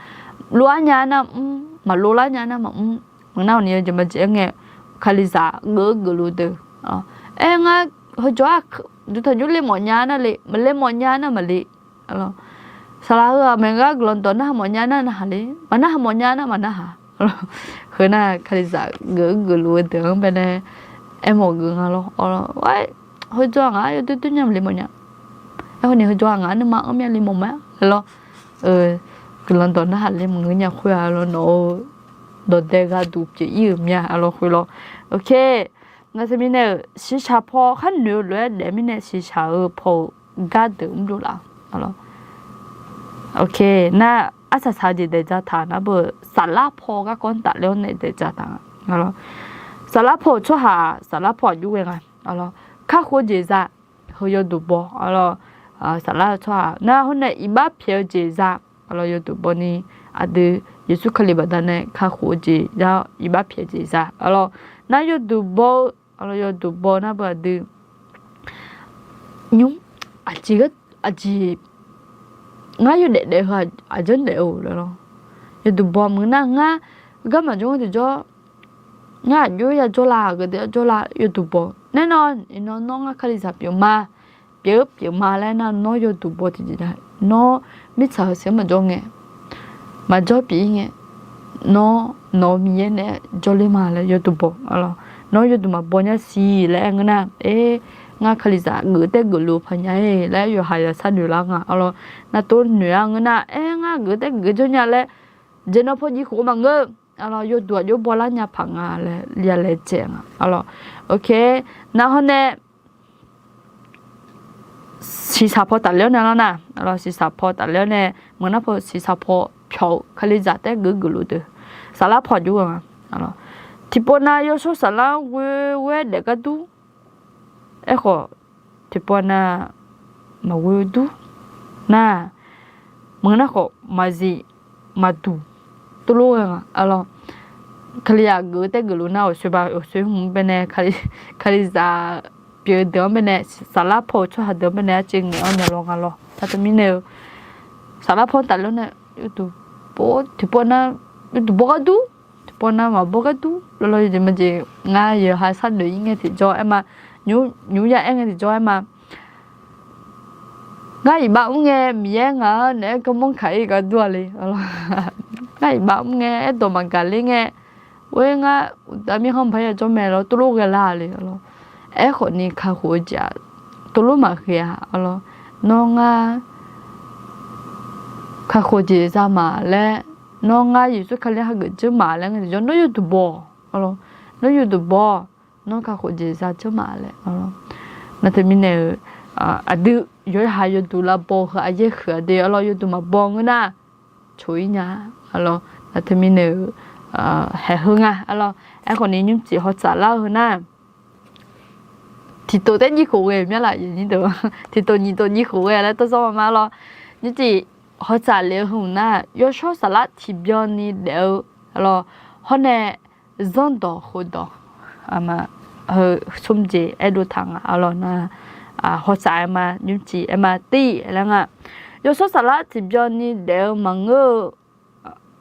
Lov-ar nya nar mr, maqlov lar nya nar maqmr. Maqnar-awq ni yawjeq maqjeq-aer ngae, Kalizaq geuf-eu geufluf deuq, aer ngar heujawr-aq, duqtaq jur le mawf nya nar le, maqle mawf nya nar maqle. Saqlaq heu-aq maeqgar guiqlanq dawq narhaq mawf nya nar narhaq le, maqnarhaq mawf nya nar maqnarhaq. Heu nar Kalizaq geuf-eu geufluf-eu deuq-anr baenae aermawf geuf nga lawr. Heujawr-aq ngaq-anr yawdoer doer nya maqle mawf nya. Aerkhawf ni heujawr-aq ngaq-anr nuima anr mya le mawf ma lawr. Guiqlanq dawq narhaq le maqngeur nya khoer-a lawr, nawq-eu dawqdae gharduq pyeuf-ir-euq mya-a lawr khoer lawr. Nar teumirnae-euq shiqshaq paw khar noeq-eu lof-aer daef mirnae shiqshaq-eu paw-euq gardeuq mrdov laf-a. Nar arsaq saq-eu jeq daeq ja taq nar beu, saflar paw garkawv-anr tafler-awr nae daeq ja taq-a. Saflar paw-euq tsawrhaq, saflar paw aqjox ghae nga. Kakhof-eu jeq za, heu yawduq baw, saflar-eu tsawrhaq nar hawr nae iqbax pyaeq-eu jeq za, yawduq baw ni, aqdui Yeqsur Kali baqdanae kakhof-eu jeq za-awr iqbax pyaeq jeq za. Nar yawduq baw-eu, yawduq baw nar beu aqdui nymr, aqjeq, aqjeq ngar yawdaef daef heu aqjanr daef-eu laer lawr. Yawduq baw maqngeur nar ngar garma jawr-anr tiqjawr Ngar aqjox yajawr la, aqgeu deuq yajawr la, yawduq baw. Nae nawr, iqnan nawr ngar Kalizaq pyeuf ma, pyeuf pyeuf ma laer nar, nawr yawduq baw tiqjeq jav. Nawr mirtsaq-euq siq-anr maqjawr ngae, maqjawr pyeuf-ir ngae, nawr nawq-eu Miqyaer naeq-aer jawrler ma laer yawduq baw. Nawr yawduq maqbaw nya siq laer aer ngeur nar, aer, ngar Kalizaq geuf taer geufluf paq nya-ir laer yawqha yawqha sharnoeq lar nga. Arlawr, nar tov noeq-ar ngeur nar, aer, ngar geuf taer geuf jawr nya laer jeq nan paw jiv khof maqngeur. Arlawr, yawduq aqjox baw lar nya paq nga laer ya laejae nga. Arlawr, ok, nar hawr nae siqsaq paw tafler-awr nae lar nar, arlawr, siqsaq paw tafler-awr nae, meuq nar paw siqsaq paw pyawq-eu Kalizaq taer geuf geufluf deuq, saflar paw aqjox-a nga. Tiqpov nav yawshawr saflar ghoe ghoe-aer daef gar dur. Aerkhawf, tiqpov nav maqghoe dur nar, meuq nar khawf maqzif maqduq tov lof ghae nga. Arlawr, Kalizaq geuf taer geufluf nar, awqsoe ba awqsoe hmq baenae, Kalizaq pyeuf-eu deuq-anr baenae, saflar paw-eu tsawrhaq deuq-anr baenae arciv ngaeq-awr naeq lawr nga lawr. Taq teumirnae-eu, saflar paw-anr tafler-awr nae, tiqpov nar, yawduq baw gar dur, tiqpov nar maqbaw gar dur. Lawlawr, yawjeq majeq ngar yawqha sharnoeq-ir ngae tiqjawr aer ma, nymr ya aer ngae tiqjawr aer ma. Ngar iqbax mr ngae Miqyaer ngaq-anr naeq-aer garmanr kaq-ir gar dur-a le. Ngar iqbax mr ngae aerdawq maqgaq ler ngae, oer ngar uqtaf mirkhanq baq yajawr mae lawr, tov lof ghae lar le. Arlawr, aerkhawf ni kakhof-eu jeq-aq, tov lof maqghae-a. Arlawr, nawr ngar kakhof jeq za ma laer, nawr ngar Yeqsur Kali hageuf dzeur ma laer ngae tiqjawr nawr yawduq baw. Nawr yawduq baw, nawr kakhof jeq za dzeur ma laer. Nar teumirnae-eu, aqdui yawqha yawduq lavbaw heu aqyaer huiq-a de. Arlawr, yawduq maqbaw ngeur nar, coq-ir nya. Arlawr, nar teumirnae-eu, haeq heu nga. Arlawr, aerkhawf ni nymrcif hawtsaf lar-eu heu nar, tiqtof taer jiv khof ghae mya laf, tiqtof nyiq tof jiv khof ghae laer tawrzawr ma ma lawr. Nymrcif hawtsaf lef-eu heu nar, yawshawr saflar tiqbyan ni daef-eu, arlawr, hawr nae zanrdawq khofdawq, heu smr jeq aerdov taq nga. Arlawr nar, hawtsaf aer ma, nymrcif aer ma, tir laer nga. Yawshawr saflar tiqbyan ni daef-eu maqngeur-eu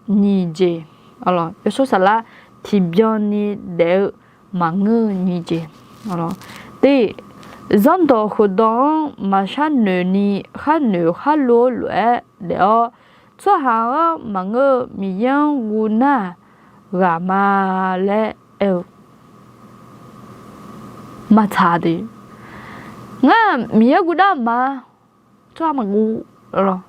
nyiq jeq. Yawshawr saflar tiqbyan ni daef-eu maqngeur-eu nyiq jeq. Tir, zanrdawq khofdawq-anr maqshar noeq ni, khar noeq khar lo-awr lof-aer daef-awr, tsawrhaq-anr maqngeur-eu Miqyaer-anr guv nar-aq, ghaq ma laer aer-eu maqtsaq de. Ngar Miqyaer guv nar-aq ma, tsawrhaq maqguv lawr.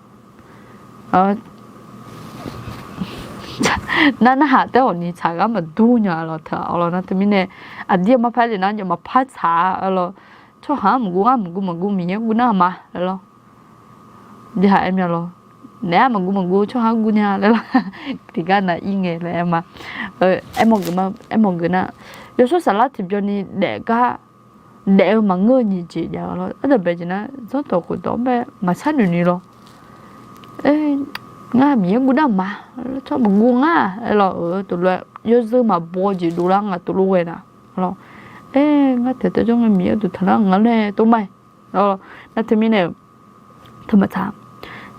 Nar narhaq taer-awq ni tsaq gar maqdur nya lawr teu-aq. Arlawr, nar teumirnae aqdir-a marpar le nar, aqyawf maqpar tsaq-a. Arlawr, tsawrhaq-anr maqguv, ngar maqguv maqguv Miqyaer guv nar-aq ma lawr. Jeqhaq aer mya lawr. Naeq-aer maqguv maqguv tsawrhaq-anr guv nya laer lawr. Tiqgar nav ir ngae laer aer ma. Aermawf geuf nar, yawshawr saflar tiqbyan ni daef gar daef-eu maqngeur-eu nyiq jeq jav-a lawr. Ardanqbae jeq nar, zanrdawq khofdawq-anr bae maqshar noeq ni lawr. Ngar Miqyaer guv nar-aq ma, tsawrhaq maqguv ngar-a aer lawr. Teulof-aer yawzeu maqbaw jeq dovlar nga teulof ghae nar lawr. Ngar taef taef jawr ngae Miqyaer duq taqnar nga laer tov ma-aer. Nar teumirnae-eu teu maqtsaq.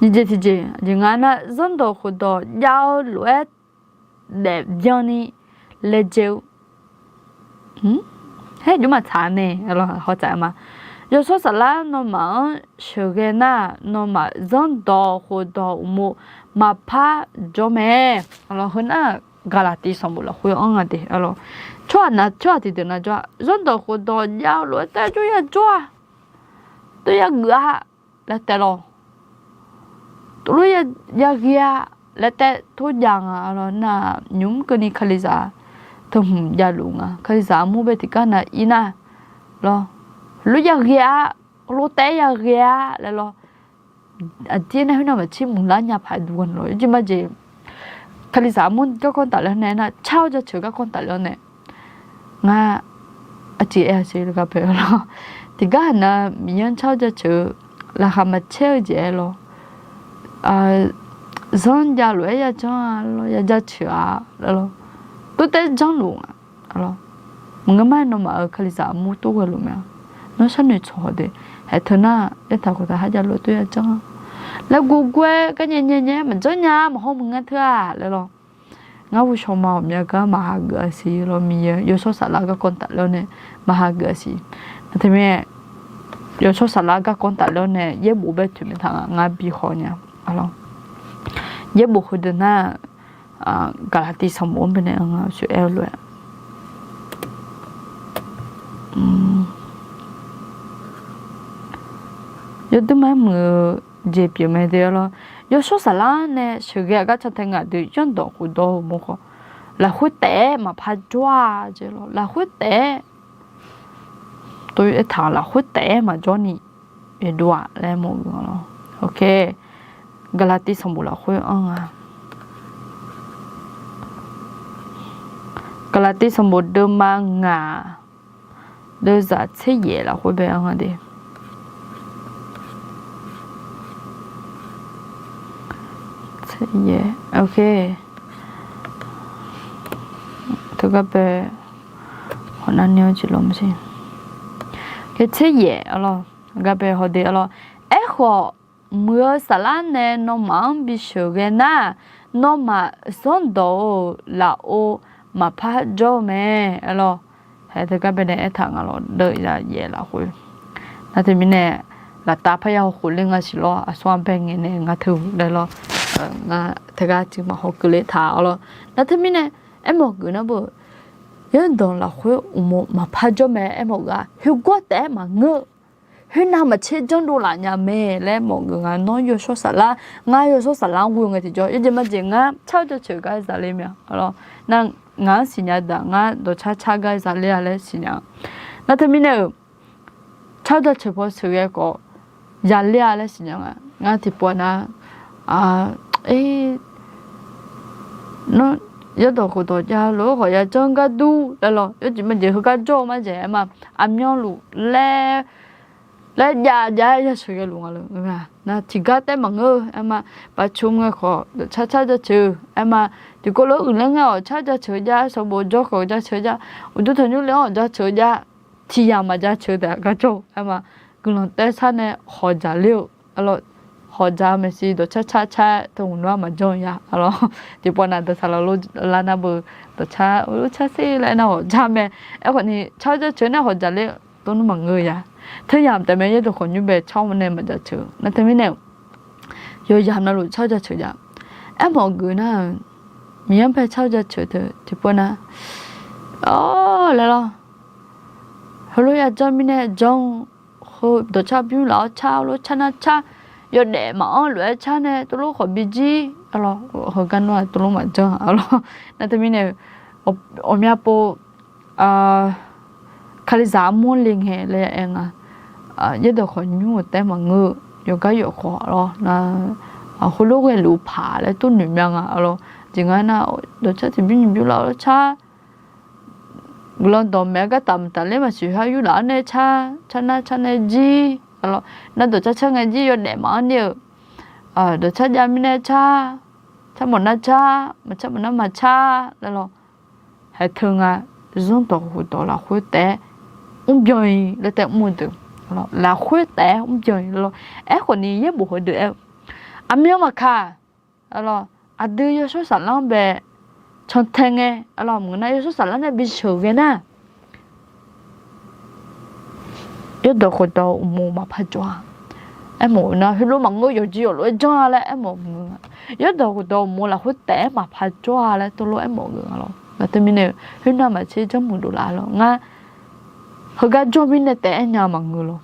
Nyiq jeq tiqjeq jeq nga nar, zanrdawq khofdawq jav-eu lof-aer daef byan ni laejae-eu. Haer jmr maqtsaq nae, hawtsaf-aer ma. Yawshawr saflar nawmaf-anr sheuqghae nar-aq, nawmaf zanrdawq khofdawq uqmov maqpar jawr mae. Heu nar-aq, Gaqlaqtiv sanqbof lafkhoer anr nga de. Tsawrhaq nav, tsawrhaq tiqdeuq nav jawr-a, zanrdawq khofdawq jav-eu lof-aer taef jawr ya jawr-a, tov ya geuf-a laer taef lawr. Tov lof ya ghae-a laer taef tov jav nga lawr. Nar-aq, nymq mr keuvni Kalizaq teu hmq javluf nga. Kalizaq armur bae tiqgar nav ir nar lawr, lof ya ghae-a, lof taef ya ghae-a laer lawr. Aqdir nar khoernav maqtser muiqlar nya paq-aer duq-a lawr. Yawjeq majeq, Kalizaq armur garkawv tafler nae nar, car-awr jaceuq garkawv tafler-awr nae, ngar aqjeq aer-a siq gar bae-a lawr. Tiqgar haq nav Miqyaer-anr car-awr jaceuq-eu laqkhaq maqcaer-eu jeq-aer lawr. Zanr javluf-aer ya janr-a lawr, ya jaceuq-a lawr. Tov taef janrluf-a lawr. Maqngeur mar-aer nawmaf-euq Kalizaq armur tov ghaeluf mae-a. Nawr sharnoeq tsawq haw de. Haeq teu nar-aq, yaertaq khoftaq har javluf-aer tov ya janr-a laer guvguv-aer garnyae nyae nyae-aer maqjanr nya-a, maqhaw muiq nga teu-aq laer lawr. Ngar uvshaw ma ghawqmya gar maqha geuf-a siq lawr, Miqyaer yawshawr saflar garkawv tafler-awr nae maqha geuf-a siq. Nar teumirnae, yawshawr saflar garkawv tafler-awr nae yaerbof bae toeq mae taq nga, ngar bi haw nya. Yaerbof heudeuq nar, Gaqlaqtiv sanqbof-anr baenae nga, shuif aer-eu lof-aer. Yawduima-aer muiq-eu jeq pyeuf mae de-a lawr. Yawshawr saflar nae sheuqghae aqgar cantae ngaq deuq zanrdawq khofdawq-eu mawrkhawf, lafkhoer taef-aer maqpar jawr-a jeq lawr. Lafkhoer taef-aer tov aertaq-aq, lafkhoer taef-aer maqjawr ni yadov-aq laer mawf-eu lawr. Gaqlaqtiv sanqbof lafkhoer anr nga. Gaqlaqtiv sanqbof deuvma ngaq, deuvzaq tser yaef lafkhoer bae anr nga de. Tser yaef, ok. Teugar bae hawq nar ni-anr jeq lawr ma siq. Tser yaef-a lawr, gar bae haw de-a lawr. Aerkhawf, muiq-eu saflar nae nawmaf-anr bisheuq ghae nar, nawmaf zanrdawq-euq lafov maqpar jawr-eu mae-a lawr. Hae teugar baenae aertaq nga lawr, deuvzaq yaef lafkhoer. Nar teumirnae, laftav parya hawkhof ler nga siq lawr, aqsur-anr bae ngaeq nae nga teu laer lawr. Ngar teugar tiq maqhaw keuvle taq-a lawr. Nar teumirnae, aermawf geuf nar beu, zanrdawq lafkhoer uqmov maqpar jawr mae, aermawf geuf-aq, khoergawr taef-aer maqngeur. Khoernav maqtser janrdov laf nya mae laer mawf geuf nga. Nawr yawshawr saflar, ngar yawshawr saflar-anr ghoe ngae tiqjawr, yawjeq majeq ngar car jaceuq gar zale mya-a lawr. Nar ngaq-anr siqnya daq, ngar dawqcar car gar zale-a laer siqnya. Nar teumirnae-euq, car jaceuq paw sheuqghae khawf, zale-a laer siqnya nga. Ngar tiqpov nar, nawr yawrdawq khofdawq jav lof-aer khawf yajanr gar dur laer lawr. Yawjeq majeq heugar jawr-eu marjaeq aer ma, aqmyanluf laer, laer jav jav-aer yasheuq ghae luf nga le. Nar tiqgar taef maqngeur-eu aer ma, baqcum ngae khawf dawqcar car jaceuq aer ma, tiqkawv lof-aer uiqler ngae-awq car jaceuq jav, sanqbof jawr khawf jaceuq jav, uqduq tanqnymr le-anr-awq jaceuq jav, tiq yamq maqjaceuq taef-a gar jawr-eu aer ma, guiqlanq taef sar nae hawqdzaq ler-eu, hawqdzaq maeqshi dawqcar car car-aer teu hmq nmr-a maqjanr ya-a lawr. Tiqpov nav dawqsaq lawq lor lar nar beu, dawqcar car ser laer aernar hawqdzaq mae. Aerkhawf ni car jaceuq nae hawqdzaq ler-eu tov nmr maqngeur ya. Teu yamq taef mae, yawrdawq khawf nymr bae car-awr nae maqjaceuq. Nar teumirnae-euq, yawqyamq navluf car jaceuq jav. Aermawf geuf nar-euq, Miqyaer-anr bae car jaceuq teu tiqpov nar, laer lawr. Heulof yajanr mirnae janr-eu, heu dawqcar bymr laf-awr car, heulof car nar car, yawdaef maqanr lof-aer car nae tov lof khawf bijir-a lawr. Heugar nawr-aq tov lof maqjanr-a lawr. Nar teumirnae, ghawqmya pov, Kalizaq armur le ngae laer aer nga. Yawrdawq khawf nymr-euq taef maqngeur-eu, yawqgar yawf khawf lawr nar, heulof ghaeluf paq laer tov noeq mya nga-a lawr. Jeq ngar nar, dawqcar tiqbymr nyiq bymr laf-awr car, guiqlanq dawqmaeq-aer gartaf mqtaf ler maqsiq har yurlaf-awr nae car, car nar car nae jir-a lawr. Nar dawqcar car ngae jir yawdaef maqanr ni-euq, dawqcar jav mirnae car, car mawf nar car, maqcar mawf nar maqcar laer lawr. Haeq teu nga, zanrdawq khofdawq lafkhoer taef-aer mrbyan-i laer taef mr-eu deuq, lafkhoer taef-aer mrbyan-i laer lawr. Aerkhawf ni yaerbof heudeuq aer-eu, aqmyan maqkaq, aqdui yawshawr saflar-anr bae cantae ngae, maqngeur nar yawshawr saflar nae bisheuq ghae nar, yawrdawq khofdawq uqmov maqpar jawr-a. Aermawf-eu nar heulof maqngeur, yawqjeq yawqlof-aer janr-a laer aermawf-eu maqngeur-a. Yawrdawq khofdawq uqmov lafkhoer taef-aer maqpar jawr-a laer tov lof aermawf-eu nga lawr. Nar teumirnae khoernav maqtser janrmuiq dovlaf lawr. Ngar heugar jawr mirnae taef-aer nya maqngeur lawr.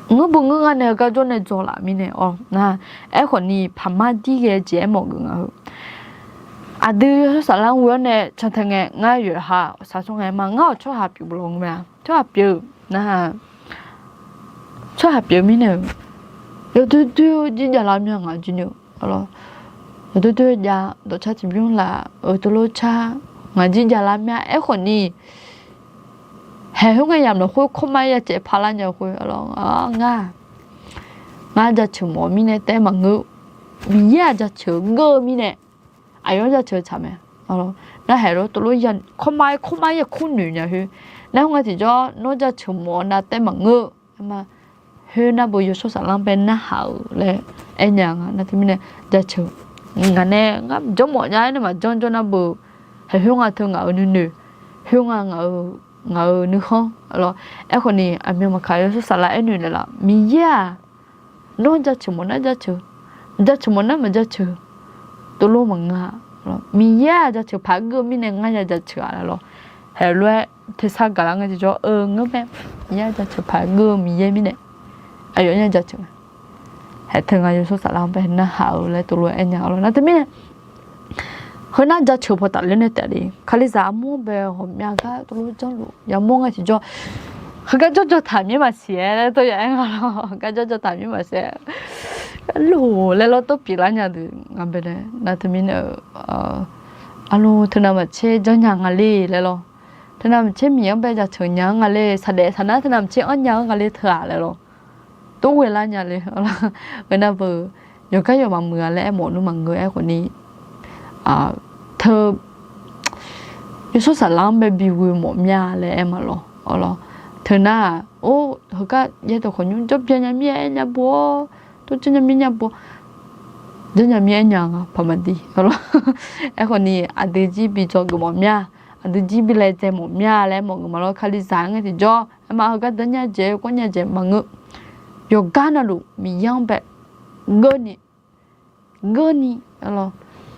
Ngeur bu ngeur gar nae heugar jawr nae dzaw laf mirnae-awr nar, aerkhawf ni paqmar dir ghae jeq aermawf geuf nga heu. Aqdui yawshawr saflar-anr ghoe-awr nae cantae ngae, ngar yawqha saqsawr ngae ma, ngar-awq tsawrhaq pyeuf lawq nga ma. Tsawrhaq pyeuf nar, tsawrhaq pyeuf mirnae-euq, yawdoer doer-eu jir javlar mya ngaq jir ni-eu, yawdoer doer-eu jav, dawqcar tiqbymr laf-euq tov lof car, ngaq jir javlar mya. Aerkhawf ni, haeq khoerngae yamq lafkhoer kawrmar yacaev parlar nya-eu khoer, ngar, ngar jaceuq mawf-eu mirnae taef maqngeur, Miqyaer-aq jaceuq geur-eu mirnae, aqyawf-anr jaceuq tsaq mae. Nar haeq lof tov lof kawrmar kawrmar yakur noeq nya khoer, nar khoerngae tiqjawr nawr jaceuq mawf-eu nav taef maqngeur. Aer ma, khoernar beu yawshawr saflar-anr bae narhaq-euq laer aernya nga. Nar teumirnae jaceuq Ngaq nae ngar jawrmawf nya-aer nae maqjanr jawr nar beu, haeq khoer nga teu ngaq-euq nuinoeq, khoer nga ngaq-euq, ngaq-euq nuikhanr lawr. Aerkhawf ni aqmyan maqkaq yawshawr saflar aernoeq naeqlaf, Miqyaer-aq, nawr jaceuq mawf nar jaceuq, jaceuq mawf nar maqjaceuq, tov lof maqngeur-a. Miqyaer-aq jaceuq paq-aer geur-eu mirnae ngar ya jaceuq-a laer lawr. Haeq lof-aer tersar gaqlar ngae tiqjawr-eu ngeur mae. Miqyaer-aq jaceuq paq-aer geur-eu Miqyaer mirnae, aqyawf ya jaceuq mae. Haeq teu nga yawshawr saflar-anr bae narhaq-eu laer tov lof-aer aernya-a lawr. Nar teumirnae, heunar jaceuq paw tafler nae taef le. Kalizaq armur-anr bae ghawqmya gar tov lof janrluf yamawr ngae tiqjawr, heugar jawrjawr taq mir maqsiq-aer laer tov ya aer nga lawr. Heugar jawrjawr taq mir maqsiq-aer, lof laer lawr tov pyeuflar nya deuq nga bae nae. Nar teumirnae-eu, arluf teunav maqtser janrnya nga le laer lawr. Teunav maqtser Miqyaer-anr bae jaceuq nya-anr nga le, saqdaef saqnar teunav maqtser anrnya-anr nga le teu-aq laer lawr. Tov ghoelar nya le. Ngeur nar beu, yawqgar yawq maqmuiq-a laer aermawf nmr maqngeur. Aerkhawf ni, teu, yawshawr saflar-anr bae bighoe mawf mya laer aer ma lawr. Arlawr, teunar-aq, or, heugar yaer dawq khawf nymr jawr byan nya mir-aer nya bo-awr, tov janr nya mir nya bo, janr nya mir-aer nya nga paq maqdir. Arlawr, aerkhawf ni aqdui jir bi dzawgeuf mawf mya, aqdui jir bi laedzae mawf mya laer mawf geuf ma lawr. Kalizaq-aer ngae tiqjawr aer ma, heugar danr nya dzaeq-eu kawr nya dzaeq maqngeur. Yawqgar navluf Miqyaer-anr bae geurni, geurni, arlawr,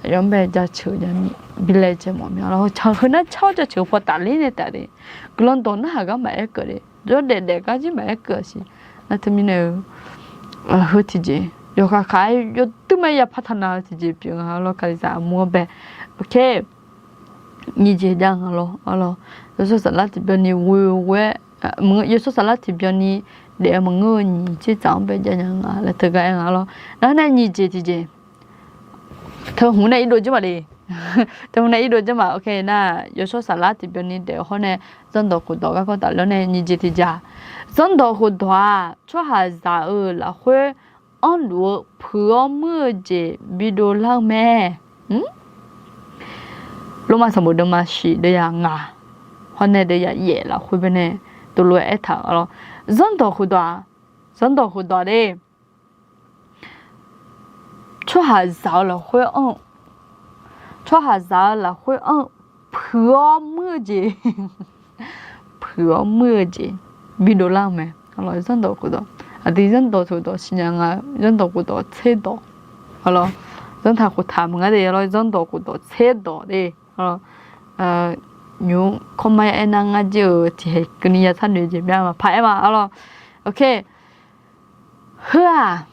aqyawf-anr bae jaceuq nya ni, bi laedzae mawf mya lawr. Heunar car-awr jaceuq paw tafler nae taef le. Guiqlanq dawq narhaq gar maqaer keuv le. Jawrdaef daef gar jir maqaer keuv-a siq. Nar teumirnae-eu, heu tiqjeq yawkhav khav-aer yawduir ma-aer yapar taqnav-eu tiqjeq pyeuf nga lawr. Kalizaq armur-anr bae, ok, nyiq jeq jav nga lawr. Arlawr, yawshawr saflar tiqbyan ni ghoe-aer, yawshawr saflar tiqbyan ni daef-eu maqngeur-eu nyiq tser tsaf-anr bae jav nya nga laer teugar aer nga lawr. Nar nae nyiq jeq tiqjeq, teu hmq nae irdov jir ma le. Teu hmq nae irdov jir ma. Ok, nar yawshawr saflar tiqbyan ni daef-eu hawr nae, zanrdawq khofdawq garkawv tafler nae nyiq jeq tiqjeq-aq, zanrdawq khofdawq-aq, tsawrhaqzaq-euq lafkhoer anrluf-eu puiq-awr muir-eu jeq bidov lar-eu mae. Lormav sanqbof deuvma shif deuvyaq ngaq hawr nae deuvyaq yaef lafkhoer bae nae tov lof-aer aertaq-euq lawr. Zanrdawq khofdawq-aq, zanrdawq khofdawq de, tsawrhaqzaq-eu lafkhoer anr-eu, tsawrhaqzaq-eu lafkhoer anr-eu puiq-awr muir-eu jeq, puiq-awr muir-eu jeq bidov lar-eu mae. Zanrdawq khofdawq, aqdui zanrdawq khofdawq siqnya nga, zanrdawq khofdawq tserdawq, zanrtaq khoftaq maqngar de, zanrdawq khofdawq tserdawq de. Nymq-mr kawrmar ya aernar ngar jir-euq tiqhaeq keuvni ya sharnoeq jeq myav maqpar aer ma. Arlawr, ok. Heu-aq,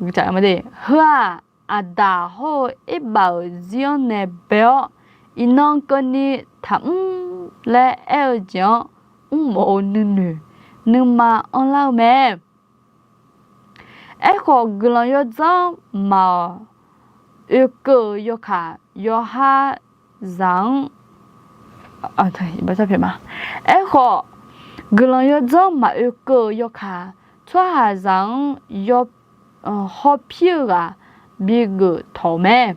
heu-aq, aqdaq hawr-eu Erbav-euq zir-anr nae bae-awr, iqnan keuvni taqmr laer aer-eu jeq-anr mrmawf-eu nuinoeq nuima anrlar-eu mae. Aerkhawf, guiqlanq yawdzanr maq-awq oekeuv-euq yawkaq yawqha zaq-anr, aerkhawf, guiqlanq yawdzanr maq oekeuv-euq yawkaq tsawrhaqzaq-anr hawpir-eu ghaq bigeuf tawq-euq mae.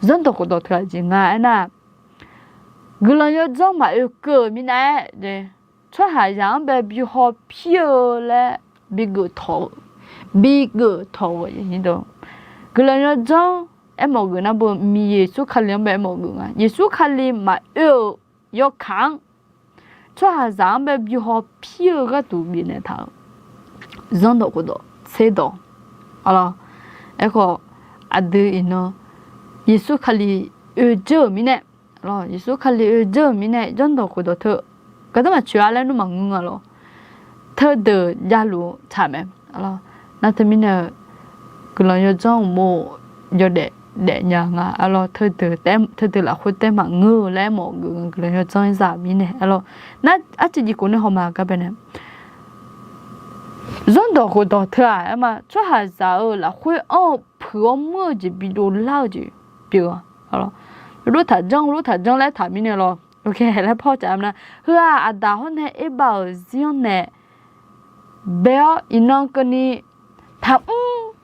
Zanrdawq khofdawq teughaq jeq nga aernar, guiqlanq yawdzanr maq oekeuv-euq minav-aer, tsawrhaqzaq-anr bae bi hawpir-eu laer bigeuf tawq-eu, bigeuf tawq-eu, guiqlanq yawdzanr aermawf geuf nar beu Miqyaer Yeqsur Kali-anr bae aermawf geuf nga. Yeqsur Kali maqoe-euq yawkaq-anr tsawrhaqzaq-anr bae bi hawpir-eu gharduq bifnaeq taq-eu zanrdawq khofdawq tserdawq. Arlawr, aerkhawf, aqdui iqnan Yeqsur Kali oe dzeur-euq mirnae, Yeqsur Kali oe dzeur-euq mirnae zanrdawq khofdawq teu gardanr maqtsoeq-a laer nmr maqngeur nga lawr. Teudeuq javluf-eu tsaq mae. Nar teumirnae-eu guiqlanq yawdzanr uqmov yawdaef daefnya nga. Arlawr, teudeuq lafkhoer taef maqngeur-eu laer aermawf geuf nga guiqlanq yawdzanr za-euq mirnae. Arlawr, nar arciv jif khof nae hawma gar bae nae zanrdawq khofdawq teu-aq aer ma, tsawrhaqzaq-euq lafkhoer anr-eu puiq-awr muir-eu jeq bidov lar-eu jeq pyeuf-a. Lor taq janr, lor taq janr laer taq mirnae lawr. Laer pawr caf nar, heu-aq, aqdaq hawr nae Erbav-euq zir-anr nae bae-awr iqnan keuvni taqmr,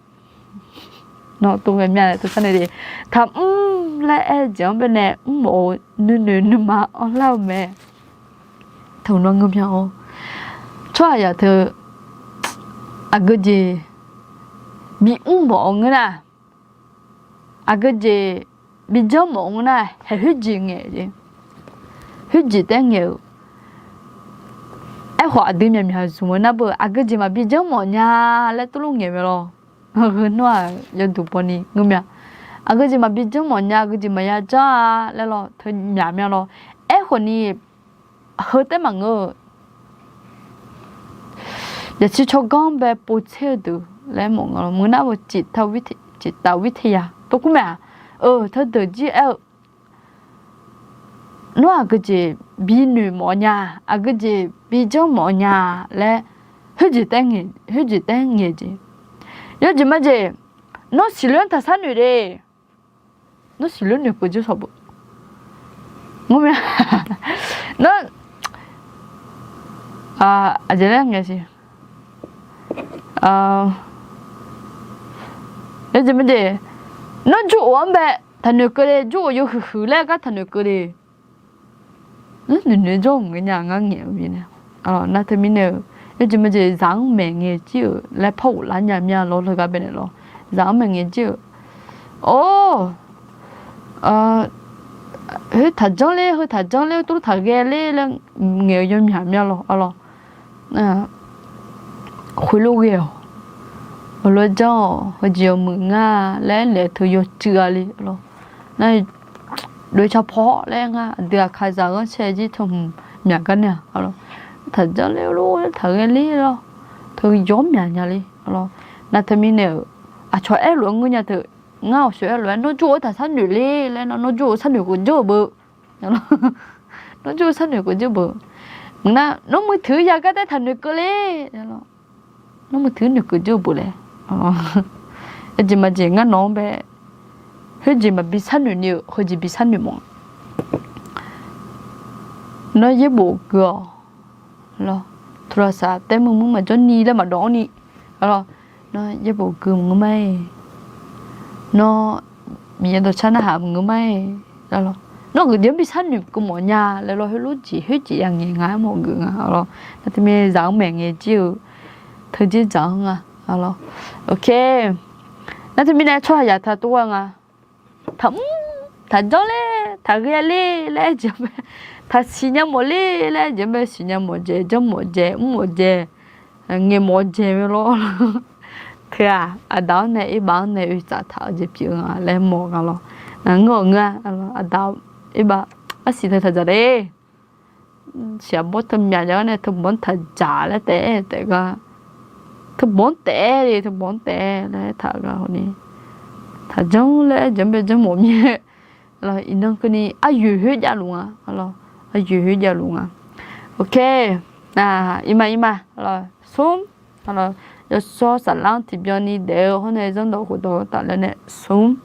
nawr tov ghae mya-a teu sar nae de, taqmr laer aer-eu jeq-anr bae nae mrmawf-eu nuinoeq nuima anrlar-eu mae. Teu nawr ngeur mya-awr, tsawrhaqzaq teu aqgeu jeq bimr mawf-eu ngeur nar, aqgeujeq bijanr mawf-eu ngeur nar, haeq khoerjeq ngaeq jeq. Khoerjeq taef-aer ngaeq-euq. Aerkhawf aqdui myaqmyaq zmq-eu nar beu, aqgeujeq maqbi janr mawf nya laer tuvlof ngaeq mae lawr. Heu nawr-aq yawduq bawni ngeur mya. Aqgeujeq maqbi janr mawf nya, aqgeujeq maqya janr-a laer lawr, teu myaq mya lawr. Aerkhawf ni, heu taef maqngeur-eu, yaqtsi tsawrganr bae povtser-eu deuq laer mawf nga lawr. Meuq nar-eu จิตวิทยา tov kur mae-aq, eu, teudeuq jir aer-eu, nawr aqgeujeq binoeq mawf nya, aqgeujeq bijanr mawf nya laer, khoerjeq taef-aer ngaeq, khoerjeq taef-aer ngaeq jeq. Yawjeq majeq, nawr siqloer-anr taqsar noeq le. Nawr siqloer noeqkeuv jir sawq beu. Ngeur mya. Nawr, aqjeq laer ngaeq siq. Yawjeq majeq, nawr jur of-anr bae taqnoeq keuvle, jur of yawhuiq huiq laer gar taqnoeq keuvle. Noeq noeq jawr-eu maqngeur nya ngar ngaeq-eu mirnae. Nar teumirnae-euq, yawjeq majeq zaq-anr maeqngae jir-euq laer par ghoflar nya mya lawr, leugar baenae lawr. Zaq-anr maeqngae jir-euq. Or, heu taqjanr ler, heu taqjanr ler, tov taqghae ler laer ngaeq-eu yawmyaq mya lawr, arlawr. Khoerlof ghae-awq. Heulof-aer janr-awq, heujeq yawmuiq nga laer naeq-eu teu yawcuiv-a le, arlawr. Nar, doe carpaw laer ngar aqdui aqkazaq ghanrcae jir teu hmq myaq gar nae-aq, arlawr. Taqjanr ler lof-aer taqghae ler lawr. Teu yawr myaq nya le, arlawr. Nar teumirnae-euq, aqcawq aerlof-aer ngeur nya teu, ngar awqsoeq aerlof-aer nawr jur of-eu taqsar noeq le laer, nawr jur of-eu sar noeq keuv jawr-euq beu. Nawr jur of-eu sar noeq keuv jawr-eu beu. Maqnar, nawr มือถือ ya gar taef taqnoeq keuv le. Nawr มือถือ noeq keuv jawr-eu beu laer. Yawjeq majeq ngar nawq-anr bae, khoerjeq maqbi sar noeq ni-eu, heujeq bi sar noeq mawf. Nawr yaerbof gui-awq. Lawr, โทรศัพท์ taef muiq muiq maqjawr ni laer maqdawv-anr ni. Lawr, nawr yaerbof gui maqngeur ma-aer. Nawr Miqyaer dawqcar narhaq maqngeur ma-aer. Lawr, nawr aqgeujeq-anr bi sar noeq keuv mawf nya laer lawr, heulof jeq khoerjeq ya ngaeq nga-aer mawf geuf nga. Lawr, nar teumirnae zaq-anr maeqngae jir-eu teu jir dzaq-anr nga. Lawr, ok. Nar teumirnae tsawrhaqzaq taq tov ghae nga. Taqmr, taqjanr ler, taqghae ler laer jeq-anr bae, taqsiq nya mawf ler laer jeq-anr bae, siq nya mawf dzaeq, janr mawf dzaeq, mr mawf dzaeq, ngaeq mawf dzaeq mae lawr. Teu-aq, aqda-anr nae irbav-anr nae oe tsaf taq-eu jeq pyeuf-eu nga laer mawf nga lawr. Ngeur-awq ngeur-a, aqda irbav arsiq teu taq dzaq le. Siq aqbawr teu myaq jav-aer nae teu bawq-anr taq dzaq laer taef-aer taef gar, teu bawq-anr taef-aer le, teu bawq-anr taef-aer laer taq gar hawni, taqjanr laer jeq-anr bae janr mawf mir-aer. Iqnan keuvni aryoeq khoer javluf nga. Aryoeq khoer javluf nga. Ok. Iqma iqma smr, yawshawr saflar-anr tiqbyan ni daef-eu hawr nae zanrdawq khofdawq-eu tafler nae smr.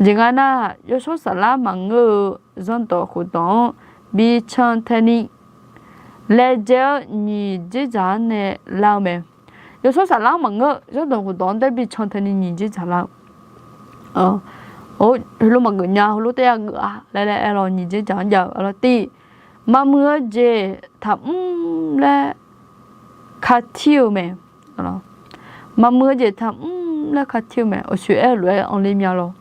Aqjeq nga nar, yawshawr saflar maqngeur-eu zanrdawq khofdawq-anr bi can tae ni laejae-awr nyiq dzerdzaq-anr nae lar-eu mae. Yawshawr saflar-anr maqngeur, zanrdawq khofdawq-anr daer bi can tae ni nyiq dzerdzaq lar-eu. Heulof maqgeuf nya, heulof taef ya geuf-a laer laer aer lawr, nyiq dzerdzaq-anr jav-eu lawr. Tiq, maqmuiq-eu jeq taqmr laer katir-eu mae. Maqmuiq-eu jeq taqmr laer katir-eu mae. Awqsoeq aer-eu lof-aer anrler mya lawr.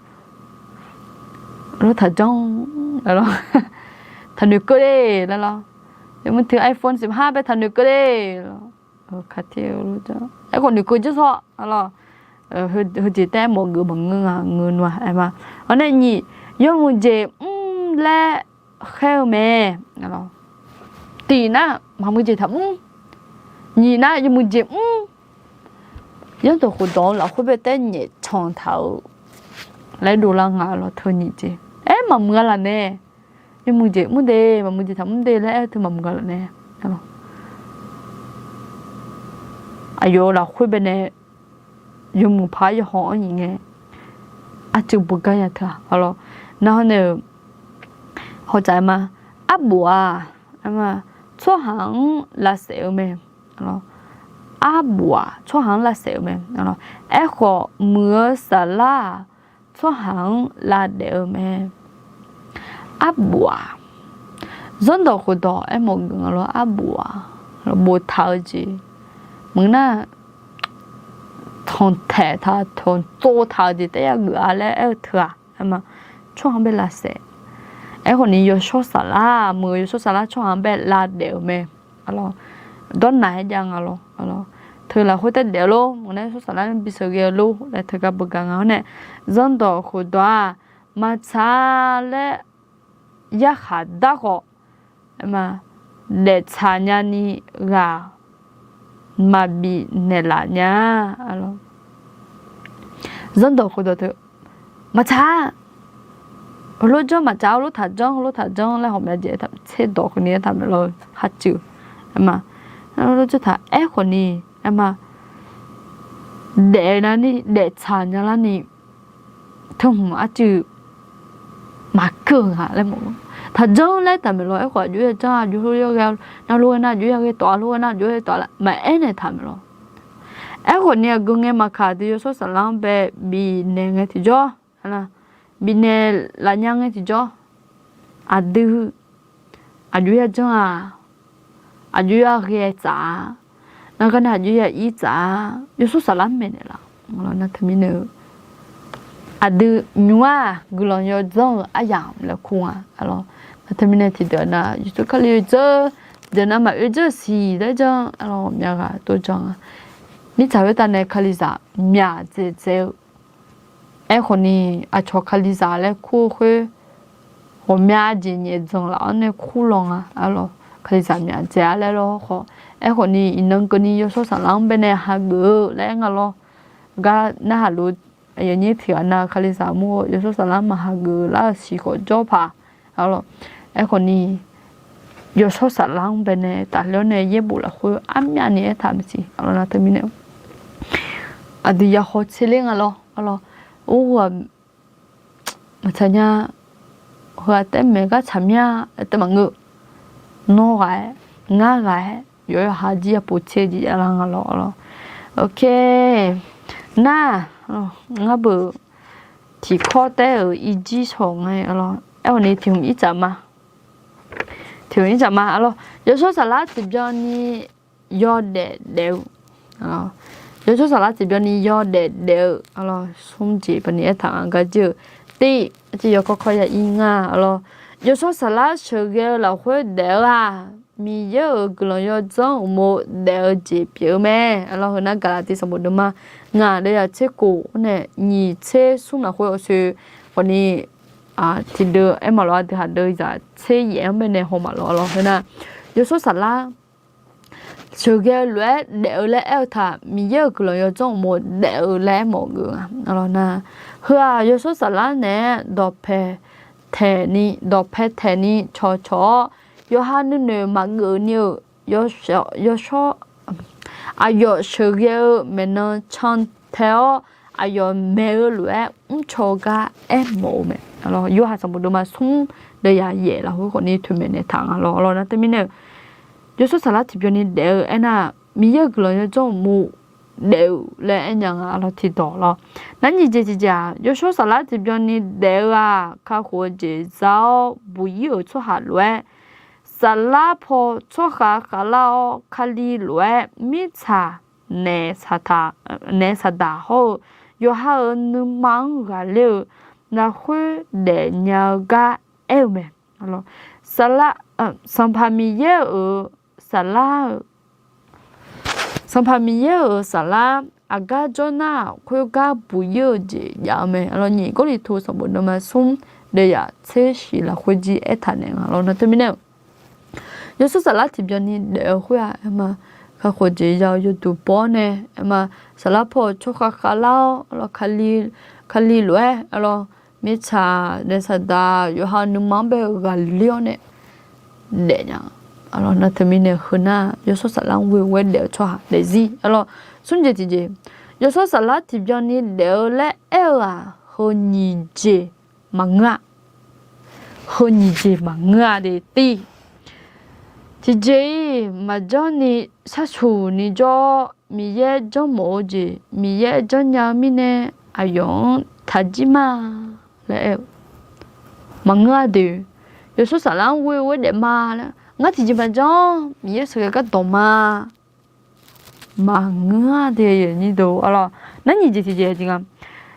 Lawr taqjanr, taqnoeq keuv le laer lawr. Yawmuiq teu iPhone siqpar bae taqnoeq keuv le. Aerkhawf noeqkeuv jir sawr lawr. Heujeq taef-aer mawf geuf maqngeur nga, ngeur nmr-a aer ma. Awr nae nyiq, yawmuiq jeq mr laer khaer-eu mae. Tiq nar, maqmuiq jeq taqmr. Nyiq nar, yawmuiq jeq mr. Zanrdawq khofdawq-eu lafkhoer bae taef nyaef can taq-eu laer dovlar nga lawr, teu nyiq jeq. Aer, maqmuiq-a laf nae, yawmuiq jeq mr de, maqmuiq jeq taqmr de laer aer-eu teu maqmuiq-a laf nae. Aqyawf-euq lafkhoer bae nae yawmuiq paq-aer yawhaw-anr nyiq ngae, arcuiv beugar nya teu-aq lawr. Nar hawr nae-euq hawtsaf-aer ma, arbof-aq, tsawrhaq-anr lavsaef-eu mae. Arbof-aq, tsawrhaq-anr lavsaef-eu mae. Aerkhawf, muiq-eu saflar-aq, tsawrhaq-anr lavdaef-eu mae. Arbof-aq, zanrdawq khofdawq aermawf geuf nga lawr, arbof-aq, boftaq-eu jeq, meuq nar, tanqtaeq taq tanqtsov taq-eu jeq taef ya geuf-a laer aer-eu teu-aq, Aerma, tsawrhaq-anr bae lavsaef. Aerkhawf ni yawshawr saflar, muiq-eu yawshawr saflar tsawrhaq-anr bae lavdaef-euq mae. Dawrnaq-aer jav nga lawr. Teu lafkhoer taef daef-eu lor, ngaq nae yawshawr saflar-anr bisheuq ghae-eu lor laer teugar beugar nga-awr nae, zanrdawq khofdawq-aq, maqtsaq laer yarkhaq darkhawf, aerma, daeftsaq nyani ghaq maqbif naeqlaf nya. Zanrdawq khofdawq teu, maqtsaq, heulof janr maqtsaq, heulof taq janr, heulof taq janr laer ghawqmya jeq tserdawq keuvni aertaq maeq lawr-eu kharcuiv. Aerma, heulof janr taq aerkhawf ni, aerma, daef-eu navni daeftsaq nya larni teu hmq arcuiv maqkeuv-eu nga laer mawf-eu. Taq janr laer taq maeq lawr, aerkhawf aqjox ya janr, aqjox lof ya ghae, navluf ghae nar aqjox ya ghae tawf-a, lof ghae nar aqjox ya tawf-a laer maqaer naeq taq maeq lawr. Aerkhawf ni aqgeu ngae maqkaq dui yawshawr saflar-anr bae bifnaeq ngae tiqjawr, bifnaeq lafnya ngae tiqjawr, aqdui aqjox ya janr-a, aqjox ya ghae tsaf-a, nargar nae aqjox ya ir tsaf-a, yawshawr saflar maeqnaeq laf. Aqdui nymr-aq guiqlanq yawdzanr-eu aryamq laer kur nga. Nar teumirnae tiqdeuq-aq nar Yeqsur Kali oe dzeur, deuq navmaqoe dzeur-eu siq laer janr, aqlawq myavghaq dov janr-a. Mirtsaq khoertav nae Kalizaq myaq dzaeqdzae-eu Aerkhawf ni, aqcawq Kalizaq laer kur-eu khoer, ghawqmya jeq nyaef dzanq laf-awr nae kur law nga. Aqlawq Kalizaq myaq dzaeq-a laer lawr khawf. Aerkhawf ni, iqnan keuvni yawshawr saflar-anr baenae hageuf-eu laer aer nga lawr. Gar narhaq lof, aqyawf nyir tiq ghaq nav Kalizaq mur-eu yawshawr saflar-anr maq hageuf lar-eu siq khawf jawr paq. Aqlawq, aerkhawf ni, yawshawr saflar-anr baenae tafler-awr nae yaerbof lafkhoer armyavni aertaq maeqsiq. Aqlawq nar teumirnae, aqdui yahaw tserler nga lawr. Aqlawq, or-aq, maqtsaq nya, heu-aq taef maeq gar tsaq mya, taef maqngeur. Nawr ghaq-aer, ngar ghaq-aer, yawqha yawqha jir yapof tser jeq javlar nga lawr. Ok, nar, ngar beuq tiqkawr taef-euq irjir shawq nga lawr. Aerkhawf ni tiq hmq irtsaq ma. Tiq hmq irtsaq ma. Aqlawq, yawshawr saflar tiqbyan ni yawdaef daef-eu, yawshawr saflar tiqbyan ni yawdaef daef-eu, aqlawq, smr jeq baqni aertaq nga gar jir-eu. Tiv, tiv yawkawr kawr ya ir nga. Aqlawq, yawshawr saflar sheuqghae-eu lafkhoer daef-eu-aq, Miqyaer-euq guiqlanq yawdzanr uqmov daef-eu jeq pyeuf-eu mae. Aqlawq, heu nar Gaqlaqtiv sanqbof deuvma ngaq deuvyaq tser kof-awr nae nyiq tser smr lafkhoer awqsoe khawf ni, tiqdeuv aermaf lawq, aqdui haq deuvyaq tser yaef-anr baenae haw maf lawq. Aqlawq, heu nar, yawshawr saflar sheuqghae-eu lof-aer daef-eu laer aer-eu taq, Miqyaer-euq guiqlanq yawdzanr uqmov daef-eu laer aermawf geuf nga. Aqlawq nar, heu-aq yawshawr saflar naeq-aer dawqpae taeqni, dawqpae taeqni cawqcawq-awr, yawqha nuinoeq maqgeuf ni-euq yawshawr, aqyawf sheuqghae-eu maeqnan cantae-awr, aqyawf maeq-eu lof-aer mrcaw-eu gar aermawf-eu mae. Yorhaq sanqbof deuvma smr deuvyaq yaef lafkhoer khawf ni toeqmaeq naeqtaq nga lawr. Aqlawq nar teumirnae-eu, yawshawr saflar tiqbyan ni daef-eu aernar, Miqyaer-euq guiqlanq yawdzanr uqmov daef-euq laer aernya nga. Aqlawq tiqdawq lawr. Nar nyiq jeq tiqjeq-aq, yawshawr saflar tiqbyan ni daef-eu-aq, kakhof-eu jeq za-awr buq ir-euq tsawrhaq lof-aer, saflar paw tsawrkhav khavlar-awr, Kali lof-aer mirtsaq naef saqdaq hawr-eu, yawqha-euq nuima-anr ghaqler-eu lafkhoer daefnya-eu gar aer-eu mae. Saflar, Sanqpaq Miqyaer-euq saflar-eu, Sanqpaq Miqyaer-euq saflar aqgar jawr nar-aq, khoergar buq ir-eu jeq jav-eu mae. Aqlawq nyiq Gawrliqtu sanqbof deuvma smr deuvyaq tser shiq lafkhoer jir aertaq naeq nga lawr. Nar teumirnae-eu, yawshawr saflar tiqbyan ni daef-eu khoer-aq, aerma, kakhof jeq ya-eu yawduq baw-awr nae, aerma, saflar paw-eu tsawrkhav khavlar-awr, Kali lof-aer, aqlawq, mirtsaq naef saqdaq yawqha nuima-anr bae-eu ghaqler-awr nae daefnya. Aqlawq nar teumirnae heu nar, yawshawr saflar-anr ghoe-eu ghoer daef-eu tsawrhaq daefzir. Aqlawq, smr jeq tiqjeq, yawshawr saflar tiqbyan ni daef-eu laer aer-eu-aq, heu nyiq jeq maqngeur-a. Heu nyiq jeq maqngeur-a de tiv. Tiqjeq-iq maqjanr ni sharsuq ni jawr-awr, Miqyaer janrmawf-eu jeq, Miqyaer janrnya-eu mirnae, aqyawf-anr taqjir ma laer aer-eu, maqngeur-a de. Yawshawr saflar-anr ghoe-eu ghoer daef ma laer, ngar tiqjeq maqjanr, Miqyaer sheuqghae gardawq ma. Maqngeur-a de. Aqlawq, nar nyiq jeq tiqjeq jeq nga.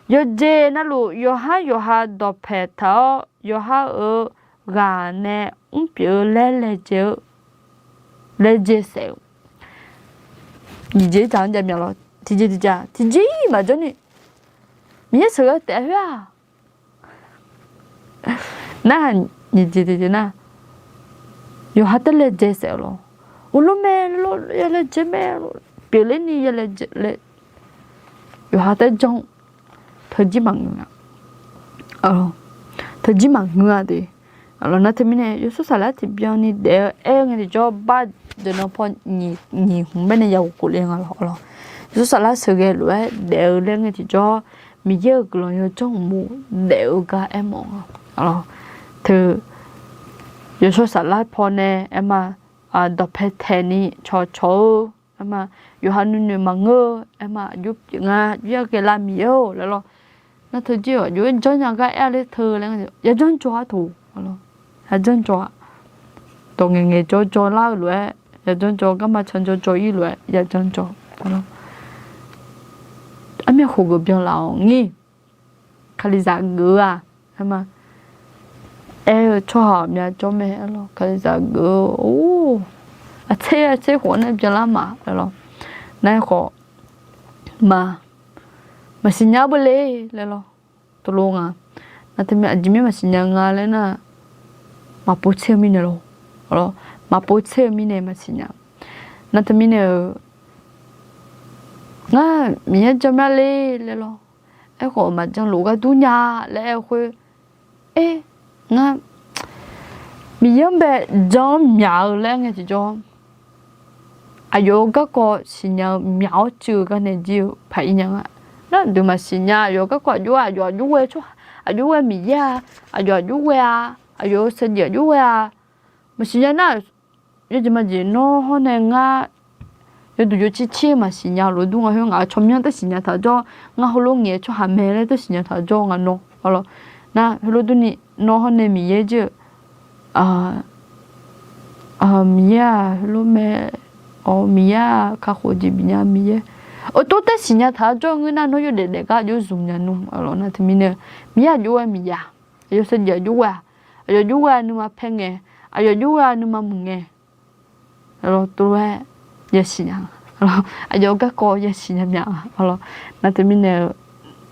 Yawqjeq navluf yawqhar yawqha dawqpaeq taq-awr, yawqha-euq ghaq nae mrpyeuf-eu laer laejae-eu, laejae saef-eu. Nyiq jeq-ir dzaq-anr jav myav lawr, tiqjeq tiqjeq-aq tiqjeq-ir maqjawr ni, Miqyaer sheuqghae taef khoer-aq. Nar, nyiq jeq tiqjeq nar, yawqha taer laejae saef-eu lawr. Uvlof mae lawr, ya laejae mae, pyeufler ni ya laejae laer, yawqha taer janr, teujir maqngeur-a. Teujir maqngeur-a de. Nar teumirnae yawshawr saflar tiqbyan ni daef-eu aer-eu ngae tiqjawr bar deuq nan paw nyiq hmq baenae ya ghofkhof le nga lawr. Yawshawr saflar sheuqghae lof-aer daef-eu laer ngae tiqjawr, Miqyaer-euq guiqlanq yawdzanr uqmov daef-eu gar aermawf nga. Teu yawshawr saflar pawnae aerma, dawqpae taeqni cawqcawq-eu, aerma, yawqha nuinoeq maqngeur-eu, aerma, aqjox pyeuf nga, aqjox yaghae lar Miqyaer-or laer lawr. Nar teujir-aq aqjox-aer janrnya gar aer-a ler teu laer, yajanr jawr-a toq. Yajanr jawr-a. Dawq ngaeqngaeq jawr jawrlar-eu lof-aer yajanr jawr, garma can jawr jawr-ir lof-aer yajanr jawr. Armyav khof geuf byanlaf-awq ngir. Kalizaq geuf-eu-aq, aerma, aer-eu tsawrhaq myavjawr mae aer lawr. Kalizaq geuf-eu or, aqtser aqtser khof nae byanlar ma aer lawr. Nar aerkhawf, ma, maqsiqnya beu le laer lawr. Tov lor nga. Nar teumirnae aqjeq mir maqsiqnya nga laer nar, maqpov tser-eu mirnae lawr. Maqpov tser-eu mirnae maqsiqnya. Nar teumirnae-eu, ngar Miqyaer jan mya le laer lawr. Aerkhawf maqjan lof ghardur nya laer aer-eu khoer, aer, ngar Miqyaer-anr bae jan-anr myaq-eu laer ngae tiqjawr, aqyawf-euq garkawv siqnya-eu myaq-awr cuiv-eu gar nae jir-eu paq-ir nya nga. Nar aqdui maqsiqnya, aqyawf-euq garkawv aqjox-a, aqyawf aqjox ghae-eu tsawrhaq aqjox ghae-eu Miqyaer-a, aqyawf aqjox ghae Miqyaer-a, aqyawf-euq saqjeq aqjox ghae-a, maqsiqnya nar, yawjeq maqjeq nawr hawr nae ngar yawduq yawcir cir maqsiqnya lof dur nga khoer, ngaq-euq tsawrmyanr tae siqnya taq jawr, ngar heulof ngaeq-eu tsawrhaq mae laer tae siqnya taq jawr nga nawr, arlawr. Nar heulof durni nawr hawr nae Miqyaer jir-eu Miqyaer-aq heulof mae, awq, Miqyaer-aq kakhof jeq bifnya Miqyaer, awq, tov tae siqnya taq jawr ngeur nar nawr yawdaef daef gar aqjox zmq nya nmr, arlawr. Nar teumirnae Miqyaer aqjox ghae Miqyaer-a, aqyawf saqjeq aqjox ghae-a, aqyawf aqjox ghae-a nuima paer ngae, aqyawf aqjox ghae-a nuima muiq ngae, arlawr, tov lof-aer yasiq nya nga, arlawr, aqyawf-euq garkawv yasiq nya mya nga, arlawr. Nar teumirnae-eu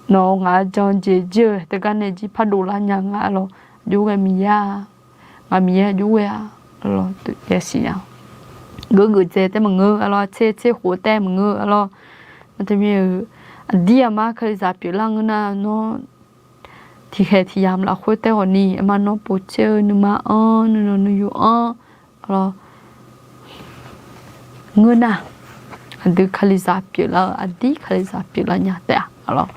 nawq-eu ngaq-a jan jeq jir-eu teugar nae jir pardov lar nya nga, arlawr, aqjox ghae Miqyaer-a, ngaq Miqyaer aqjox ghae-a, arlawr, yasiq nya. Geuf geuf dzae tae maqngeur, arlawr, tser tser khof tae maqngeur, arlawr. Nar teumirnae-eu aqdir aqmar kalizaq pyeuflar ngeur nar nawr tiqkhaeq tiqyamq lafkhoer tae ghawqni, aerma, nawr povtser-eu nuima anr, nuinanq nuiyu anr, arlawr, ngeur nar, aqdui kalizaq pyeuflar-eu, aqdir kalizaq pyeuflar nya taef-a, arlawr.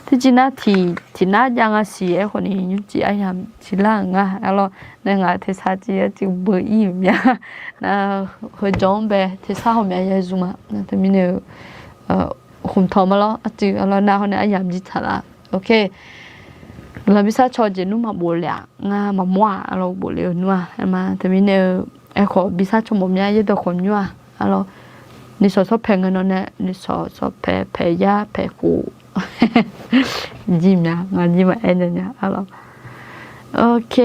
Tiqjeq nar tiq, tiqnar jav nga siq aerkhawf ni nymrcif aryamq ciqlar-euq nga, arlawr. Nae ngaq tersar civ arciv beu-ir-euq mya. Nar, heujan-anr bae tersar hawmya ya zmq-a. Nar teumirnae-eu khmqtawq ma lawr, arciv, arlawr, nar hawr nae aryamq jitaq laf. Ok. Guiqlanq bi sar caw jeq nmr maqbof le-aq, ngar maqmawr-aq, arlawr, bof le-eu nmr-aq, aerma, teumirnae-eu, aerkhawf bi sar caw mawf mya yaerdawq khawf nymr-aq, arlawr, nuisawq sawr paeq ngae nawr nae nuisawq sawr paeq, paeq yar paeq khof jir mya, ngaq jir maqaer nya nya, arlawr. Ok,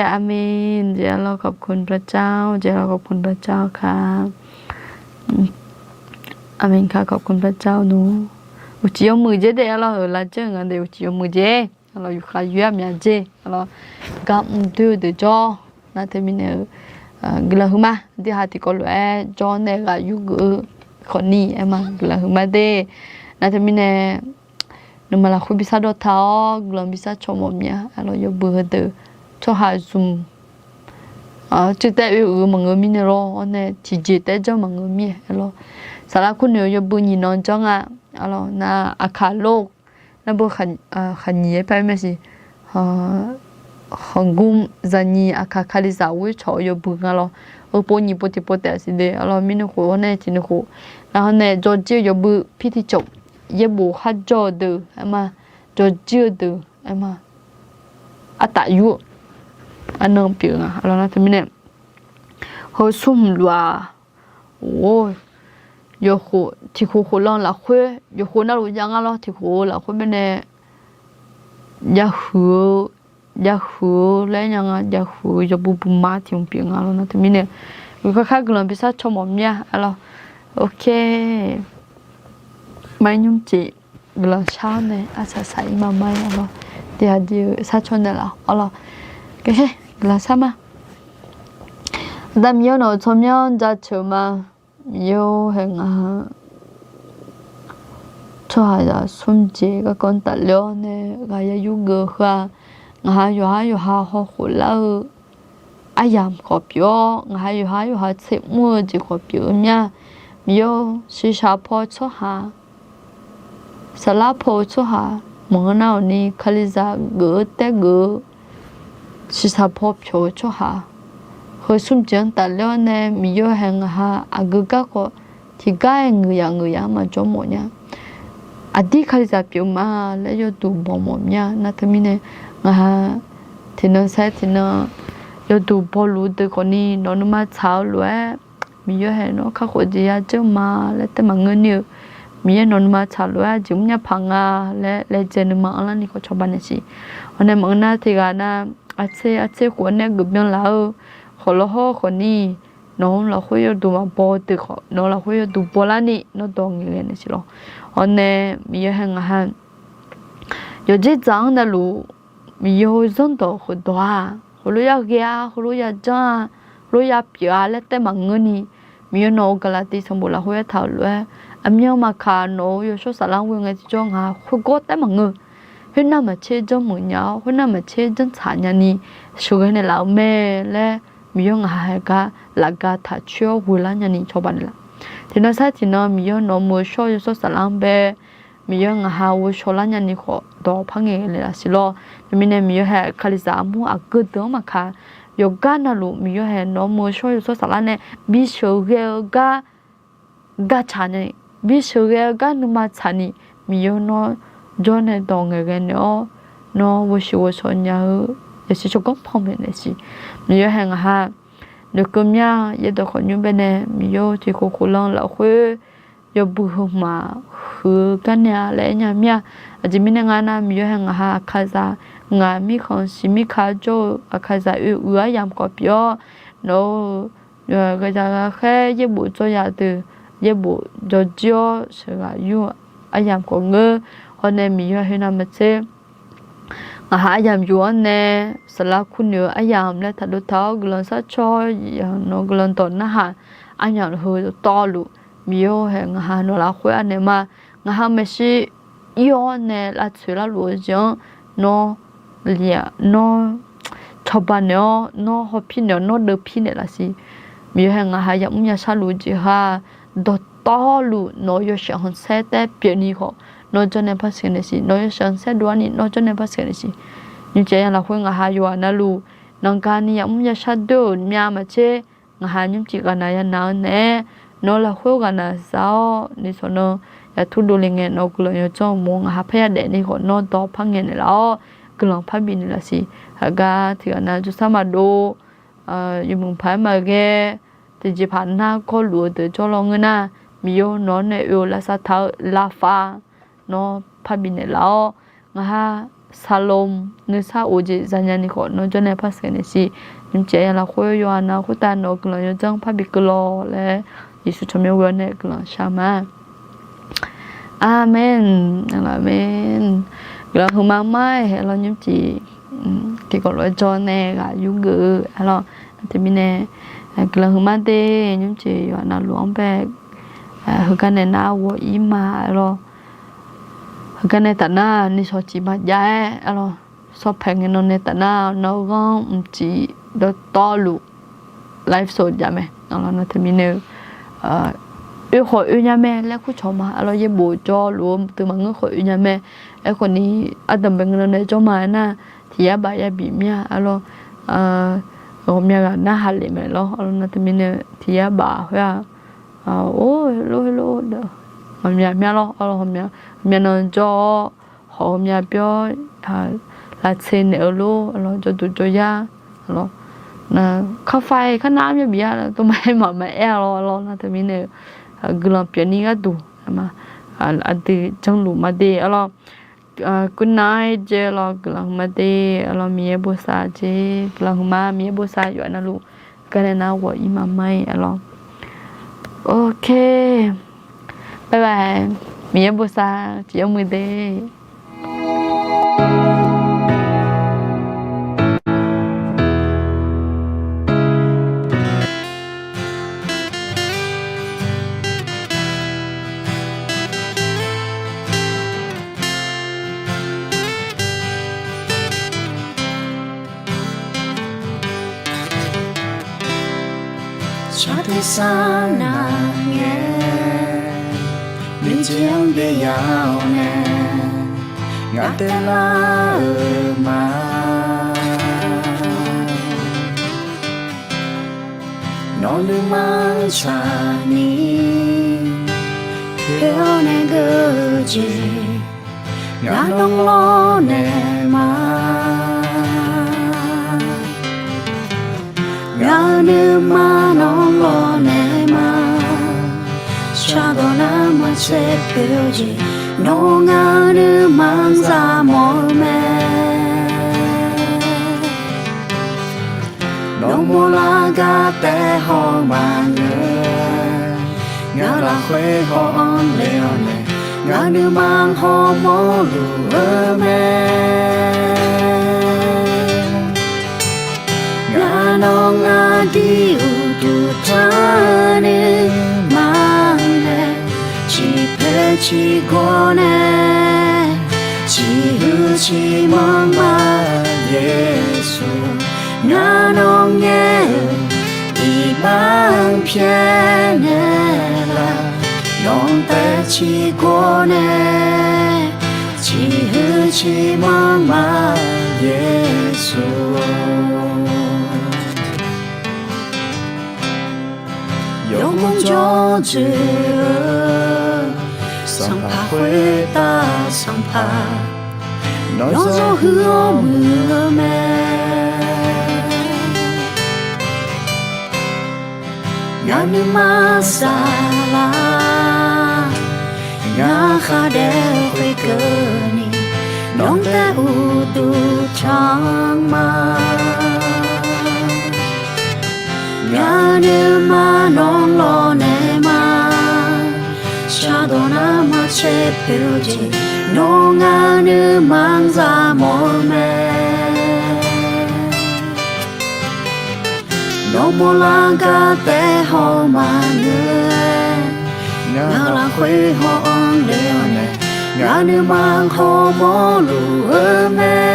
aqmeq, jeq arlawr, ขอบคุณพระเจ้า, jeq arlawr, ขอบคุณพระเจ้าค่ะ. Aqmeq, ขอบคุณพระเจ้า nmr. Uqcif yawmuiq dzer daef, arlawr, heu lavdzeur-eu nga de, uqcif yawmuiq dzer, arlawr, yufkhav yoer-a mya dzer, arlawr, gar mr doer-eu deuq jawr. Nar teumirnae-eu guiqlanq huiqma, aqdui ha tiqkawv lof-aer jawr nae ghaq yurgeuf-eu khawfni, aerma, guiqlanq huiqma de. Nar teumirnae nuima lafkhoer bi sar dawrtaq-awr guiqlanq bi sar caw mawf mya, arlawr, yawbui heudeuq tsawrhaq zmq cuiv taev oe uiq-eu maqngeur mirnae lawr, awr nae tiqjeq taev janr maqngeur mir-aer, arlawr, saflar kurnoeq-eu yawbui nyiq nan janr nga, arlawr, nar aqkaq lor, nar beu khaqnyiq-aer par-aer mae siq, ของกลุ่ม zaqnyiq aqkaq kalizaq ghoer cawq-eu yawbui nga lawr, heupov nyiq pov tiqpov taef siq de, arlawr, mirnae khof, awr nae tiqnan khof, nar hawr nae jawrjir-eu yawbui pir tiqcawq, yaerbof kharjawr-eu deuq, aerma, jawrjir-eu deuq, aerma, artaf yur-eu arnan pyeuf nga, arlawr, nar teumirnae heu smrhmq luf-aq, or, yawkhof tiqkhof khof lan lafkhoer, yawkhof navluf jav nga lawr, tiqkhof-eu lafkhoer mirnae jav huiq-eu, jav huiq-eu laer nya nga, jav huiq-eu yawbu buma tiq hmq pyeuf nga lawr nar teumirnae, uiq kharkar guiqlanq bi shar caw mawf mir-a arlawr. Ok. Mar nymr jeq guiqlanq shar-awr nae arsaq saq-ir ma mar-ir arlawr. Tiqghaq jeq-eu shar caw naeqlaf arlawr. Guiqlanq shar ma. Aqda Miqyaer nawq-euq tsawrmyanr jaceuq ma. Miqyaer-or, hae ngaq tsawrhaqzaq smr jeq garkawv tafler-awr nae ghaq ya yurgeuf heu-aq, ngaq ha yawqhar yawqha hawkhof lar-eu aryamq khawf pyeuf-awr, ngaq ha yawqhar yawqha tser mr-eu jeq khawf pyeuf-eu mir-a. Miqyaer-or, shiqshaq paw-eu tsawrhaq, saflar paw-eu tsawrhaq, maqngeur nar-awq ni kalizaq geuf-eu taer geuf-eu shiqshaq paw pyawq-eu tsawrhaq, heu smr jeq-anr tafler-awr nae Miqyaer-or, hae ngaq ha aqgeu garkawv tiqgar-aer ngeuq yaf ngeuq yaf-anr maqjawr mawf nya. Aqdir kalizaq pyeuf ma laer yawduq baw mawf mir-a. Nar teumirnae ngaq ha tiqnan saer tiqnan yawduq bawluf-eu deuq khawfni nawq nuima tsaq-eu lof-aer, Miqyaer hae nawr kakhof jeq ya dzeur ma laer taef maqngeur ni-eu, Miqyaer nawq nuima tsaq lof-aer aqjeq mrnya paq nga laer laejae nuima anrlar ni khawf cawba naeqsiq. Hawr nae maqngeur nar tiqghaq nar, artser artser khof-anr nae geufbyan laf-eu khawf lawr hawr khawfni, nawq-anr lafkhoer yawduq maqbaw-eu deuq khawf nawq-anr lafkhoer yawduq bawlar ni nawr dawq ngaeqghae naeqsiq lawr. Hawr nae Miqyaer hae ngaq ha yawqjeq dzaq-anr navluf, Miqyaer-or, zanrdawq khofdawq-aq, heulof ya ghae-a, heulof ya janr-a, heulof ya pyeuf-a laer taef maqngeur ni, Miqyaer nawq-euq Gaqlaqtiv sanqbof lafkhoer aertaq-euq lof-aer, aqmyan maqkaq nawq-euq yawshawr saflar-anr ghoe ngae tiqjawr ngaq khoergawr taef maqngeur. Khoernav maqtser janrmuiq nya-awr, khoernav maqtser janrtsaq nyani sheuqghae naeqlaf-eu mae laer, Miqyaer ngaq ha hae gar lafgaq taq coer-awr ghoelar nyani cawba naeqlaf. Tiqnan sar tiqnan Miqyaer nawq-euq muiq-eu shawr-eu yawshawr saflar-anr bae, Miqyaer ngaq ha ghovshaw lar nyani khawf dawq par ngaeq naeqlaf siq lawr. Teumirnae Miqyaer hae kalizaq armur aqgeu deuq-anr maqkaq, yawqgar navluf Miqyaer hae nawq-euq muiq-eu shawr-eu yawshawr saflar nae bisheuq ghae-eu gar gartsaq nae, bisheuq ghae-eu gar nuima tsaq ni, Miqyaer nawr jawr nae dawq ngaeqghae naeq-awr, nawr ghovshiq ghovshaw nya-eu yasiq tsawrganr panmaeq naeqsiq. Miqyaer hae ngaq ha noeqkeuv mir-a. Yaerdawq khawf nymr bae nae Miqyaer-or, tiq khof khof lan lafkhoer yawbui heu hmq-aq huiq-eu gar nae-a laer aer nya mir-a. Aqjeq mirnae nga nar, Miqyaer hae ngaq ha aqkaqzaq, ngaq mirkhanq siq mirka jawr-eu aqkaqzaq oe uiq aryamq khawf pyeuf-awr, nawq-euq ghaqzaq ghaqkhaer yaerbof dzawr ya deuq yaerbof jawrjir-awr sheuqghaq yur-eu aryamq khawf ngeur. Hawr nae Miqyaer hae khoernav maqtser ngaq ha aryamq yuf-anr nae saflar kurnoeq-eu aryamq laer taqdov taq-awr guiqlanq sharcaw, nawq-euq guiqlanq dawq narhaq aryamq heu dawqtawvluf, Miqyaer-or, hae ngaq ha nawq lafkhoer anaeq ma. Ngaq ha maeqshi ir-awr nae lavtsoeq larluf-eu jeq-anr nawr li-aq, nawr cawba naeq-awr, nawr hawpir naeq-awr, nawr deuvpir naeqlaf siq. Miqyaer hae ngaq ha yamr yashar luf-eu jeq ha dawqtawvluf nawq-euq yawshaef khanqsaer taef pyeufni khawf nawr jawr nae par sheuq naeq siq. Nawq-euq yawshaef khanqsaer dovlar ni nawr jawr nae par sheuq naeq siq. Nymrcif aqyawf lafkhoer ngaq ha yawqghaq navluf nanqgani yamr yashar doer-euq myav maqtser, ngaq ha nymrcif ghaqnaq yanav-eu naeq-aer, nawq-euq lafkhoer ghaqnaq za-awr ni sawq nan yaqtur dovle ngae nawq-euq guiqlanq yawdzanr uqmov ngaq ha parya daefni khawf nawr dawq par ngaeq naeqlaf-awr guiqlanq parbi naeqlaf siq. Haqgar tiqghaq nav jawrsar maqdov, yawmuiq paq-aer maqghae, tiqjeqpaq nargawr luf-eu deuq jawrlawr ngeur nar, Miqyaer-or, nawq-anr nae oe-eu lavsav taq-eu lavfav nawr parbi naeqlaf-awr, ngaq ha saqlom nuisar of jeq zanya ni khawf nawr jawr nae par sheuq naeq siq. Nymrcif aqyawf lafkhoer yawqghaq nav khoertav nawq-euq guiqlanq yawdzanr parbi keuv lawq laer Yeqsur tsawrmyanr ghoe-awr nae guiqlanq shar ma. Aqmeq. Aqmeq. Guiqlanq huiqma mar-aer hae lawr nymrcif tiqkawv lof-aer jawr nae ghaq yurgeuf-eu arlawr. Teumirnae guiqlanq huiqma de nymrcif yawqghaq navluf-anr bae heugar nae nar ghawq-ir ma arlawr. Heugar nae taf nar ni shawq cif maqjav-aer arlawr. Shawr paeq ngae nan nae taf nar nawr ghanr mqcif dawqtawvluf live show jav mae. Arlawr nar teumirnae-eu oe khawf oe nya mae laer kurcawq ma. Arlawr yaerbof jawrluf-eu deuq maqngeur khawf oe nya mae. Aerkhawf ni ardanq bae ngae nan nae jawr ma-aer nar tiq yar baf yar bif mir-a arlawr. Ghawqmya ghaq narhaq lef mae lawr. Arlawr nar teumirnae tiq yar baf khoer-aq, or, hello hello, ghawqmya mya lawr. Arlawr ghawqmya nan jawr-awr hawq ghawqmya byawr lavtser naeq-eu lor. Arlawr jawrduq jawryar, arlawr nar kafai kar nar armyar bif-a dov ma-aer maq maqaer-a lawr. Arlawr nar teumirnae-eu guiqlanq pyeufni gharduq aqdui janrluf ma de arlawr. Good night jeq lawr, guiqlanq huiqma de. Aqlawr Miqyaer bosav jeq, guiqlanq huiqma, Miqyaer bosav yawf navluf garnae nar ghawq-ir maqma-ir aqlawr. Ok, bye bye, Miqyaer bosav tiqyawr muiq de. Saqteq sar nar ngae, nuijeq-anr byav-awr nae, ngaq taev lar-euq ma. Nawq nuima-anr tsaqni, poeq-awr nae geur-eu jeq, ngaq nawr lawrnaeq ma. Ngaq-euq nuima nawr lawrnaeq ma. Shardawq nar maqtser poeq-eu jeq, nawr ngaq-euq nuima-anr zaq mawf-eu mae. Nawqmawf lar gar taef haw maqngeur, ngaq lafkhoer haw-anr le-awr nae, ngaq nuima hawmawr luf-eu mae. Ngaq nawr ngaq dui uqduq tanr nuima mae, ciqpoeq ciqgawr nae, ciqhuiq ciqmanq ma Yeqsur, ngaq nawr ngaer-eu iqbax-anr pyaeqnaeq laf, nawq taev ciqgawr nae, ciqhuiq ciqmanq ma Yeqsur. Yawmuiq jawr dzoeq-eu, sanqpaq khoertav sanqpaq, nawr zawr huiq-awr muiq-eu mae. Ngaq nuima saflar, ngaq khar daef-eu khoerkeuvni, nawq taev uqduq tanq ma. Ngaq nuima nawr lawrnaeq ma. Shardawq nar maqtser poeq-eu jeq, nawr ngaq nuima-anr zaq mawf-eu mae. Nawqmawf lar gar taef haw maqngeur-aer, ngaq lafkhoer haw-anr le-awr nae, ngaq nuima hawmawr luf-eu mae.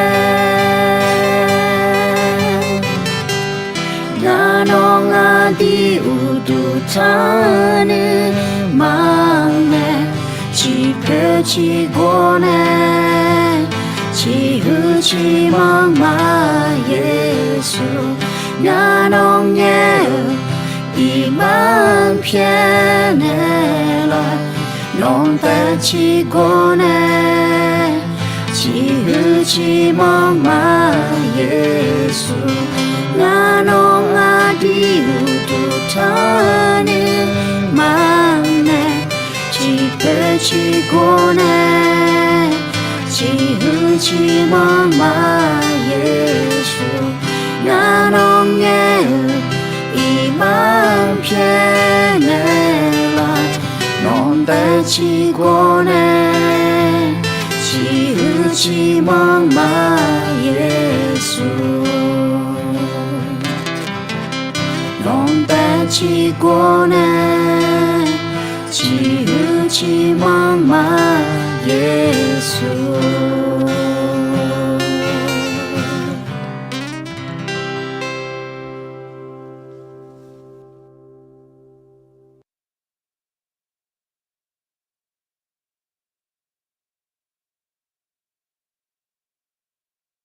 Ngaq nawr ngaq dui uqduq tanr nuima mae, ciqpoeq ciqgawr nae, ciqhuiq ciqmanq ma Yeqsur. Ngaq nawr ngaer-eu iqbax-anr pyaeqnaeq laf, nawq taev ciqgawr nae, ciqhuiq ciqmanq ma Yeqsur. Ngaq nawr ngaq dui uqduq tanr nuima mae, ciqpoeq ciqgawr nae, ciqhuiq ciqmanq ma Yeqsur. Ngaq nawr ngaer-eu iqbax-anr pyaeqnaeq laf, nawq taev ciqgawr nae, ciqhuiq ciqmanq ma Yeqsur. Nawq taev ciqgawr nae, ciqhuiq ciqmanq